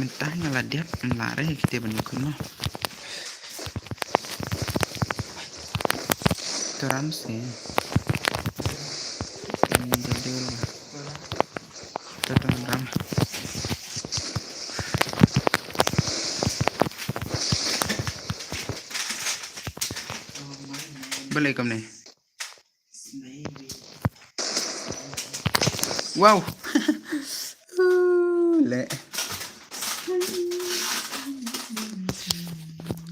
Mynta nga la dep, ngam lah re kiti ban ïakhun mo. Teram sih. Ini jadul. Teram. Balik kam ni. Wow. Le.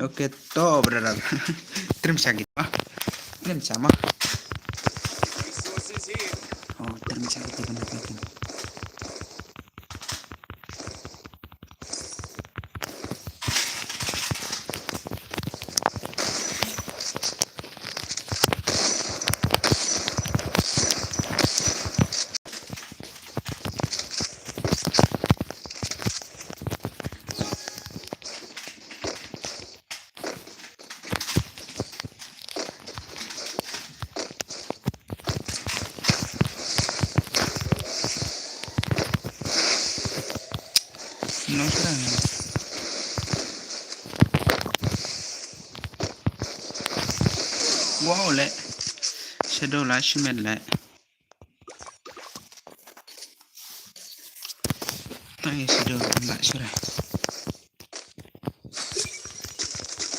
Okay, to brother. Trim sha kito mo. Trim sha mo. Oh, trim sha kito mo. Wow, le. Shadow la shimet le. Tang ïa shadow la shura.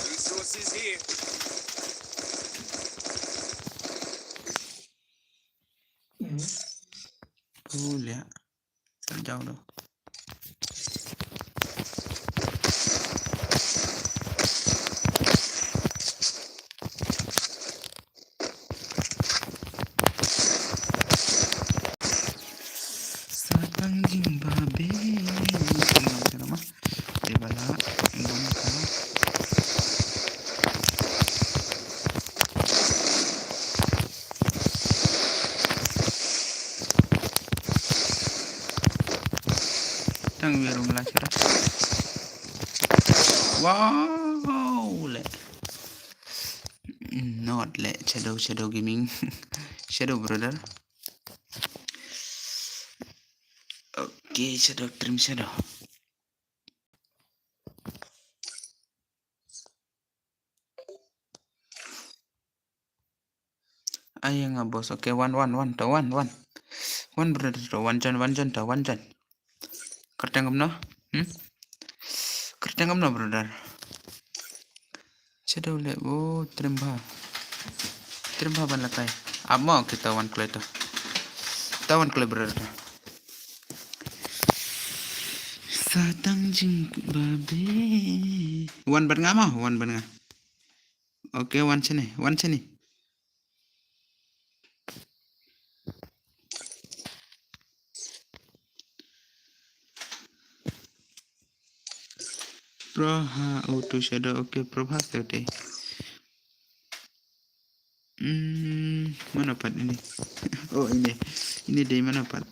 Resources here. Oh, lia. Sa jaw do. Sa tang jingbabe. Tang jingbabe. Te bala, bun ka. Tang wirum la chara. Wow, le. Not le, Shadow, Shadow Gaming. Shadow brother. Okay, Shadow, trim Shadow. Ai nga boss. Okay, one, one, one, to one, one. One brother, to one John, one John, to one John. Kyrteng kumno? Hmm? Kyrteng kumno brother? Shadow le, oh, trim bha. Trim bha ban lakai. Amo kita one kloi to. Ta one kloi brother. Sa tang jingbabe. One bad nga mo, one bad nga. Okay, one shane, one shane. Proha auto shadow, okay, Proha auto. Hmm, mano pat ini? Oh, ini. Ini dei mano pat?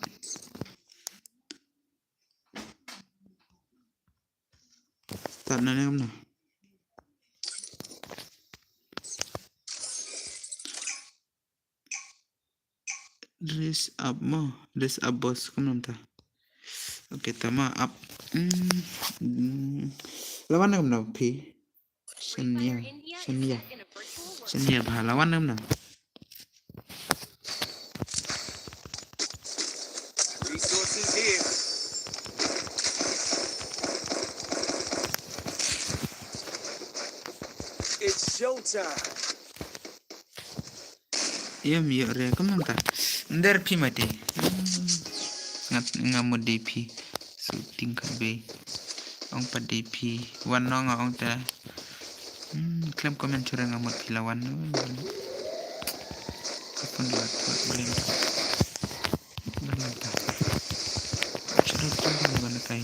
Start na ne kumno? Raise up mo. Raise up boss kumno mynta. Okay, tama up. Hmm. Hmm. Lawan na kumno phi? Shania. Shania. Shania bha lawan na kumno. Resources here. It's showtime. Ïa, ïa re kumno mynta. Nder phi ma dei. Nga, nga mut dei phi. Shooting ka bei. Ong pat dei phi. Wan nong ong ta. Hmm, khlem comment shuh re nga mut phi la wan. Ka pun la tu bring. Bring ta. Shuh re tu bring ban kai.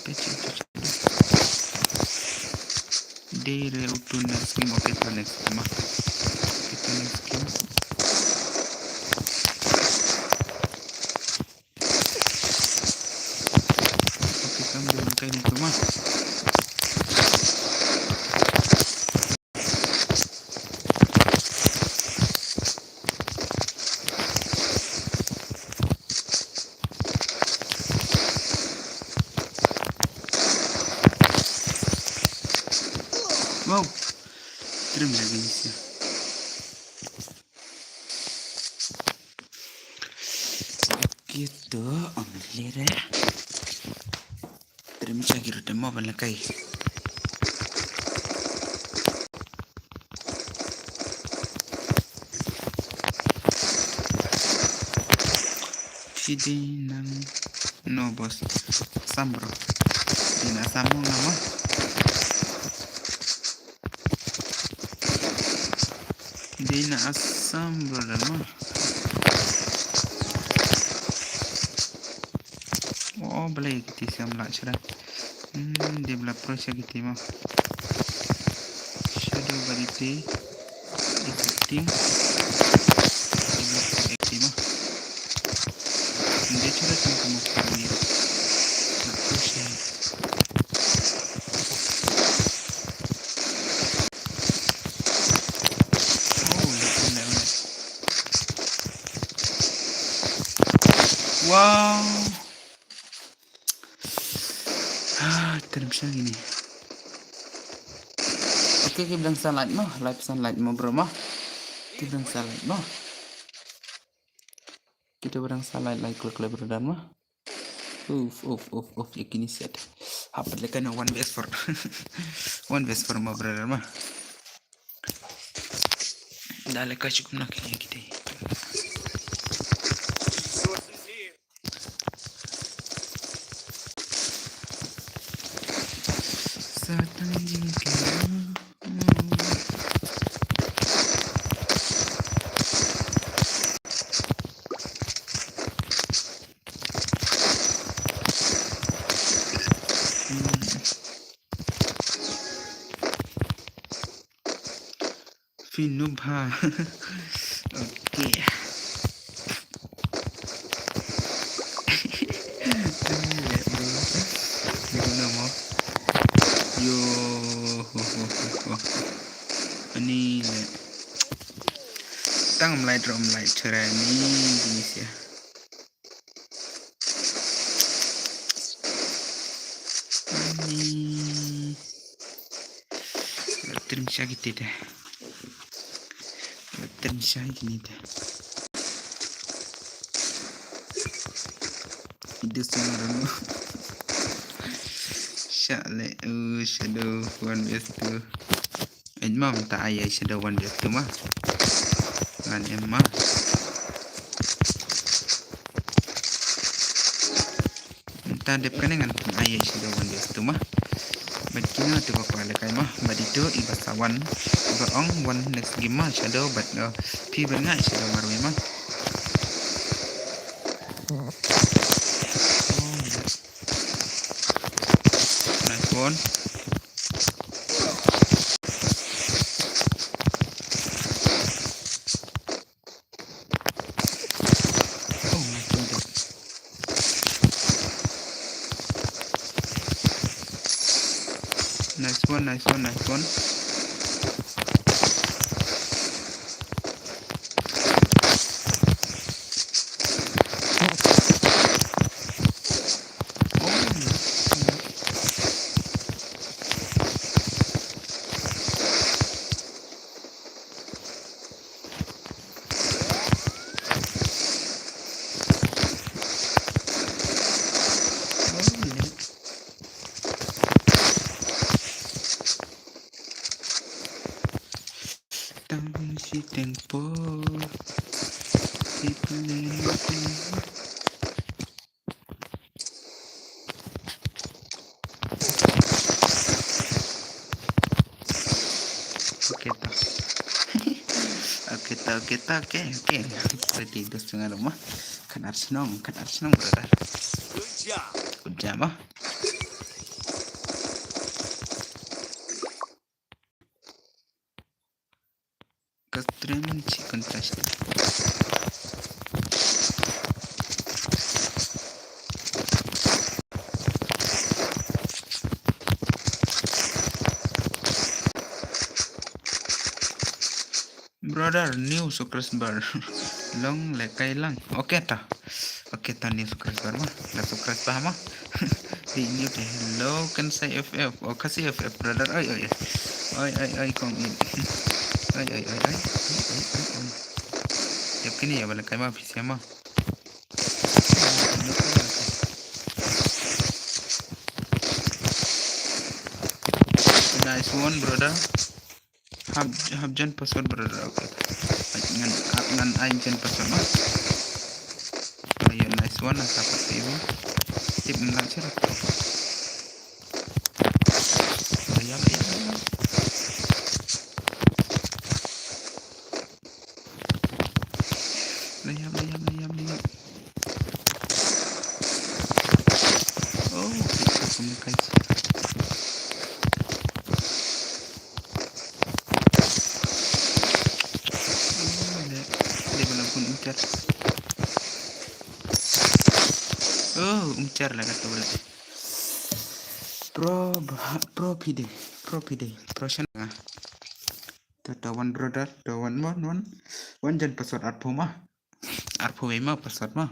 Pecah tu. Dei re utu next game, okay, to next game. Okay, to next game. Okay, kam dei kai ni tu ma. Wow. Trim lagi ni sia. Gitu, ong lire. Trim sha ki rutem mo ban lakai. Phi dei nang no boss. Assam bro. Dei na Assam mo nga ma. Dei na Assam brother mo. Oh, balei kiti siam lah chara. Hmm, dei bla pro sha kiti mo. Shadow body te. Acting. Dei bla pro acting mo. Dei chara tang kamu kami. Bla pro sha. Oh, lek, lek, lek. Wow. Ah, terem sha kini. Okay, ki bilang sunlight mo, live sunlight mo bro mo. Ki bilang sunlight mo. Kita bilang sunlight, like, like, like, brother mo. Uf, uf, uf, uf, ya kini set. Apa leka na one best for. One best for mo brother mo. Dale ka chukum na kini kita. Satang kini. Phi noob ha. Okay. Yo, ho, ho, ho, ho. Ani le. Tang mlai dro mlai chara ni, ni sia. Ani. Trim sha kiti te. Trim sha kini te. Itu semua rano. Sha le, uh, shadow, one best tu. Ej ma mynta ai ïa shadow one best tu ma. Ngan em ma. Mynta dep kane ngan ai ïa shadow one best tu ma. Bad kine tu ba kwa le kai ma. Bad itu i ba sa one. I ba ong one next game ma shadow bad, uh, phi ban ngai shadow marwei ma. Oh, nice one. Oh my God. Nice one, nice one, nice one. Waiting for people in the Okay, ta. Okay, ta, okay, ta, okay, okay. Ready, dos tengah rumah. Kan arsenal, kan arsenal, brother. Good job, ah. Ka stream chi contest. Brother, new subscriber. Long lekai lang. Okay, ta. Okay, ta new subscriber ma. La subscribe pa ma. Di new te. Hello, kan sai F F. Oh, kasi F F, brother. Oi, oi, oi. Oi, oi, oi, kong in. Oi, oi, oi, oi. Oi, oi, oi, oi. Yap kini ya bala kai ma phi sia ma. Nice one, brother. Hap, hap jan password, brother. Okay. Ngan, ngan ai jan password ma. Oh, yeah, nice one. Nang dapat save. Tip nang sir. Oh, yeah, yeah, yeah. Layap, layap, layap, layap. Oh, kita pun guys. Oh, le, le bala pun umcar. Oh, umcar lah kata bala. Pro, pro pide, pro pide, pro sana. Ta, ta one brother, ta one, one, one. One jan password arphew ma. Arphew wei ma password ma.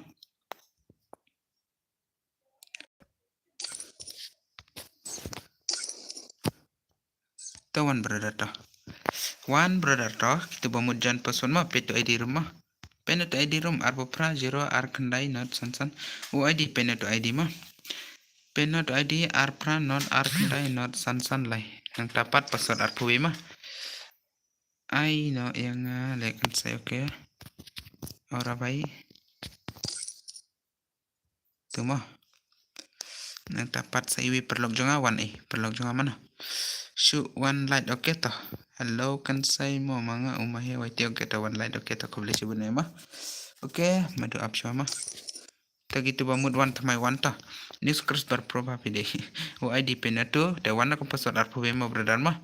Ta one brother ta. One brother ta. Kita ba mut jan password ma, peit to I D room ma. Peit to I D room, arphew phra, zero, ar khyndai, not, san, san. U I D, peit to I D ma. Peit to I D, ar phra, not, ar khyndai, not, san, san, lai. Nang dapat password arphew wei ma. Ai, no, yang, ah, lek kan sai, okay. Ora bai. Tu mo. Nang dapat sa iwi paralok jong nga wan, eh. Paralok jong nga mano? Shu wan light, okay to. Hello, kan sai mo ma nga u ma he wai ti, okay to, wan light, okay to, khublei shibun, eh, ma. Okay, madu ap shwa ma. Ta kitu ba mut wan thymmai wan ta. News Chris bar pro ba pide. U I D pin atu, te wan na ka password arphew wei mo brother ma.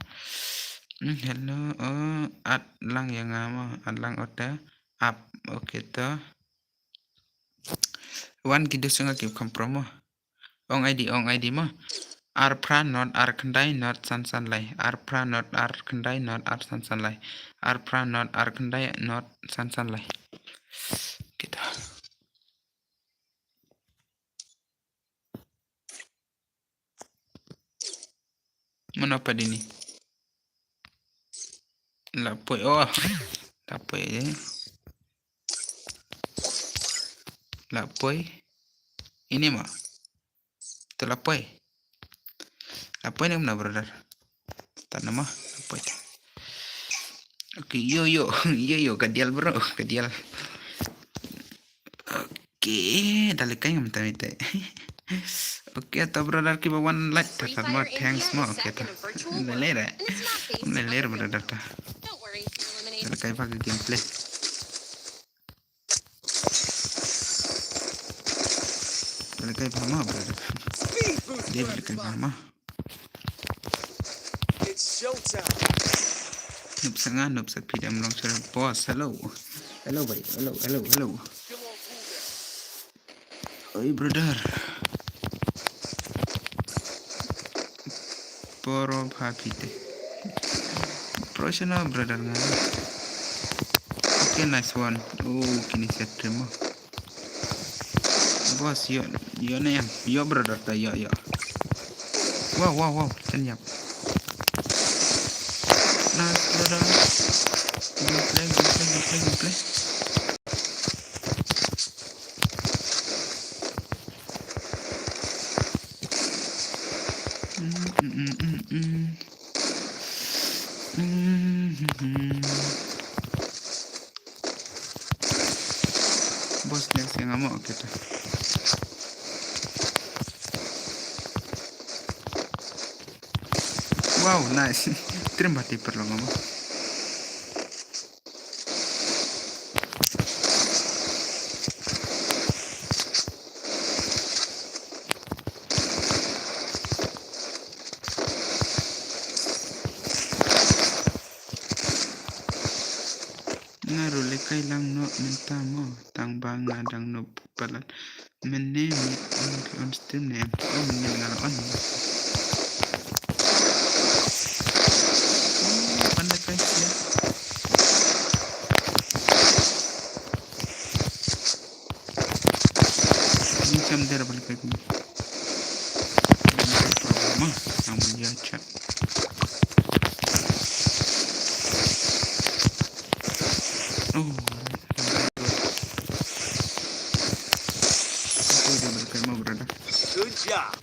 Hmm, hello, oh, at lang ya nga mo, at lang ota. Ap, okay to. Wan ki dus nga ki kham pro mo. Ong I D, ong I D mo. Ar phra not ar khyndai not san san lai. Ar phra not ar khyndai not ar san san lai. Ar phra not ar khyndai not san san lai. Kita. Mano pa dini? La poi, oh. La poi, eh. La poi. Ini ma. Tu la poi. La poi ni mana, brother? Tan nama? La poi. Okay, yo, yo. Yo, yo, ka dial, bro. Ka dial. Okay, da lei kai ngam tam ite. Okay, ta brother kiba wan like ta, ta mo, thanks mo. Okay, ta. Lei lei re. Lei lei re brother ta. Da lei kai ba ka gameplay. Da lei kai ba ma brother. Da lei kai ba ma. Noob sa nga, noob sa phi dang long sha boss. Hello. Hello bhai. Hello, hello, hello. Oi brother. Pro ba phi te. Professional brother nga. Okay, nice one. Oh, kini set trim mo. Boss, yo, yo ne em. Yo brother ta, yo, yo. Wow, wow, wow. Chen yap. Nice brother. Gameplay, gameplay, gameplay, gameplay. Mm, mm, mm, mm, mm. Mm, mm, mm. Kata. Wow, nice. Trim bati paralok mo. Nga ruh lehkai lang noh mynta mo, tang ba nga dang noh palat. Mynne mid on, on stream ne em? Oh, mynne nga la on. Oh, pynlehkai sia. Ni kam der ban kai kum. Ang ya chat. Oh. Aku dia ban kai mo, brother. Good job.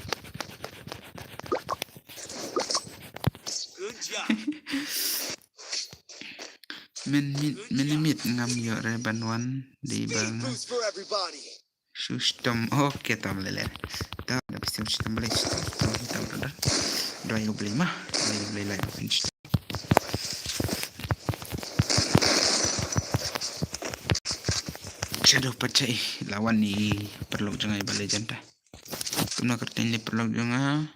Good job. Min mit, min mit ngam ïoh re ban wan di ba nga. Boost for everybody. Shu shitom. Okay, tam lele. Tam da pisa shitom bale, shitom, shitom, shitom, shitom da. Doi u beli mah. Doi u beli lai, open shitom. Shadow pachai lawan ni paralok jong nga i ba legend ta. Kumno kyrteng ni paralok jong nga?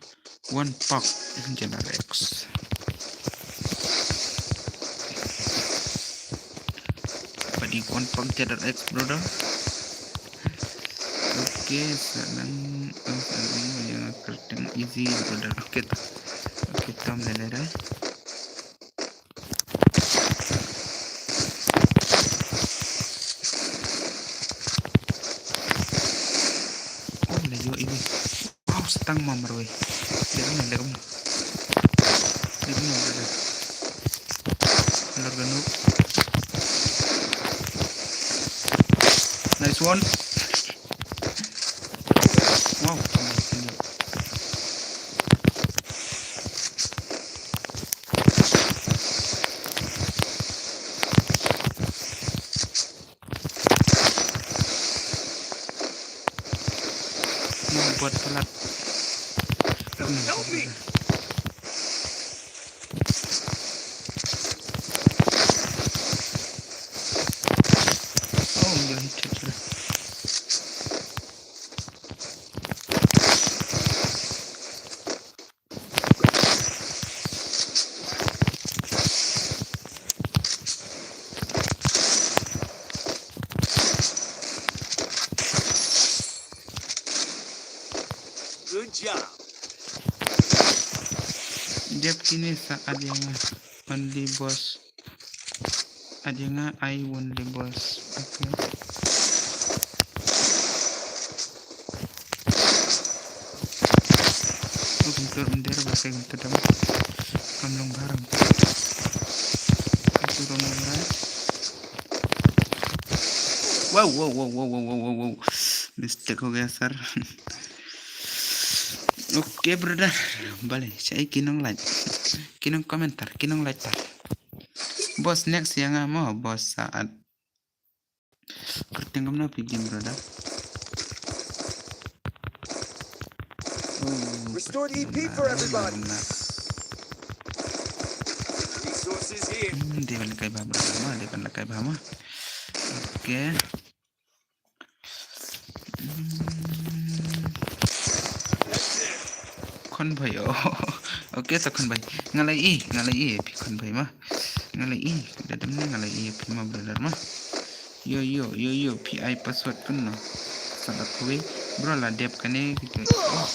One pack General X. Padi one pack General X, brother. Okay, sa nang, eh, sa nang yang kyrteng easy, brother. Okay, ta. Okay, tam lele da. Oh, leh ïoh ïa ini. Wow, stang ma marwei. Leh kumno, leh kumno. Leh kumno, leh kumno. Larga nuk. Nice one. Wow, tang ma marwei. Nang buat pelat. Help me. Oh, dia headshot sudah. Good job. Dep kine sa ïa nga only boss. Ïa nga ai only boss. Okay. Oh, guntur bender ba kai guntur dam. Kam long barang. Guntur dam long barang. Wow, wow, wow. Mistake ho gaya, sir. Okay, brother. Bale, shai ki nang like. Ki nang komentar, ki nang like ta. Boss, next ïa nga mo, boss Saad. Kyrteng kumno phi game, brother? Oh, restore E P for everybody. Resources here. Hmm, dei ban lehkai bha, brother ma, dei ban lehkai bha ma. Okay. Hmm. Khonbhoi, oh. Okay, to Khonbhoi. Nga la i, nga la i, phi Khonbhoi ma. Nga la i, da dem ne nga la i, phi ma brother ma. Yo, yo, yo, yo, phi ai password kumno? Sa da kawei, bro la dep kane, ki kawei. Oh.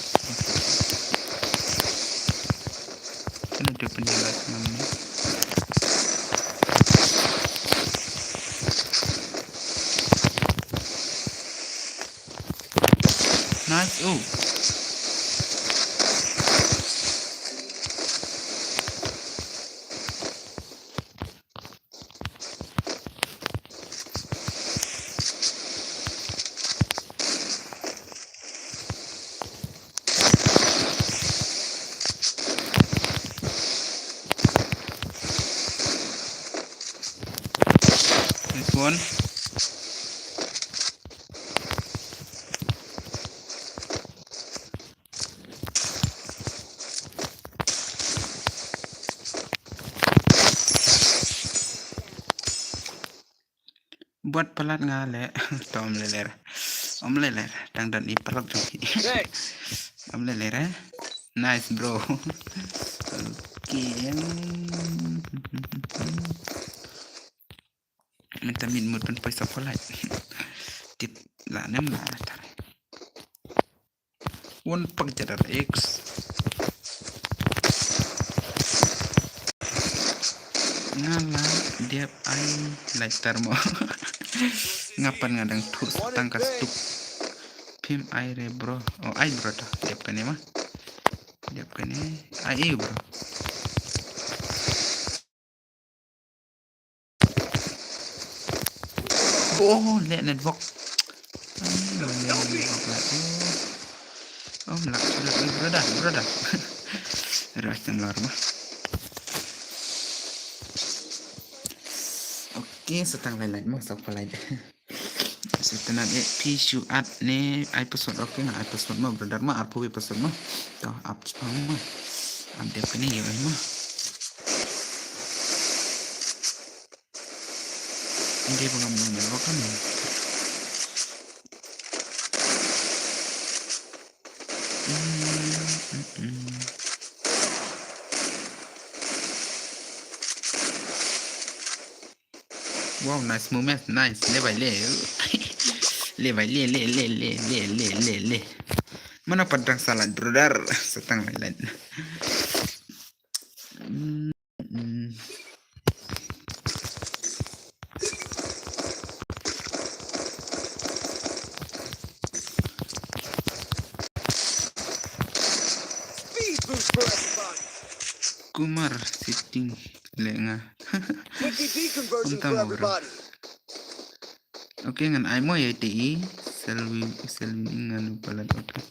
Kane dep pynjah la kumne. Nice, oh. Nice one. Buat palat nga le. To, ym lei lei re. Ym lei lei re. Dang don i palat jong ki. Thanks. Ym lei lei re. Nice, bro. Okay. Mynta mut ban poi sa poi lai. Tip la nem la tar. Wan pak jadar X. Nga la dep ai lighter mo. Nga pan nga dang thuh sa tang ka stuk. Phim ai re, bro. Oh, ai, bro, to. Dep kane ma. Dep kane. Ai, eh, bro. Oh, leh network. Ai, leh network leh. Oh, oh, lak sudah, eh, brother, brother. Rush tang lar ma. Okay, sa tang lai lai ma, sa ko lai. Sa tang lai, eh, phi shu add ne, ai password, okay, ngan ai password ma, brother ma, arphew wei password ma. To, ap chipang ma. Ap dep kane ïa ma. Inde ba ngam nang ïa kan. Mm, mm, mm. Wow, nice movement, nice. Le bai le. Le bai le, le, le. Mana padang salat, brother. Sa tang lai lai. Mm, mm. Speed boost for everybody. Kumar sitting le nga. Quick E P conversion for everybody. Okay, ngan ai mo ïa te i. Selwyn, Selwyn i ngan u palat, okay.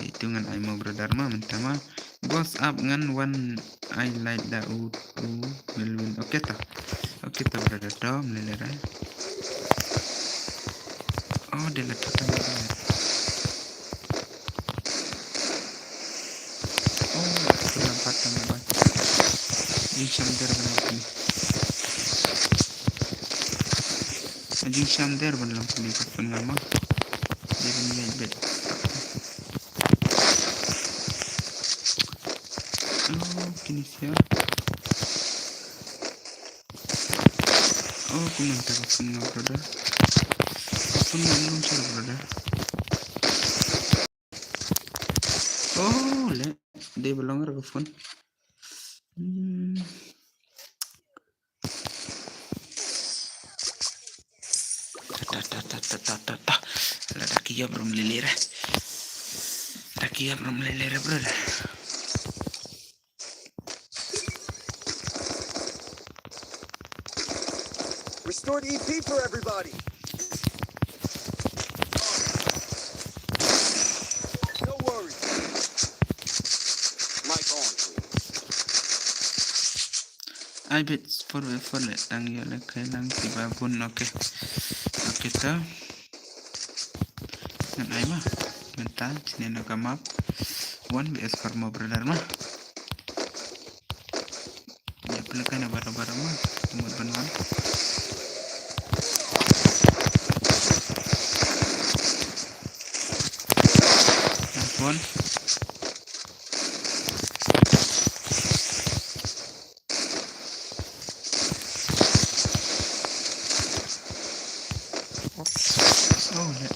Ïa itu ngan ai mo, brother ma, mynta ma. Boss up ngan wan ai light da u, u Melwyn. Okay to. Okay to, brother, to, mlelera. Oh, de la thatan, brother. Oh, tu la bat, tu la bat. Jingsham der ban lam pule. Jingsham der ban lam pule ka phone nga ma. Dei ban ïaid beit. Oh, kine sia. Oh, kumne ka phone nga, brother. Ka phone nga ym long shuh, brother. Oh, le. Dei ba long ruh ka phone. Hmm. Ta, ta, ta. La da ki ïap rum lili re. Da ki ïap rum lili re, brother. Restored E P for everybody. No worries. Mic on, please. Ai bit for, for le tang ïa le kai lang ki ba bun, okay. Okay to. Ngan ai ma. Mynta sini na ka map. One V S for mo, brother ma. Ïa pynlehkai na baroh baroh ma. Mut ban wan. Nice one. Oh, le.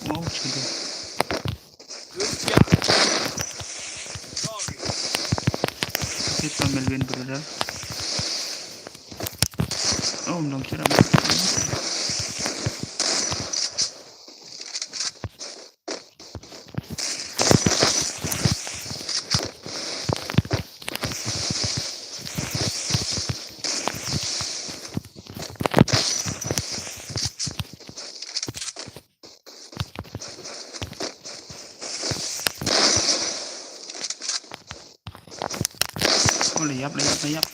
Wow, sudah. Good job. Sorry. Kita Melwyn, brother. Oh, nong cerah. Oh, la ïap, la ïap, la ïap.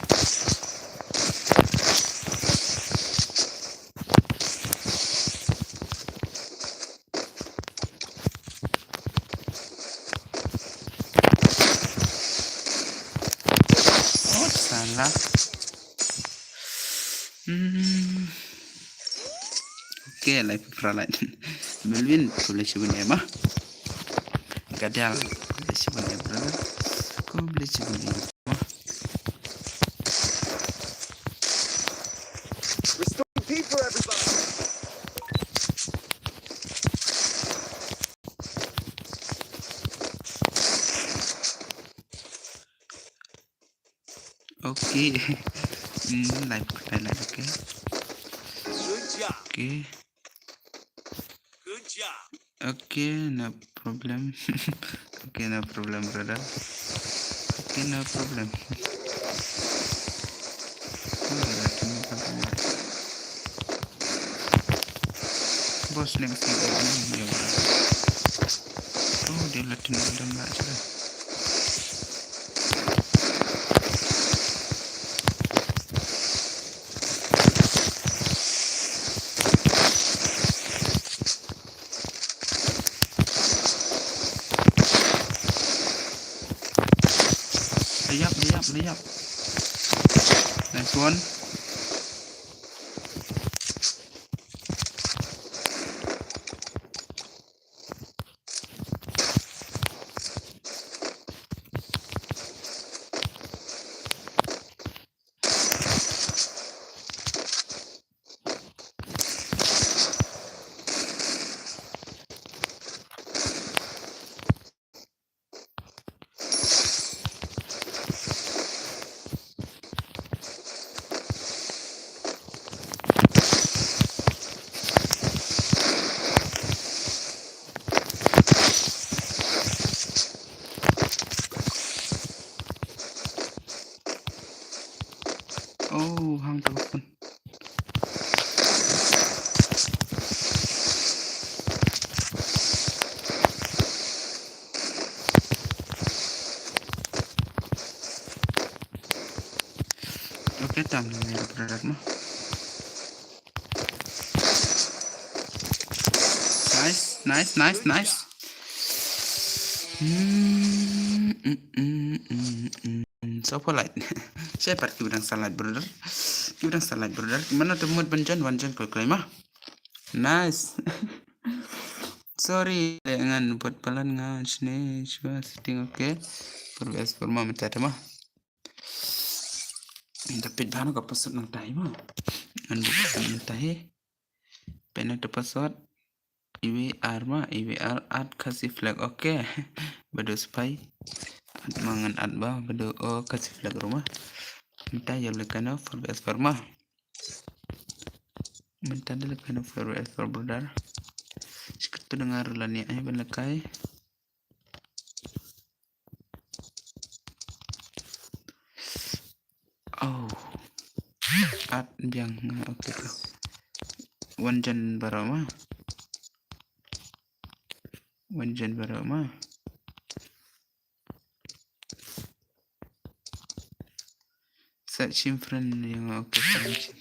Hmm. Okay, lai phi pra lai. Melvin, khublei shibun ïa ma. Gadial, khublei shibun ïa brother. Khublei shibun ïa ma. Restoring P for everybody. Okay. Hmm, live, live, live, okay. Good job. Okay. Good job. Okay, no problem. Okay, no problem, brother. Okay, no problem. Oh, brother, no problem. Boss, next thing, oh, brother. Oh, dia lah tengok dalam lah je lah. Layap, layap, layap. Nice one. Oh, hang telefon. Okay, tam ni brother mo. Nice, nice, nice, nice. Hmm, hmm, hmm, hmm, hmm. So polite. Shepard, ki ba dang sa like, brother. Ki ba dang sa like, brother. Ki mano te mut ban join, wan join khlem khlem ma. Nice. Sorry, ngan bud palat nga shne shwa setting, okay. For best for ma mynta te ma. Mynta peit bha no ka password nangta hi ma. Ngan bud nangta hi. Peit na te password. Iwei ar ma, iwei ar, add Khasi flag, okay. Bado spy. Add ma ngan add ba, bado, oh, Khasi flag ruh ma. Mynta ïa leh kano for best for ma. Mynta da leh kano for best for, brother. Shikatu dengar la ni ai ban leh kai. Oh. Add biang nga, okay ka. Wan join baroh ma. Wan join baroh ma. Sa shim friend ïa nga, okay, sa shim.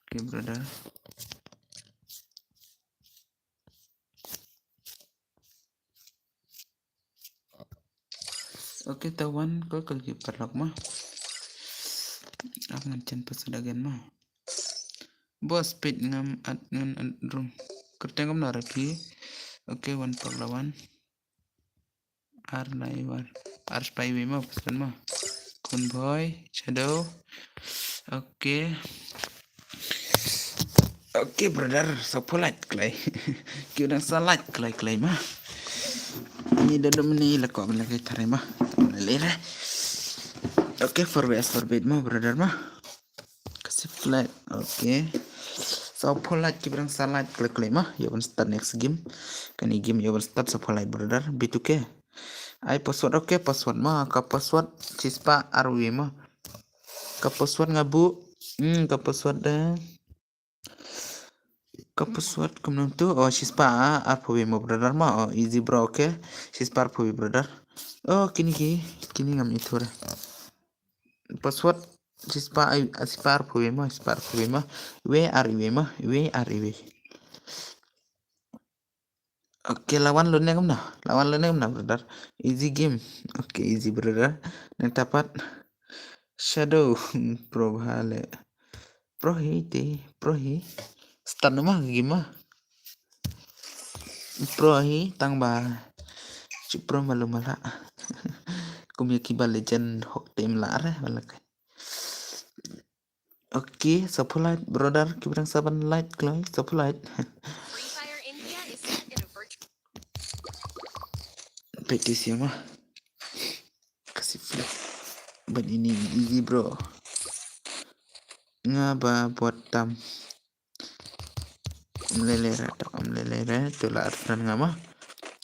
Okay, brother. Okay, ta wan ko kal ki paralok ma. Ak ngan chen password again ma. Boss, peit ngam add, ngan add ruh. Kyrteng kumno re phi? Okay, wan paralok wan. Ar lai war. Ar spy wi ma, password ma. Convoy, Shadow. Okay. Okay, brother, sa polite klai. Ki dang sa like klai klai ma. Ni da dum ni la ko la kai tare ma. Le re. Okay, for best for best ma, brother ma. Khasi flag. Okay. Sa polite, ki ba dang sa like klai klai ma. Ïa ban start next game. Kane game ïa ban start, sa polite, brother. B two K. Ai password, okay, password ma. Ka password shispah arwi ma. Ka password nga buh. Hmm, ka password da. Ka password kumno tu? Oh, shispah arphew wi mo, brother ma. Oh, easy bro, okay. Shispah arphew wi, brother. Oh, kine ki, kine ngam ithuh re. Password shispah ai, shispah arphew wi mo, shispah arphew wi mo. Wi ar wi mo, wi ar wi. Okay, la wan lone kumno? La wan lone kumno, brother? Easy game. Okay, easy, brother. Nangta pat Shadow Pro bha le. Pro hi te, pro hi. Start noh ma ka game ma. Pro hi tang ba. Chu pro malu mala. Kum ïa ki ba legend hok te im lah re bala kai. Okay, sa pulait brother, ki brang sa ban light kloi, sa pulait. Free Fire India is set in a virtual Practice ïa ma. Kasi free. Ban ini easy bro. Nga ba bottom. Mlele re, tok mlele re, tu la arsan nga ma.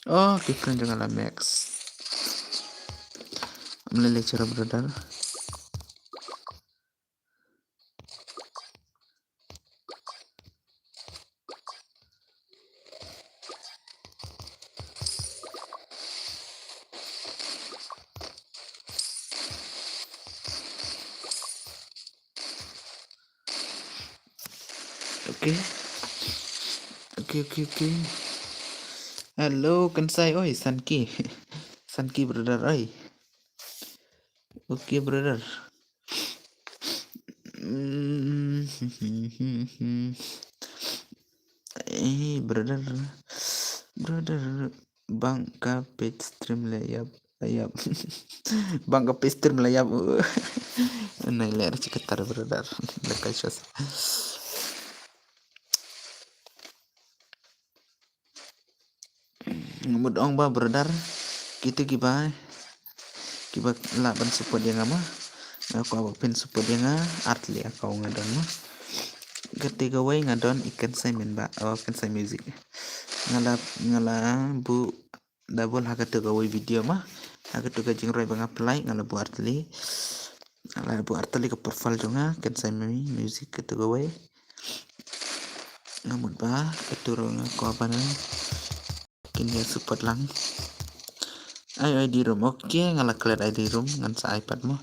Oh, ki friend jong nga la max. Mlele chura brother. Okay. Okay, okay, okay. Hello, Kansai, oi, Sanki. Sanki brother, oi. Okay, brother. Mm, eh, brother. Brother, bang ka page stream le yap, yap. Bang ka page stream le yap. Nai le chi katar brother. Le kai shos. Nga mut ong ba brother, kito kiba, kiba lah ban support ïa nga ma. Nga kwah ba phin support ïa nga, ar tylli account nga don ma. Kata kawei nga don i Kansai Min ba, oh, Kansai Music. Nga la, nga la buh double ha kata kawei video ma. Ha kata ka jingrwai ba nga play, nga la buh ar tylli. Nga la buh ar tylli ka profile jong nga, Kansai Mi Music kata kawei. Nga mut ba, kata ruh nga kwah ban kin ïa support lang. Ai, I D room, okay, nga la clear I D room, ngan sa ai pat mo.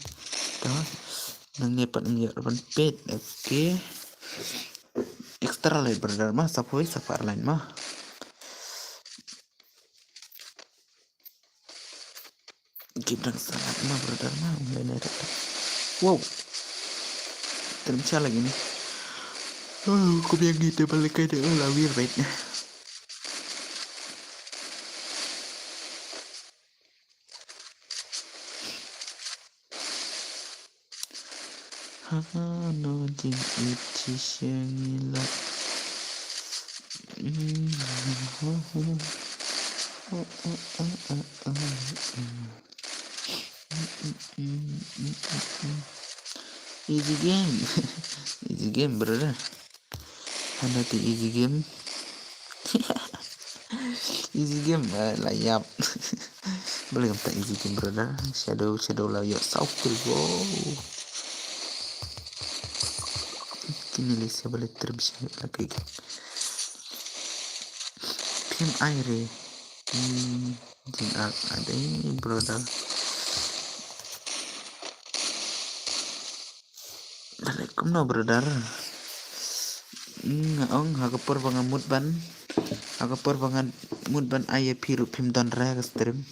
To, nangne pat ym ïoh ban peit, okay. Extra light brother ma, sa poi, sa par line ma. Ki dang sangat ma brother ma, ym lei lei. Wow. Terpecah lagi ni. Oh, kum ïa ngi te balik kai de, oh, la wir bait. Ha, no jingïeit shisha ngi lah. Easy game. Easy game, brother. Hana te easy game. Easy game, eh, la ïap. Balei kumta easy game, brother? Shadow, Shadow la ïoh saw kill, wow. Kine lei sa balei trip sha la kai. Phim ai re. Hmm, jingak adei, brother. Balei kumno, brother? Nga ong ha ka por ba nga mut ban, ha ka por ba nga mut ban ai ïa phi ruh phim don re ha ka stream.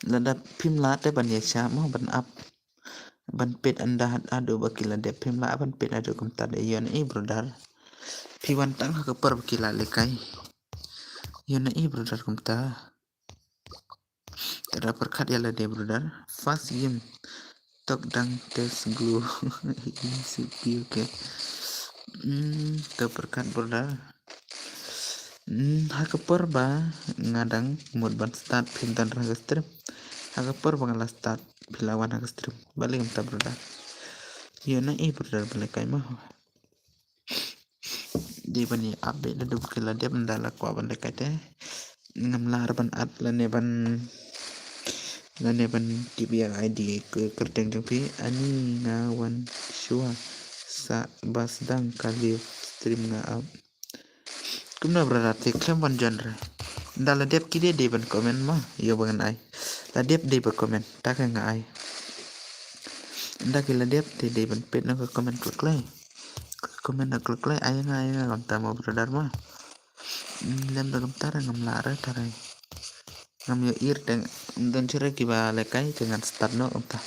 Lada phim lah te ban ïa shah mo ban ap, ban peit ynda haduh ba ki la dep, phim lah ban peit haduh kumta de, ïoh na i, brother. Phi wan tang ha ka por ba ki la lehkai. Ïoh na i, brother, kumta. Te da pyrkhat ïa lade, brother. First game. Tok dang test glue. Easy game, okay. Hmm, to pyrkhat, brother. Hmm, ha ka por ba nga dang mut ban start phim don re ha ka stream. Ha ka por ba nga la start phi la wan ha ka stream. Balei kumta, brother? Ïoh na i, brother, balei kai ma. Dei ban ïa update lada ki la dep, ynda la kwah ban lehkai te. Ngam lah ban add lane ban, lane ban tip ïa I D ka kyrteng jong phi. Ani nga wan shuwa sa ba sdang ka live stream nga ap. Kumno brother, te khlem wan join re. Ynda la dep ki dei dei ban comment ma, ïoh ba ngan ai. La dep dei ba comment, ta ka nga ai. Ynda ki la dep te dei ban peit na ka comment khlem khlem. Comment na khlem khlem, ai nga, ai nga, kumta mo brother ma. Hmm, lem da kumta re, ngam lah re, ta re. Ngam ïohi re te, don shuh re kiba lehkai te ngan start noh kumta.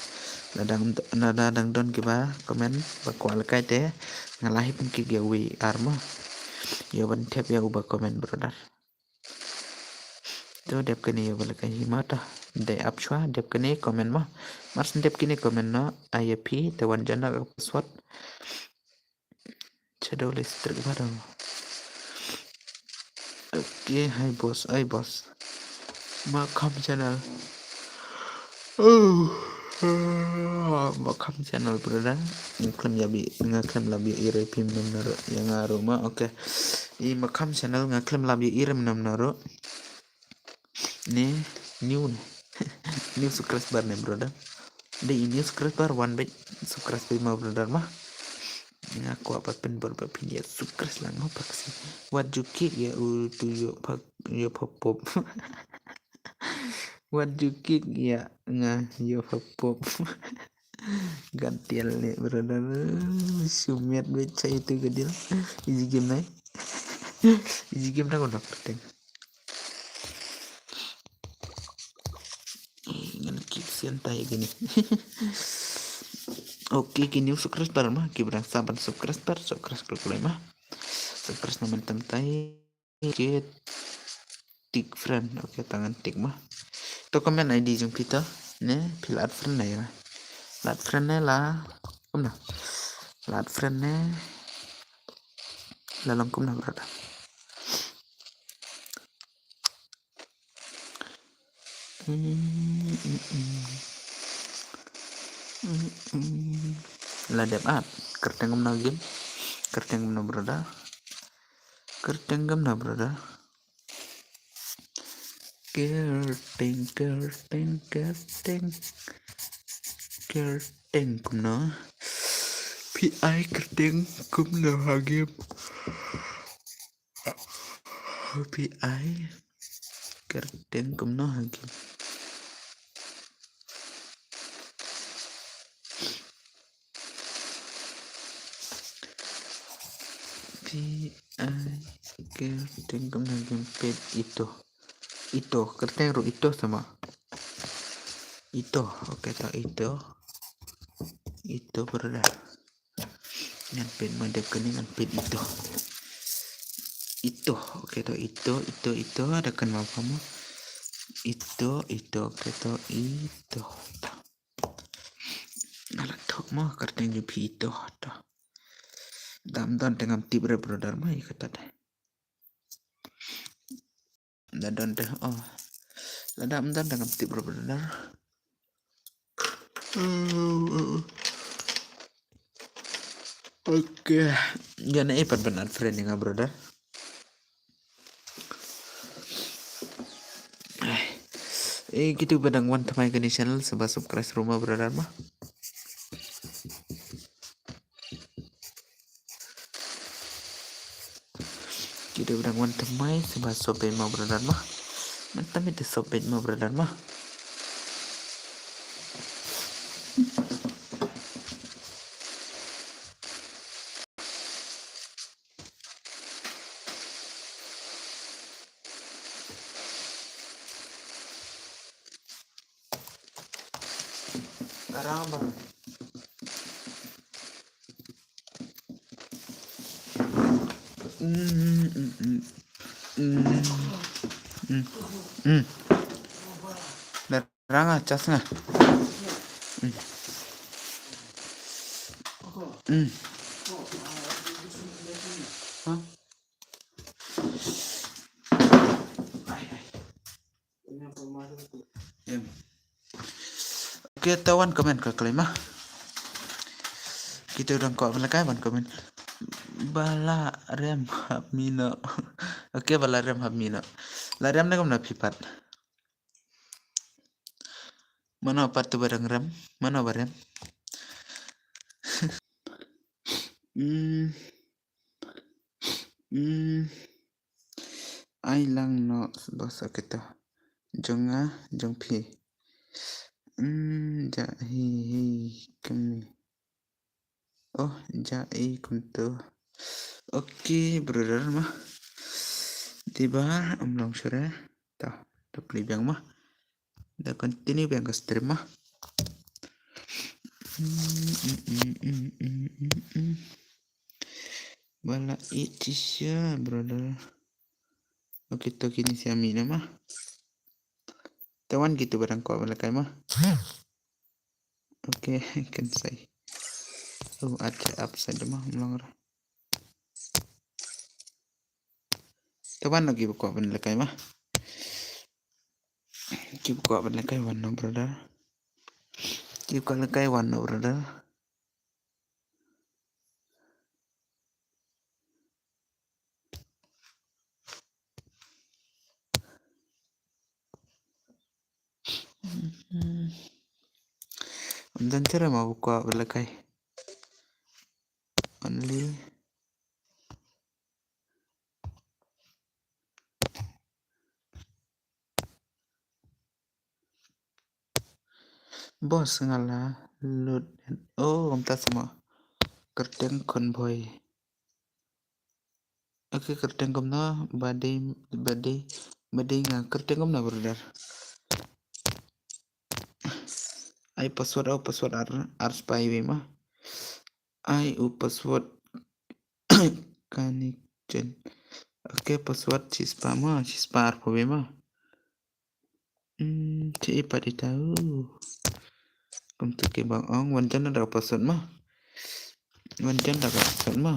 Lada dang, lada dang don kiba comment ba kwah lehkai te nga la hap ban kik ïa uwei ar mo. Ïa ban thep ïa uba comment brother. To dep kane ïa uba lehkai hi mo to. Dei ap shuwa dep kane comment mo. Mar shu dep kane comment noh ai ïa phi te wan jan noh ka password. Shadow list trick baroh. Okay, hi boss, hi boss. Makham channel. Oh. Makham channel brother. Nga khlem ïa bi, nga khlem lap ïa i re phi mynno mynno ruh ïa nga ruh mo. Okay. I Makham channel nga khlem lap ïa i re mynno mynno ruh. Ne new ne. New subscriber ne brother. Dei new subscriber wan bad subscribe mo brother mo. Nga kwah pat pynbor ba phin ïa subscribe lang mo, Paksi. Wat ju kik ïa u tu ïoh pop, ïoh pop pop. Wat ju kik ïa nga ïoh pop pop. Gantial ne brother. Shu miat bad cha itu gadil. Iji game nai. Iji game na ko nak teng. Ngan kik sian tai gini. Okay, ki new subscriber mo, kiba dang sah ban subscriber, subscribe kloi mo. Subscribe na mynta mynta. Okay, tick friend. Okay, tang ngan tick mo. To comment I D jong phi to ne, phi la add friend ne ïa. La add friend ne la kumno? La add friend ne la long kumno brother? Mm, mm, mm. Mm, mm. La dep add. Kyrteng kumno game? Kyrteng kumno brother? Kyrteng kumno brother? Kyrteng, kyrteng, kyrteng. Kyrteng kumno? P I kyrteng kumno ha game? P I kyrteng kumno ha game? P I kyrteng kumno ha game? Peit ito. Ito, kyrteng ruh ito sama. Ito, okay to ito. Ito brother. Ngan peit mo dep kane ngan peit ito. Ito, okay to ito, ito, ito, da kynmaw pha mo. Ito, ito, okay to ito. Nga la thok mo kyrteng jong phi ito to. Dam don te ngam tip re brother mo ïa kata de. Da don te, oh. Lada ym don te ngam tip re brother. Okay. Ïa ne i pat ban add friend ïa nga brother. Eh, kito ba dang wan thymmai kane channel sngewbha subscribe ruh mo brother mo. Kito ba dang wan thymmai sngewbha sub beit mo brother mo. Mynta mynta sub beit mo brother mo. Arang bang. Mm, mm, mm. Mm. Mm. Mm. Ranga chas nga. Mm. Mm. Huh? Em. Okay, to wan comment ka claim ah. Kita udah kok balakai wan comment. Bala rem hap mino. Okay, bala rem hap mino. La rem na kam na pipat. Mano pat tu barang rem? Mano barem? Hmm. Hmm. Ai lang no bos kita. Jong nga, jong phi. Hmm, ja hi hi kami. Oh, ja i kumto. Okay, brother ma. Diba, um long sure. Ta, ta play biang ma. Da continue biang ka stream ma. Bala it shisha, brother. Okay, to kine sha mih na ma. Te wan kitu ba dang kwah ban lehkai ma. Okay, kan sai. Oh, ada upside ma, mlong ra. Te wan kiba kwah ban lehkai ma. Kiba kwah ban lehkai wan no, brother. Kiba kwah lehkai wan no, brother. Ym don tira ma ba kwah ban lehkai. Only Boss, nga la lut. Oh, kumta sa ma. Kyrteng Convoy. Okay, kyrteng kumno, ba dei, ba dei, ba dei nga kyrteng kumno, brother. Ai password, oh, password ar, ar spah iwei ma. Ai u password kani chen. Okay, password shispah ma, shispah arphew wei ma. Hmm, te i pat ita u. Kumta ki ba ong, wan jan da ka password ma. Wan jan da ka password ma.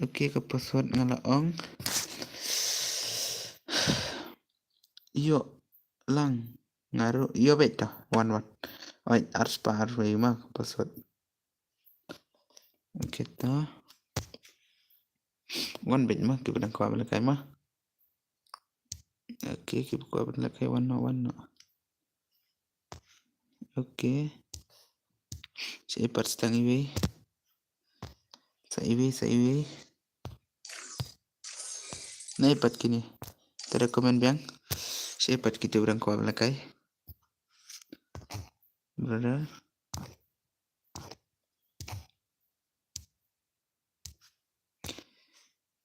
Okay, ka password nga la ong. Ïoh lang nga ruh, ïoh beit ta, wan wan. Oi, ar spah arphew wei ma ka password. Okay, ta. Wan beit ma, kiba dang kwah ban lehkai ma. Okay, kiba kwah ban lehkai wan no, wan no. Okay. Sa i pat sa tang iwei. Sa iwei, sa iwei. Na i pat kine. Te recommend biang. Sa i pat kito ba dang kwah ban lehkai. Brother.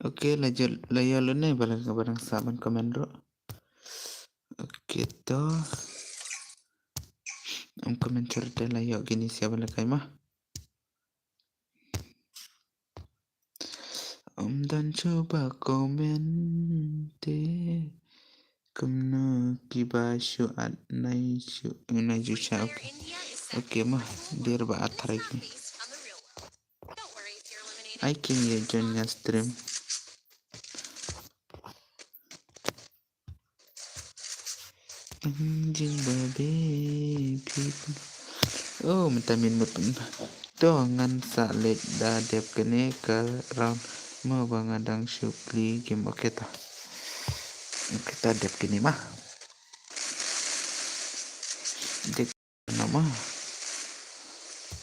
Okay, la jol, la ïoh lane ba la, ba dang sah ban comment ruh. Okay, to. Ym comment shuh te la ïoh kine sha ban lehkai ma. Ym don shuh ba comment te. Kumno kiba shu at nai shu, nai shu sha, okay. Okay ma, dir ba at tharai ki. Ai kin ïa join nga stream. Jing ba be people. Oh, mynta min mut pyn. To ngan sa leit da dep kane ka round mo ba nga dang shu plie game, okay ta. Okay ta dep kane ma. Dep Namar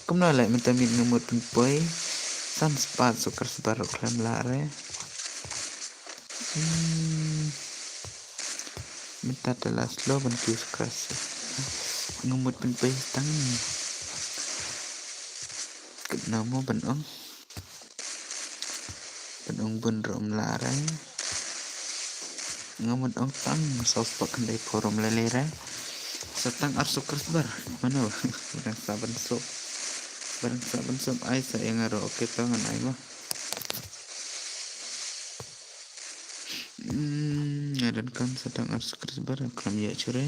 kumno leh mynta miet nga mut pynpoi san spah subscriber ruh khlem lah re. Hmm. Mynta te la slow ban kiew subscriber. Nga mut pynpoi tang. Kit namo ban ong. Ban ong bun ruh ym lah re. Nga mut ong tang saw spah khyndai phew ruh ym lei lei re. Sa tang ar subscriber. Mano? Ba dang sah ban sub. Ba dang sah ban sub ai sa ïa nga ruh. Okay to ngan ai mo. Hmm, nga donkam sa tang ar subscriber khlem ïa shuh re.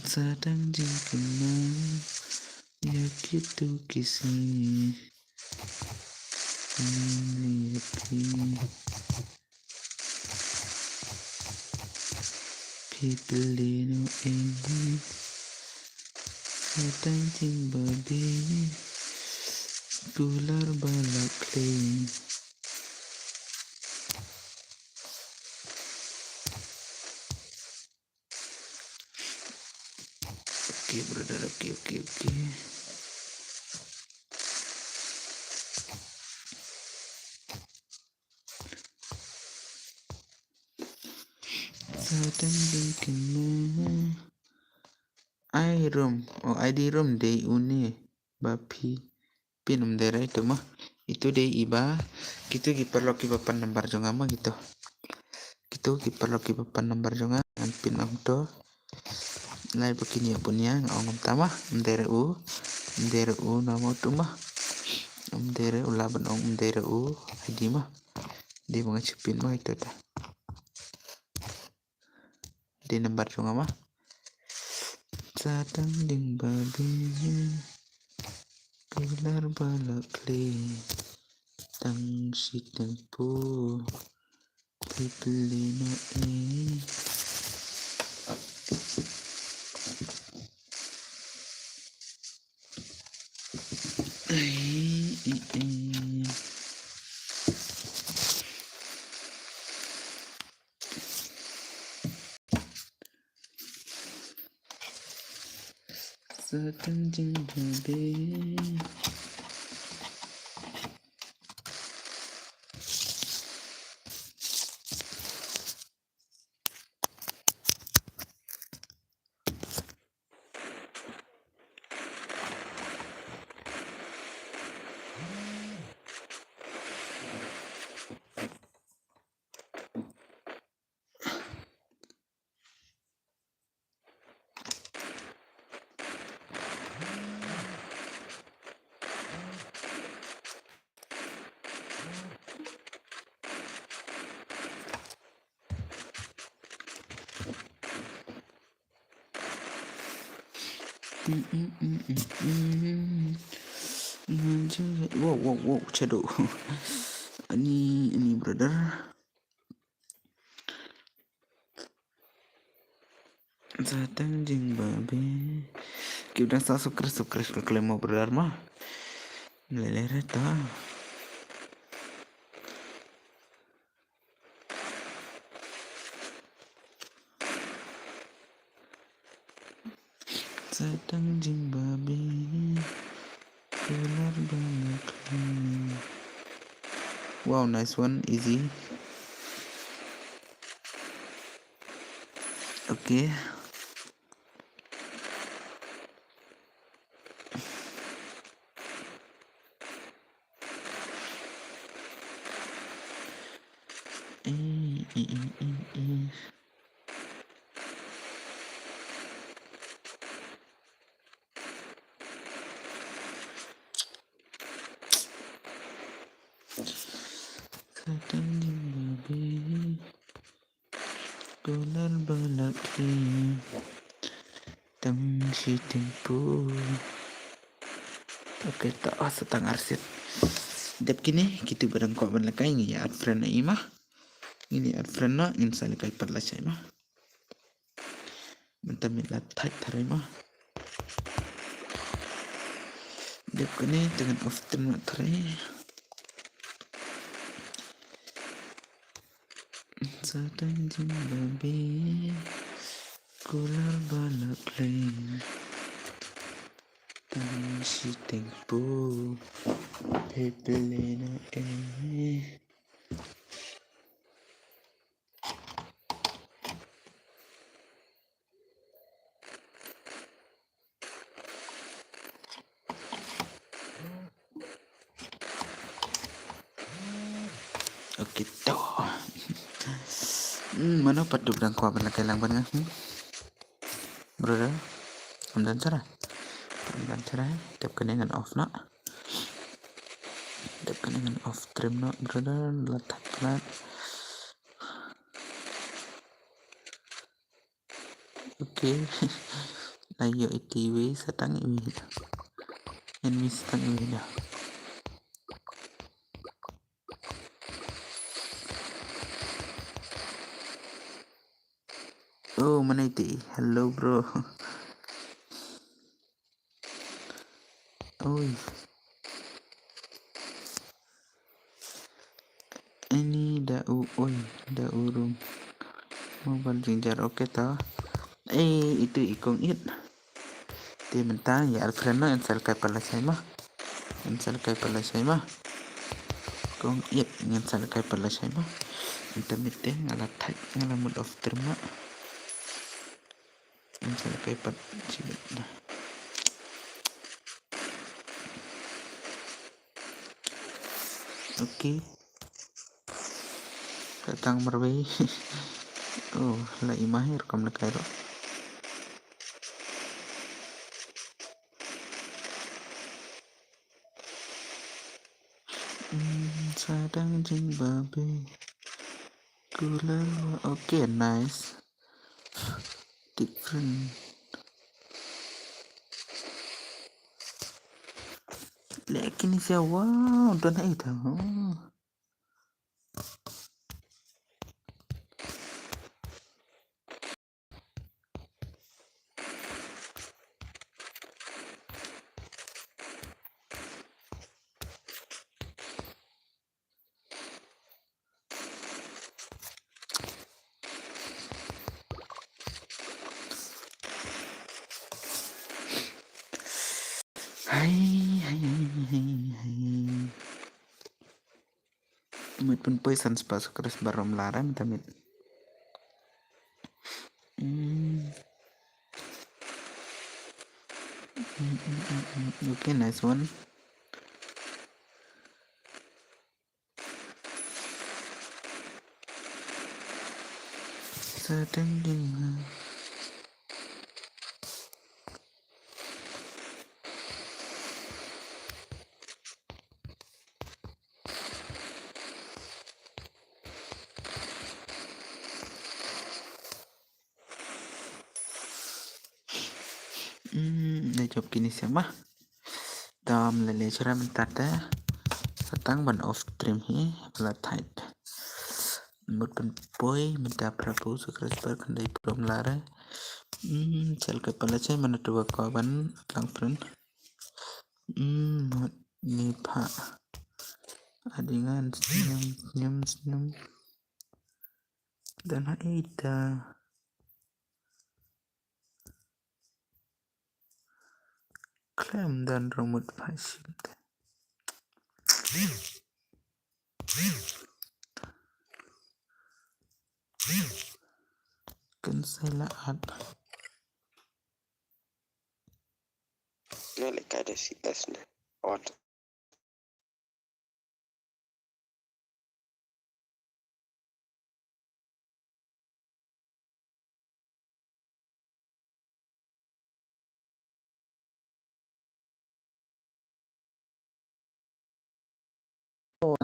Sa dang jingkynmaw ïa kito ki sngi. Ïa phi. Phi pynlong ïa nga. Sa dang jingbabe. Kular ba la khlei. Okay, brother. Okay, okay, okay. Sa dang jingkynmaw. Ai room. Oh, I D room dei une ba phi pin ym dei re to ma. Ito dei iba, kito ki paralok kiba pan number jong nga ma kito. Kito ki paralok kiba pan number jong nga, ngan pyn ong to. Lai ba kin ïa bun ïa, nga ong ym ta ma, ym dei re u, ym dei re u, na ma utu ma. Ym dei re u, lah ban ong ym dei re u, ai di ma. Dei ba nga shu pyn ma ito ta. Dei number jong nga ma. Sa tang jingbabe, kular ba la khleh, tang shiteng po, phi plie noh eh. Eh, eh, eh. Sa tang jingbabe. Wow, wow, wow, shadow. Ani, ani brother. Sa tang jingbabe. Ki ba dang sa subscribe, subscribe ka khlem mo brother ma. Lele re ta. Sa tang jingbabe. Kular ba la khleh. Wow, nice one, easy. Okay. Eh, eh, eh, eh, eh. Sa tang jingbabe. Kular ba la khleh, tang shiteng po. Okay, ta, oh, sa tang arsien. Dep kine, kito ba dang kwah ban lehkai, ngin ïa add friend noh i ma. Ngin ïa add friend noh, ngin sa lehkai pat lashai ma. Mynta mynmiet la thait tharai ma. Dep kane te ngan off trim tharai. Sa tang jingbabe, kular ba la khleh, tang shiteng po, phi plie noh eh. Okay, to. Hmm, mano pat u ba dang kwah ban lehkai lang bad nga, hmm? Brother, ym don shuh re. Ym don shuh re. Dep kane ngan off noh. Dep kane ngan off trim noh, brother. La thait palat. Okay. La ïoh iti iwei, sa tang iwei. Enemy sa tang iwei da. Oh, mana iti? Hello, bro. Oi. Ani da u, oi, da u rum. Mobile jingjar, okay ta. Eh, itu i kong it. Te mynta ïa add friend noh, ngan sa lehkai pat lashai ma. Ngan sa lehkai pat lashai ma. Kong it, ngan sa lehkai pat lashai ma. Mynta mynta nga la thait, nga la mut off trim ma. Ngan sa lehkai pat shibit na. Okay. Ka tang marwei. Oh, la i mahir kam la kai ro. Hmm, sa dang jing babe. Kula. Okay, nice. Different. Lekin siya wow, don ai ta. Hai, hai, hai, hai, hai. Mut pynpoi san spah subscriber rum lar mynta mut. Hmm. Hmm, hmm, hmm, hmm. Okay, nice one. Sa dang jing ha. Hmm, na jop kine siang ma. Dam lele chara mynta te. Sa tang ban off stream hi, pala thait. Mut pynpoi mynta phra phew subscriber khyndai phew rum lar. Hmm, sel ka pala chai mana tu ka ban lang friend. Hmm, mut ni pha. Adingan snem, snem, snem. Dan ha ita. Klem dan rong mut pha shim te. Kan sai la at. Nga leh kai da C S ne. Ot.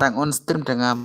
Tang on stream tang am.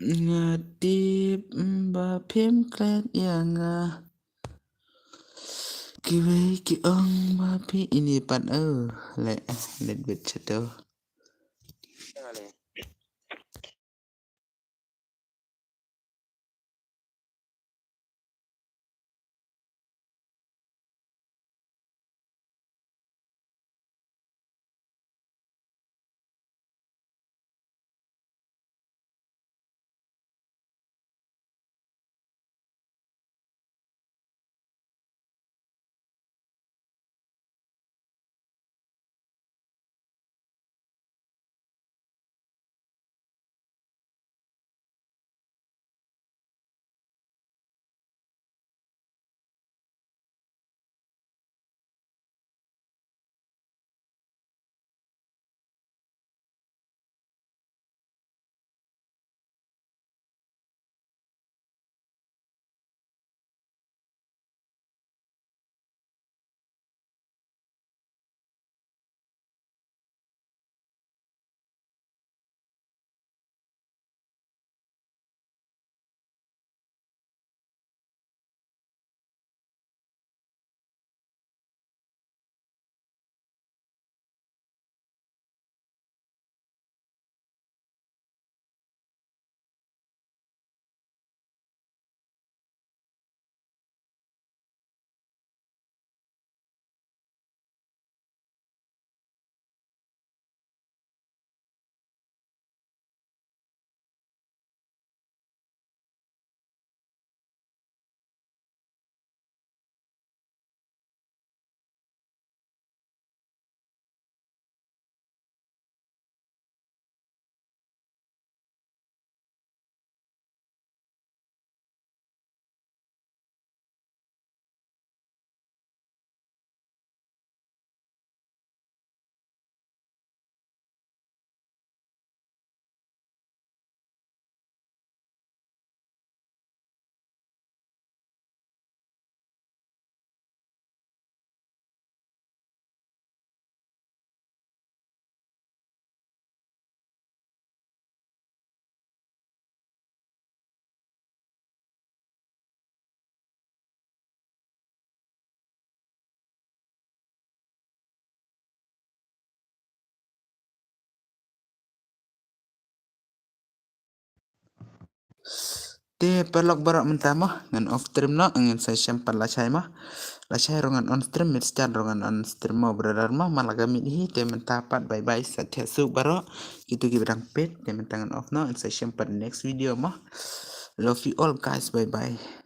Nga tip ba phim klet ïa nga. Kiwei ki ong ba phi ini pat, oh, le, le bit chato. Te paralok baroh mynta mo, ngan off stream noh, ngin sa shem pat lashai mo. Lashai ruh ngan on stream, mynstep ruh ngan on stream mo brother mo, man la ka miet hi, te mynta pat bye bye, sa thiah suk baroh. Kito kiba dang peit, te mynta ngan off noh, ngin sa shem pat next video mo. Love you all guys, bye bye.